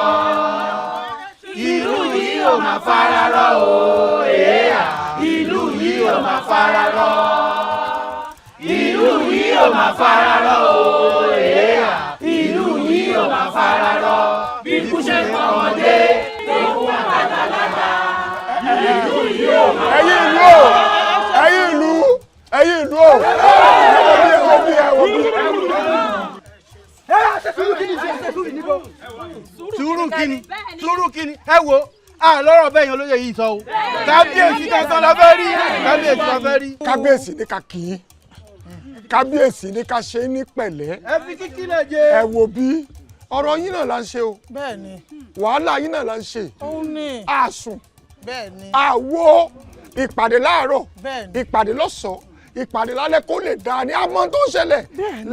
Ìlú yìí ò máa fara rọ o, èèyà, ìlú yìí ò máa fara rọ. Ìlú yìí ò máa fara rọ o, èèyà, ìlú yìí ò máa fara rọ. Bí kú ṣe pọ́nmọdé ló ń pàgbàlagbà. Ìlú yìí ò máa fara rọ. Ẹ̀yin ìlú o, ẹ̀yin ìlú, ẹ̀yin ìlú o, ẹ wo bí, ẹ wo bí, ẹ wo bí. Sùúrù kíni, sùúrù kíni, ẹ wo àlọ́rọ̀ bẹ́ẹ̀ yẹn olóyè yìí sọ o, kábíyèsí kankan la fẹ́ rí, kábíyèsí la fẹ́ rí. Kábíyèsí ní ká kì í, kábíyèsí ní ká ṣe é ní pẹ̀lẹ́. Ẹ fi kíkí lè jẹ. Ẹ wo bí ọ̀rọ̀ yín náà la ń ṣe o. Bẹ́ẹ̀ni. Wàhálà yín náà la ń ṣe. Òun ni. Àsùn. Bẹ́ẹ̀ni. Àwo ìpàdé láàárọ̀. Bẹ́ẹ̀ni. Ìpàdé lọ́sàn-án, ìpàdé lálẹ́, kó lè dáa ní àmọ́ tó ń ṣẹlẹ̀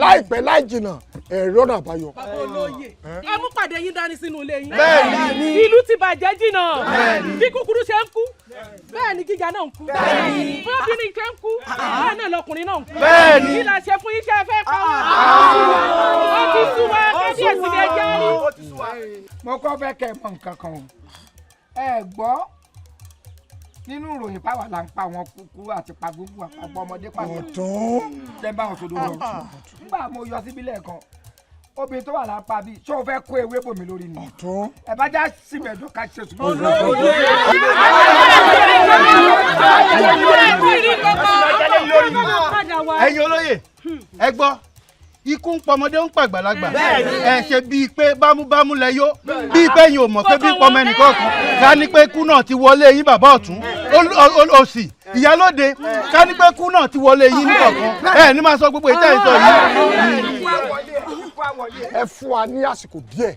láìpẹ́ láì jìnnà, ẹ̀rọ náà àbáyọ. Bàbá olóyè, ẹ mú pàdé yín dání sínú ilé yín. Bẹ́ẹ̀ni. Ìlú ti bàjẹ́ jìnnà. Bẹ́ẹ̀ni. Bí kúkúrú ṣe ń kú, bẹ́ẹ̀ ni gíga náà ń kú. Bẹ́ẹ̀ni. Bí obìnrin ṣe ń kú, bẹ́ẹ̀ náà lọkùnrin náà ń kú. Bẹ́ẹ̀ni. Kí la ṣe fún iṣẹ́ fẹ́ pa wá? Ó ti sú wa, kábíyèsí lè jẹ́ rí. Mo kọ́ fẹ́ kẹ́ ẹ mọ nǹkan kan o. Ẹ gbọ́ nínú ìròyìn pàwọ́ là ń pa àwọn kúkúrú àti pa gbogbo àpapọ̀ ọmọdé pàtó. Ọ̀tún. Jẹ́ bá wọn sọdọ̀ lọ. Nígbà mo yọ síbí lẹ́ẹ̀kan, obìnrin tó wà lápá bíi ṣé o fẹ́ kó ewé bòmí lórí ni. Ọ̀tún. Ẹ bá já símẹ̀dọ̀ ká ṣe sùúrù. Ẹ̀yin olóyè, ẹ gbọ́, ikú ń pọmọdé ń pàgbàlagbà, ẹ ṣe bíi pé bámúbámú lẹ yó, bíi pé yín ò mọ̀ pé bíi pọmọ ẹnìkọ̀ọ̀kan. Ká ní pé ikú náà ti wọlé yín, bàbá ọ̀tún òsì ìyálóde, ká ní pé ikú náà ti wọlé yín nìkọ̀ọ̀kan, ẹ ní máa sọ gbogbo ìtẹ́ ìsọ yìí. Ẹ fún wa ní àsìkò díẹ̀,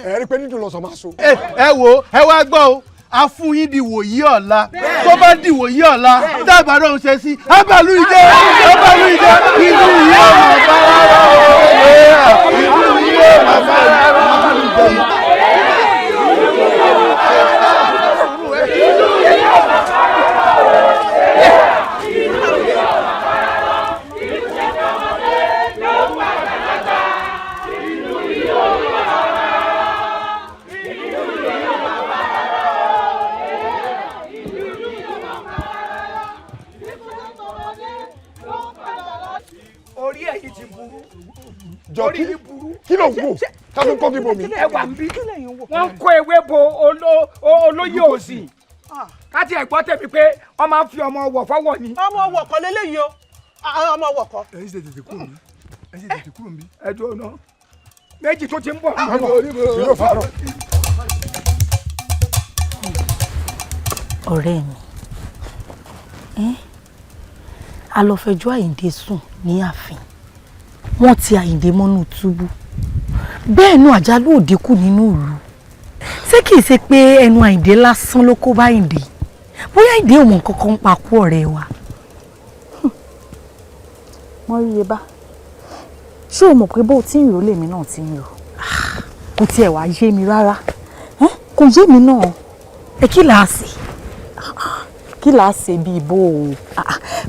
ẹ rí i pé nídùú lọ́sàn máa so. Ẹ wo, ẹ wá gbọ́ o, a fún yín di wòyí ọ̀la. Tó bá di wòyí ọ̀la, dábàá náà ń ṣe sí abalu ìjẹ, abalu ìjẹ, inú yìí ó máa bá rárá o, inú yìí ó máa bá rárá o. Orí ẹ̀yin ti burú. Jọ kí ló ń wò ká tó kọ́ kí bomi. Ẹ wà ń bí wọ́n ń kó ewé bo olóyè òsì káti ẹ̀gbọ́n tẹ̀mí pé wọ́n máa ń fi ọmọ wọ̀ fọwọ́ ni. Ọmọ wọ̀kọ̀ lélẹ́yìí o, ọmọ wọ̀kọ̀. Ẹ ṣe tètè kúrò mi, ẹ ṣe tètè kúrò mi. Ẹ dúró náà, méjì tó ti ń bọ̀. Ọ̀rẹ́ mi, a lọ fẹjọ́ Àyìndé sùn ní ààfin, wọ́n ti Àyìndé mọ́nú túbú, bẹ́ẹ̀ nu àjálù òde kù nínú ìlú. Ṣé kìí ṣe pé ẹnu Àyìndé lásán ló kó bá Àyìndé? Bóyá Àyìndé ò mọ̀ nǹkan kan ń pa kú ọ̀rẹ́ wa. Mọ́ríyébá, ṣé o mọ̀ pé bó o ti ń rò lèmi náà ti ń rò? Kò tiẹ̀ wá yé mi rárá, kò yé mi náà. Ẹ kí là á ṣe? Kí là á ṣe bíi bó o?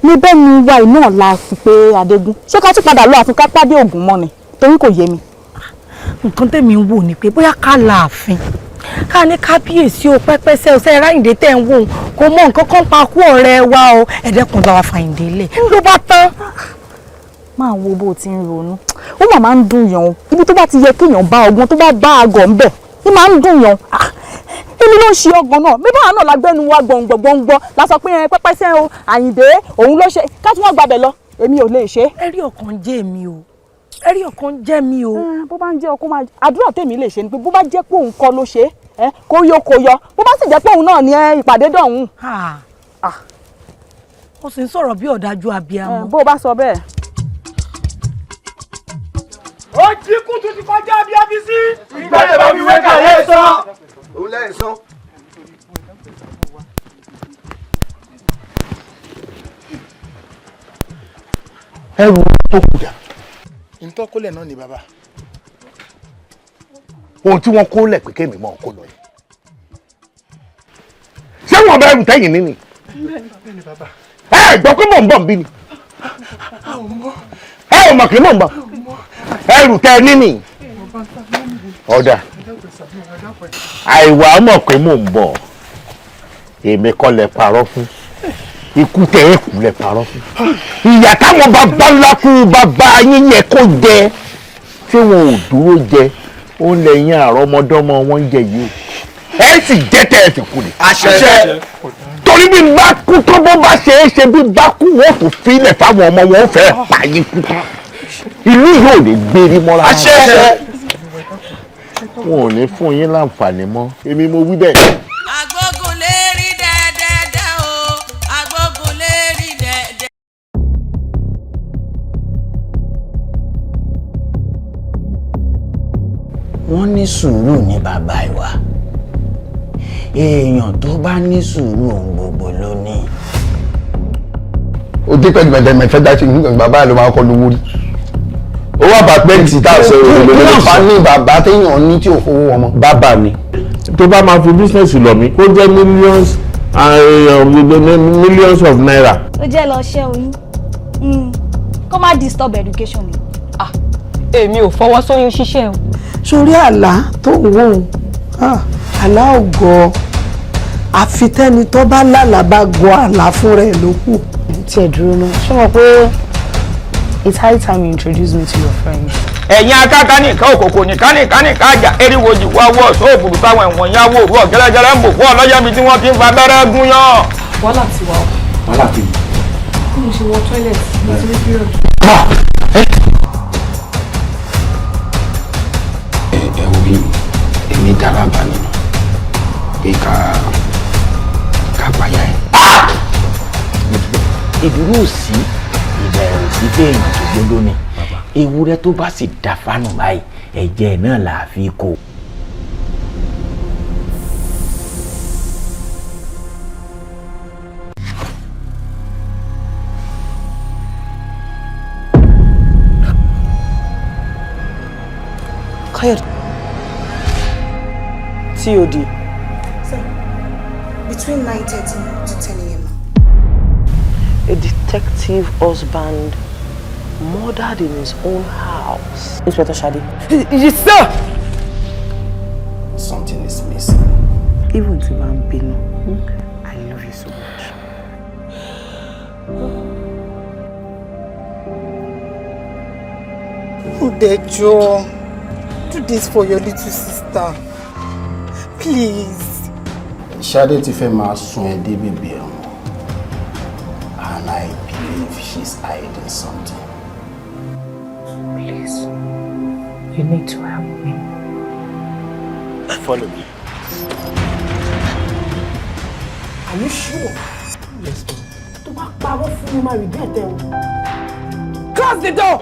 Mi bẹ́ẹ̀ ni wa iná la fi pé Adégún ṣé ká tún padà lọ àfin ká pàdé Ògún mọ́ ni, torí kò yé mi. Nǹkan tẹ̀mí ń wò ni pé bóyá ká la ààfin, ká ní kábíyèsí o, pẹ́pẹ́sẹ́ o, sẹ́ Ráyìndé tẹ̀ ń wò ó kò mọ nǹkan kan pa kú ọ̀rẹ́ wa o, ẹ̀ẹ́dẹ́kun bá wa fàyìndé lẹ̀ ló bá tán. Máa wo bó o ti ń ronú, ó mà máa ń dùn yàn o. Ibi tó bá ti yẹ kéèyàn bá ọgbọ́n, tó bá bá àgọ̀ ń bẹ̀ ní máa ń dùn yàn. Èmi ló ń ṣe ọgbọ́n náà, bí báwa náà la gbẹ́nu wa gbọ̀ngbọ̀ngbọ̀ngbọ̀ la sọ pé ẹ pẹ́pẹ́sẹ́ o, Àyìndé òun ló ṣe, ká tún wọ́n gbàbẹ̀ lọ, èmi ò lè ṣe. Ẹ̀rí ọkàn jẹ́ mi o, ẹ̀rí ọkàn jẹ́ mi o. Bó bá ń jẹ́ ọkọ máa, àdúrà tèmi lè ṣe ni pé bó bá jẹ́ pé òun kọ́ ló ṣe é, kó yó kó yọ, bó bá sì jẹ́ pé òun náà ni ìpàdé dọ̀hún. Ó sì ń sọ̀rọ̀ bí ọ̀dájú abiyamọ. Bó o bá sọ bẹ́ẹ̀. Ó jí kùtù ti kọjá bí abisi. Ìgbà tẹ bá fi wé kàlẹ́ sọ. Òun lẹ́yìn sọ. Ẹrù tó kù dà. Ntọ́kọ́lẹ̀ náà ni bàbá. Ohun tí wọ́n kó lẹ̀ pé kémi mọ́ kó lọ yìí. Ṣé wọn bẹ ẹrù tẹ́yìn níní? Bẹ́ẹ̀ni bàbá. Ẹ gbọ́ pé mò ń bọ̀ ń bí ni. Ẹ ò mọ̀ kí mò ń bọ̀. Ẹrù tẹ níní. Ọ̀dà, àìwá mọ̀ pé mò ń bọ̀, èmi kọ́ lẹ parọ́ fún, ikú tẹ ẹ kú lẹ parọ́ fún. Ìyà táwọn bàbá ńlá kú bàbá yín yẹ kó jẹ tí wọn ò dúró jẹ, ó ń lẹ́yìn àrọ́mọdọ́mọ wọn ń jẹ yìí o. Ẹ sì jẹ́ tẹ́ ẹ fi kú ni. Àṣẹ. Torí bí bá kú tó bó bá ṣe é ṣe, bí bá kú wọn kò filẹ̀ fáwọn ọmọ wọn fẹ́ pa yín kú tán. Ìlú yìí ò ní gbérí mọ́ra. Àṣẹ. Wọn ò ní fún yín láǹfààní mọ́, èmi mo wí bẹ́ẹ̀. Agbógun lè rí dẹ́dẹ́dẹ́ o, agbógun lè rí dẹ́dẹ́. Wọ́n ní sùúrù ní bàbá ìwà. Èèyàn tó bá ní sùúrù ohun gbogbo ló ní. O dé pẹ̀lú mẹ̀tẹ̀mẹ̀ fẹ́ dá sí ní bàbá ló máa kọ́ lówó rí. Owó àpàtmẹ́ǹtì tá a sọ èrò lórí. Kí láǹfààní bàbá téèyàn ní tí ò fowó ọmọ. Bàbá ni tó bá máa fi bísíǹsì lọ mí kó jẹ́ millions millions of naira. Ó jẹ́ lọ ṣẹ́ oyún kó má disturb education mi. Èmi ò fọwọ́ sóyún ṣíṣẹ́ o. Sórí àlá tó ń wò ó, àlá ò gọ, àfi tẹ́ni tó bá lálàá bá gọ àlá fúnra ẹ̀ ló kù. Tiẹ̀ dúró náà, ṣé mo pé it's high time you introduce me to your friends. Ẹ̀yin akáká nìkan òkòkò nìkan nìkan nìkan àjà eriwo jì wá wọ́ sóòbùrù táwọn ẹ̀wọ̀n yá wò rú ọ̀gẹ́lẹ́gẹ́lẹ́ ń bò fún ọlọ́yẹ̀mí tí wọ́n ti ń fa abẹ́rẹ́ gún yàn. Wàhálà ti wà o. Wàhálà ti wà. Bí mo ṣe wọ toilet mo ti rí period. Ẹ wo bí èmi dára bá nínú pé ká pàyà ẹ. Ìdúró sí ìbẹ̀rù sí pé èèyàn tó gbódó ni. Ewúrẹ́ tó bá sì da fánù báyìí, ẹ̀jẹ̀ náà là á fi kó. Káyọ̀dé. TOD. Sir, between 9:30 to 10 a.m. A detective husband murdered in his own house. Inspector Shade. Yes, sir! Something is missing. Even tí bá ń bínú, I love you so much. Udejo, do this for your little sister. Please. Ṣadé ti fẹ́ máa sún ẹ dé bèbè ẹ̀wọ̀n, and I believe she's hiding something. Please, you need to help me. Follow me. Are you sure? Yes, ma'am. Tó bá parọ́ fún mi, máa regret ẹ o. Close the door!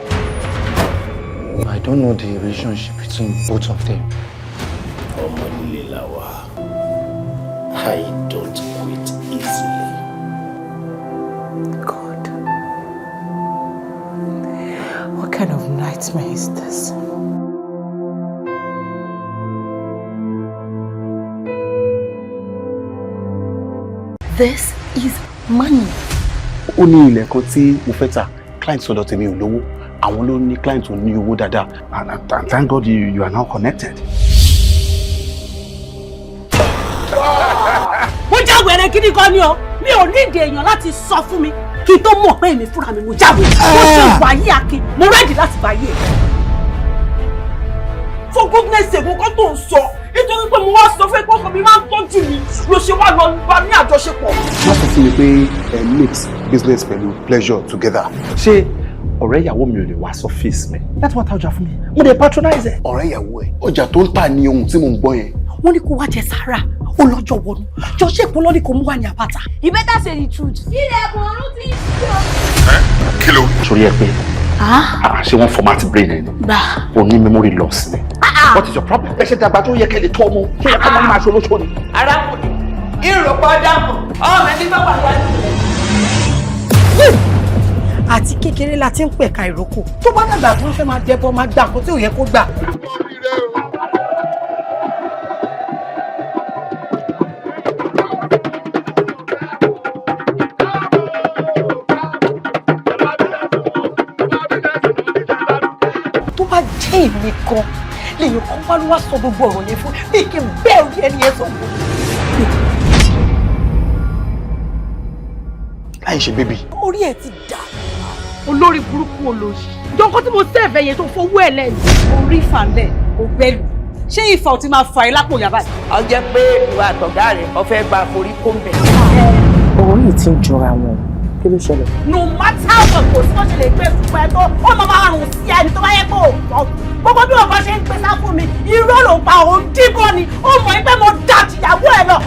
I don't know the relationship between both of them. Ọmọ líle la wà. I don't quit easily. God, what kind of nightmare is this? This is money. Ó ní ilẹ̀ kan tí mo fẹ́ tà, client sọ̀dọ̀ tèmi ò lówó, àwọn ló ní client tó ní owó dáadáa, and thank God you are now connected. Mo jáwèé rẹ gidi gan ni o. Mi ò ní ìdè èèyàn láti sọ fún mi kí n tó mọ̀ pé èmi fúnra mi mo jáwèé. Mo ṣe wàyí akin, mo ready láti báyé ẹ̀. For goodness sake, nǹkan tó ń sọ nítorí pé mo wá sọ fún ẹ pé ọkọ mi máa ń tọ́jú mi ló ṣe wá lọ bá ní àjọṣepọ̀. Má sọ fún mi pé ẹ mix business pẹ̀lú pleasure together. Ṣé ọ̀rẹ́ ìyàwó mi ò lè wá sọ́fíìsì mi láti wá ta ọjà fún mi? Mo dẹ̀ patronize ẹ̀. Ọ̀rẹ́ ìyàwó ẹ̀, ọjà tó ń tà ní ohun tí mò ń gbọ́ yẹn. Wọ́n ní kó wá jẹ sára, ó lọ́jọ́ wọnú. Jọ ṣé ìpolọ́ ní kò mú wá ní àbáta. You better say the truth. Ilẹ̀kùn ọ̀run ti ń ṣí o. Kí ló. Sórí ẹ pé ṣé wọ́n format brain ẹ ni? O ní memory loss ni. What is your problem? Ẹ ṣe dàgbà tó yẹ kẹ́ lè tọ́ ọmọ tó yẹ kọ́ ọmọ ní máa ṣe olóṣó ni. Arákùnrin, ìrọ̀pọ̀ dàpọ̀, ọmọ ẹni bá wà wájú rẹ̀. Àti kékeré la ti ń pẹ̀ka ìrókò. Tó bá dàgbà tó ń fẹ́ máa dẹbọ, máa gbà nǹkan tí ò yẹ kó gbà. Tó bá jẹ́ èmi gan lèèyàn kan wá ló wá sọ gbogbo ọ̀rọ̀ yẹn fún bí kí n bẹ́ẹ̀ rí ẹni yẹn sọ̀rọ̀. Láì ṣe baby. Orí ẹ̀ ti dà. Olórí burúkú olóṣì. Jọ̀ǹkan tí mo sẹ́ẹ̀fẹ̀ yẹn tó fowó ẹ̀ lẹ́nu. Orí ìfàlẹ̀ ò bẹ́lù. Ṣé ìfà ò ti máa fà ẹ́ lápò yàrá yìí? Ọ jẹ́ pé ìwà àtọ̀gá rẹ̀ ọ fẹ́ gba forí kó ń bẹ̀. Ọ̀rọ̀ yìí ti ń jọra wọn. Kí ló ṣẹlẹ̀? No matter what, kò sí bó ṣe lè gbé fún ẹ tó, ó máa máa rùn sí ẹni tó bá yẹ kó o tọ́. Gbogbo bí ọba ṣe ń gbé sá fún mi, irọ́ ló ń pa, òun díbọ́n ni, ó mọ̀ pé mo dà tìyàwó ẹ lọ.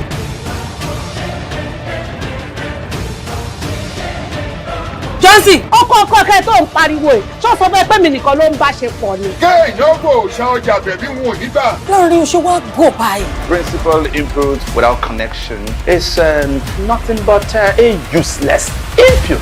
Johnson, ọkọ ọkọ ọkọ ẹ tó ń pariwo ẹ, ṣó sọ fún ẹ pé mi nìkan ló ń bá ṣe pọ̀ ni. Kéèyàn kò ṣan ọjà bẹ̀bí wọn ò ní gbà. Láàárín oṣù wa gò báyìí. Principal input without connection is nothing but a useless input.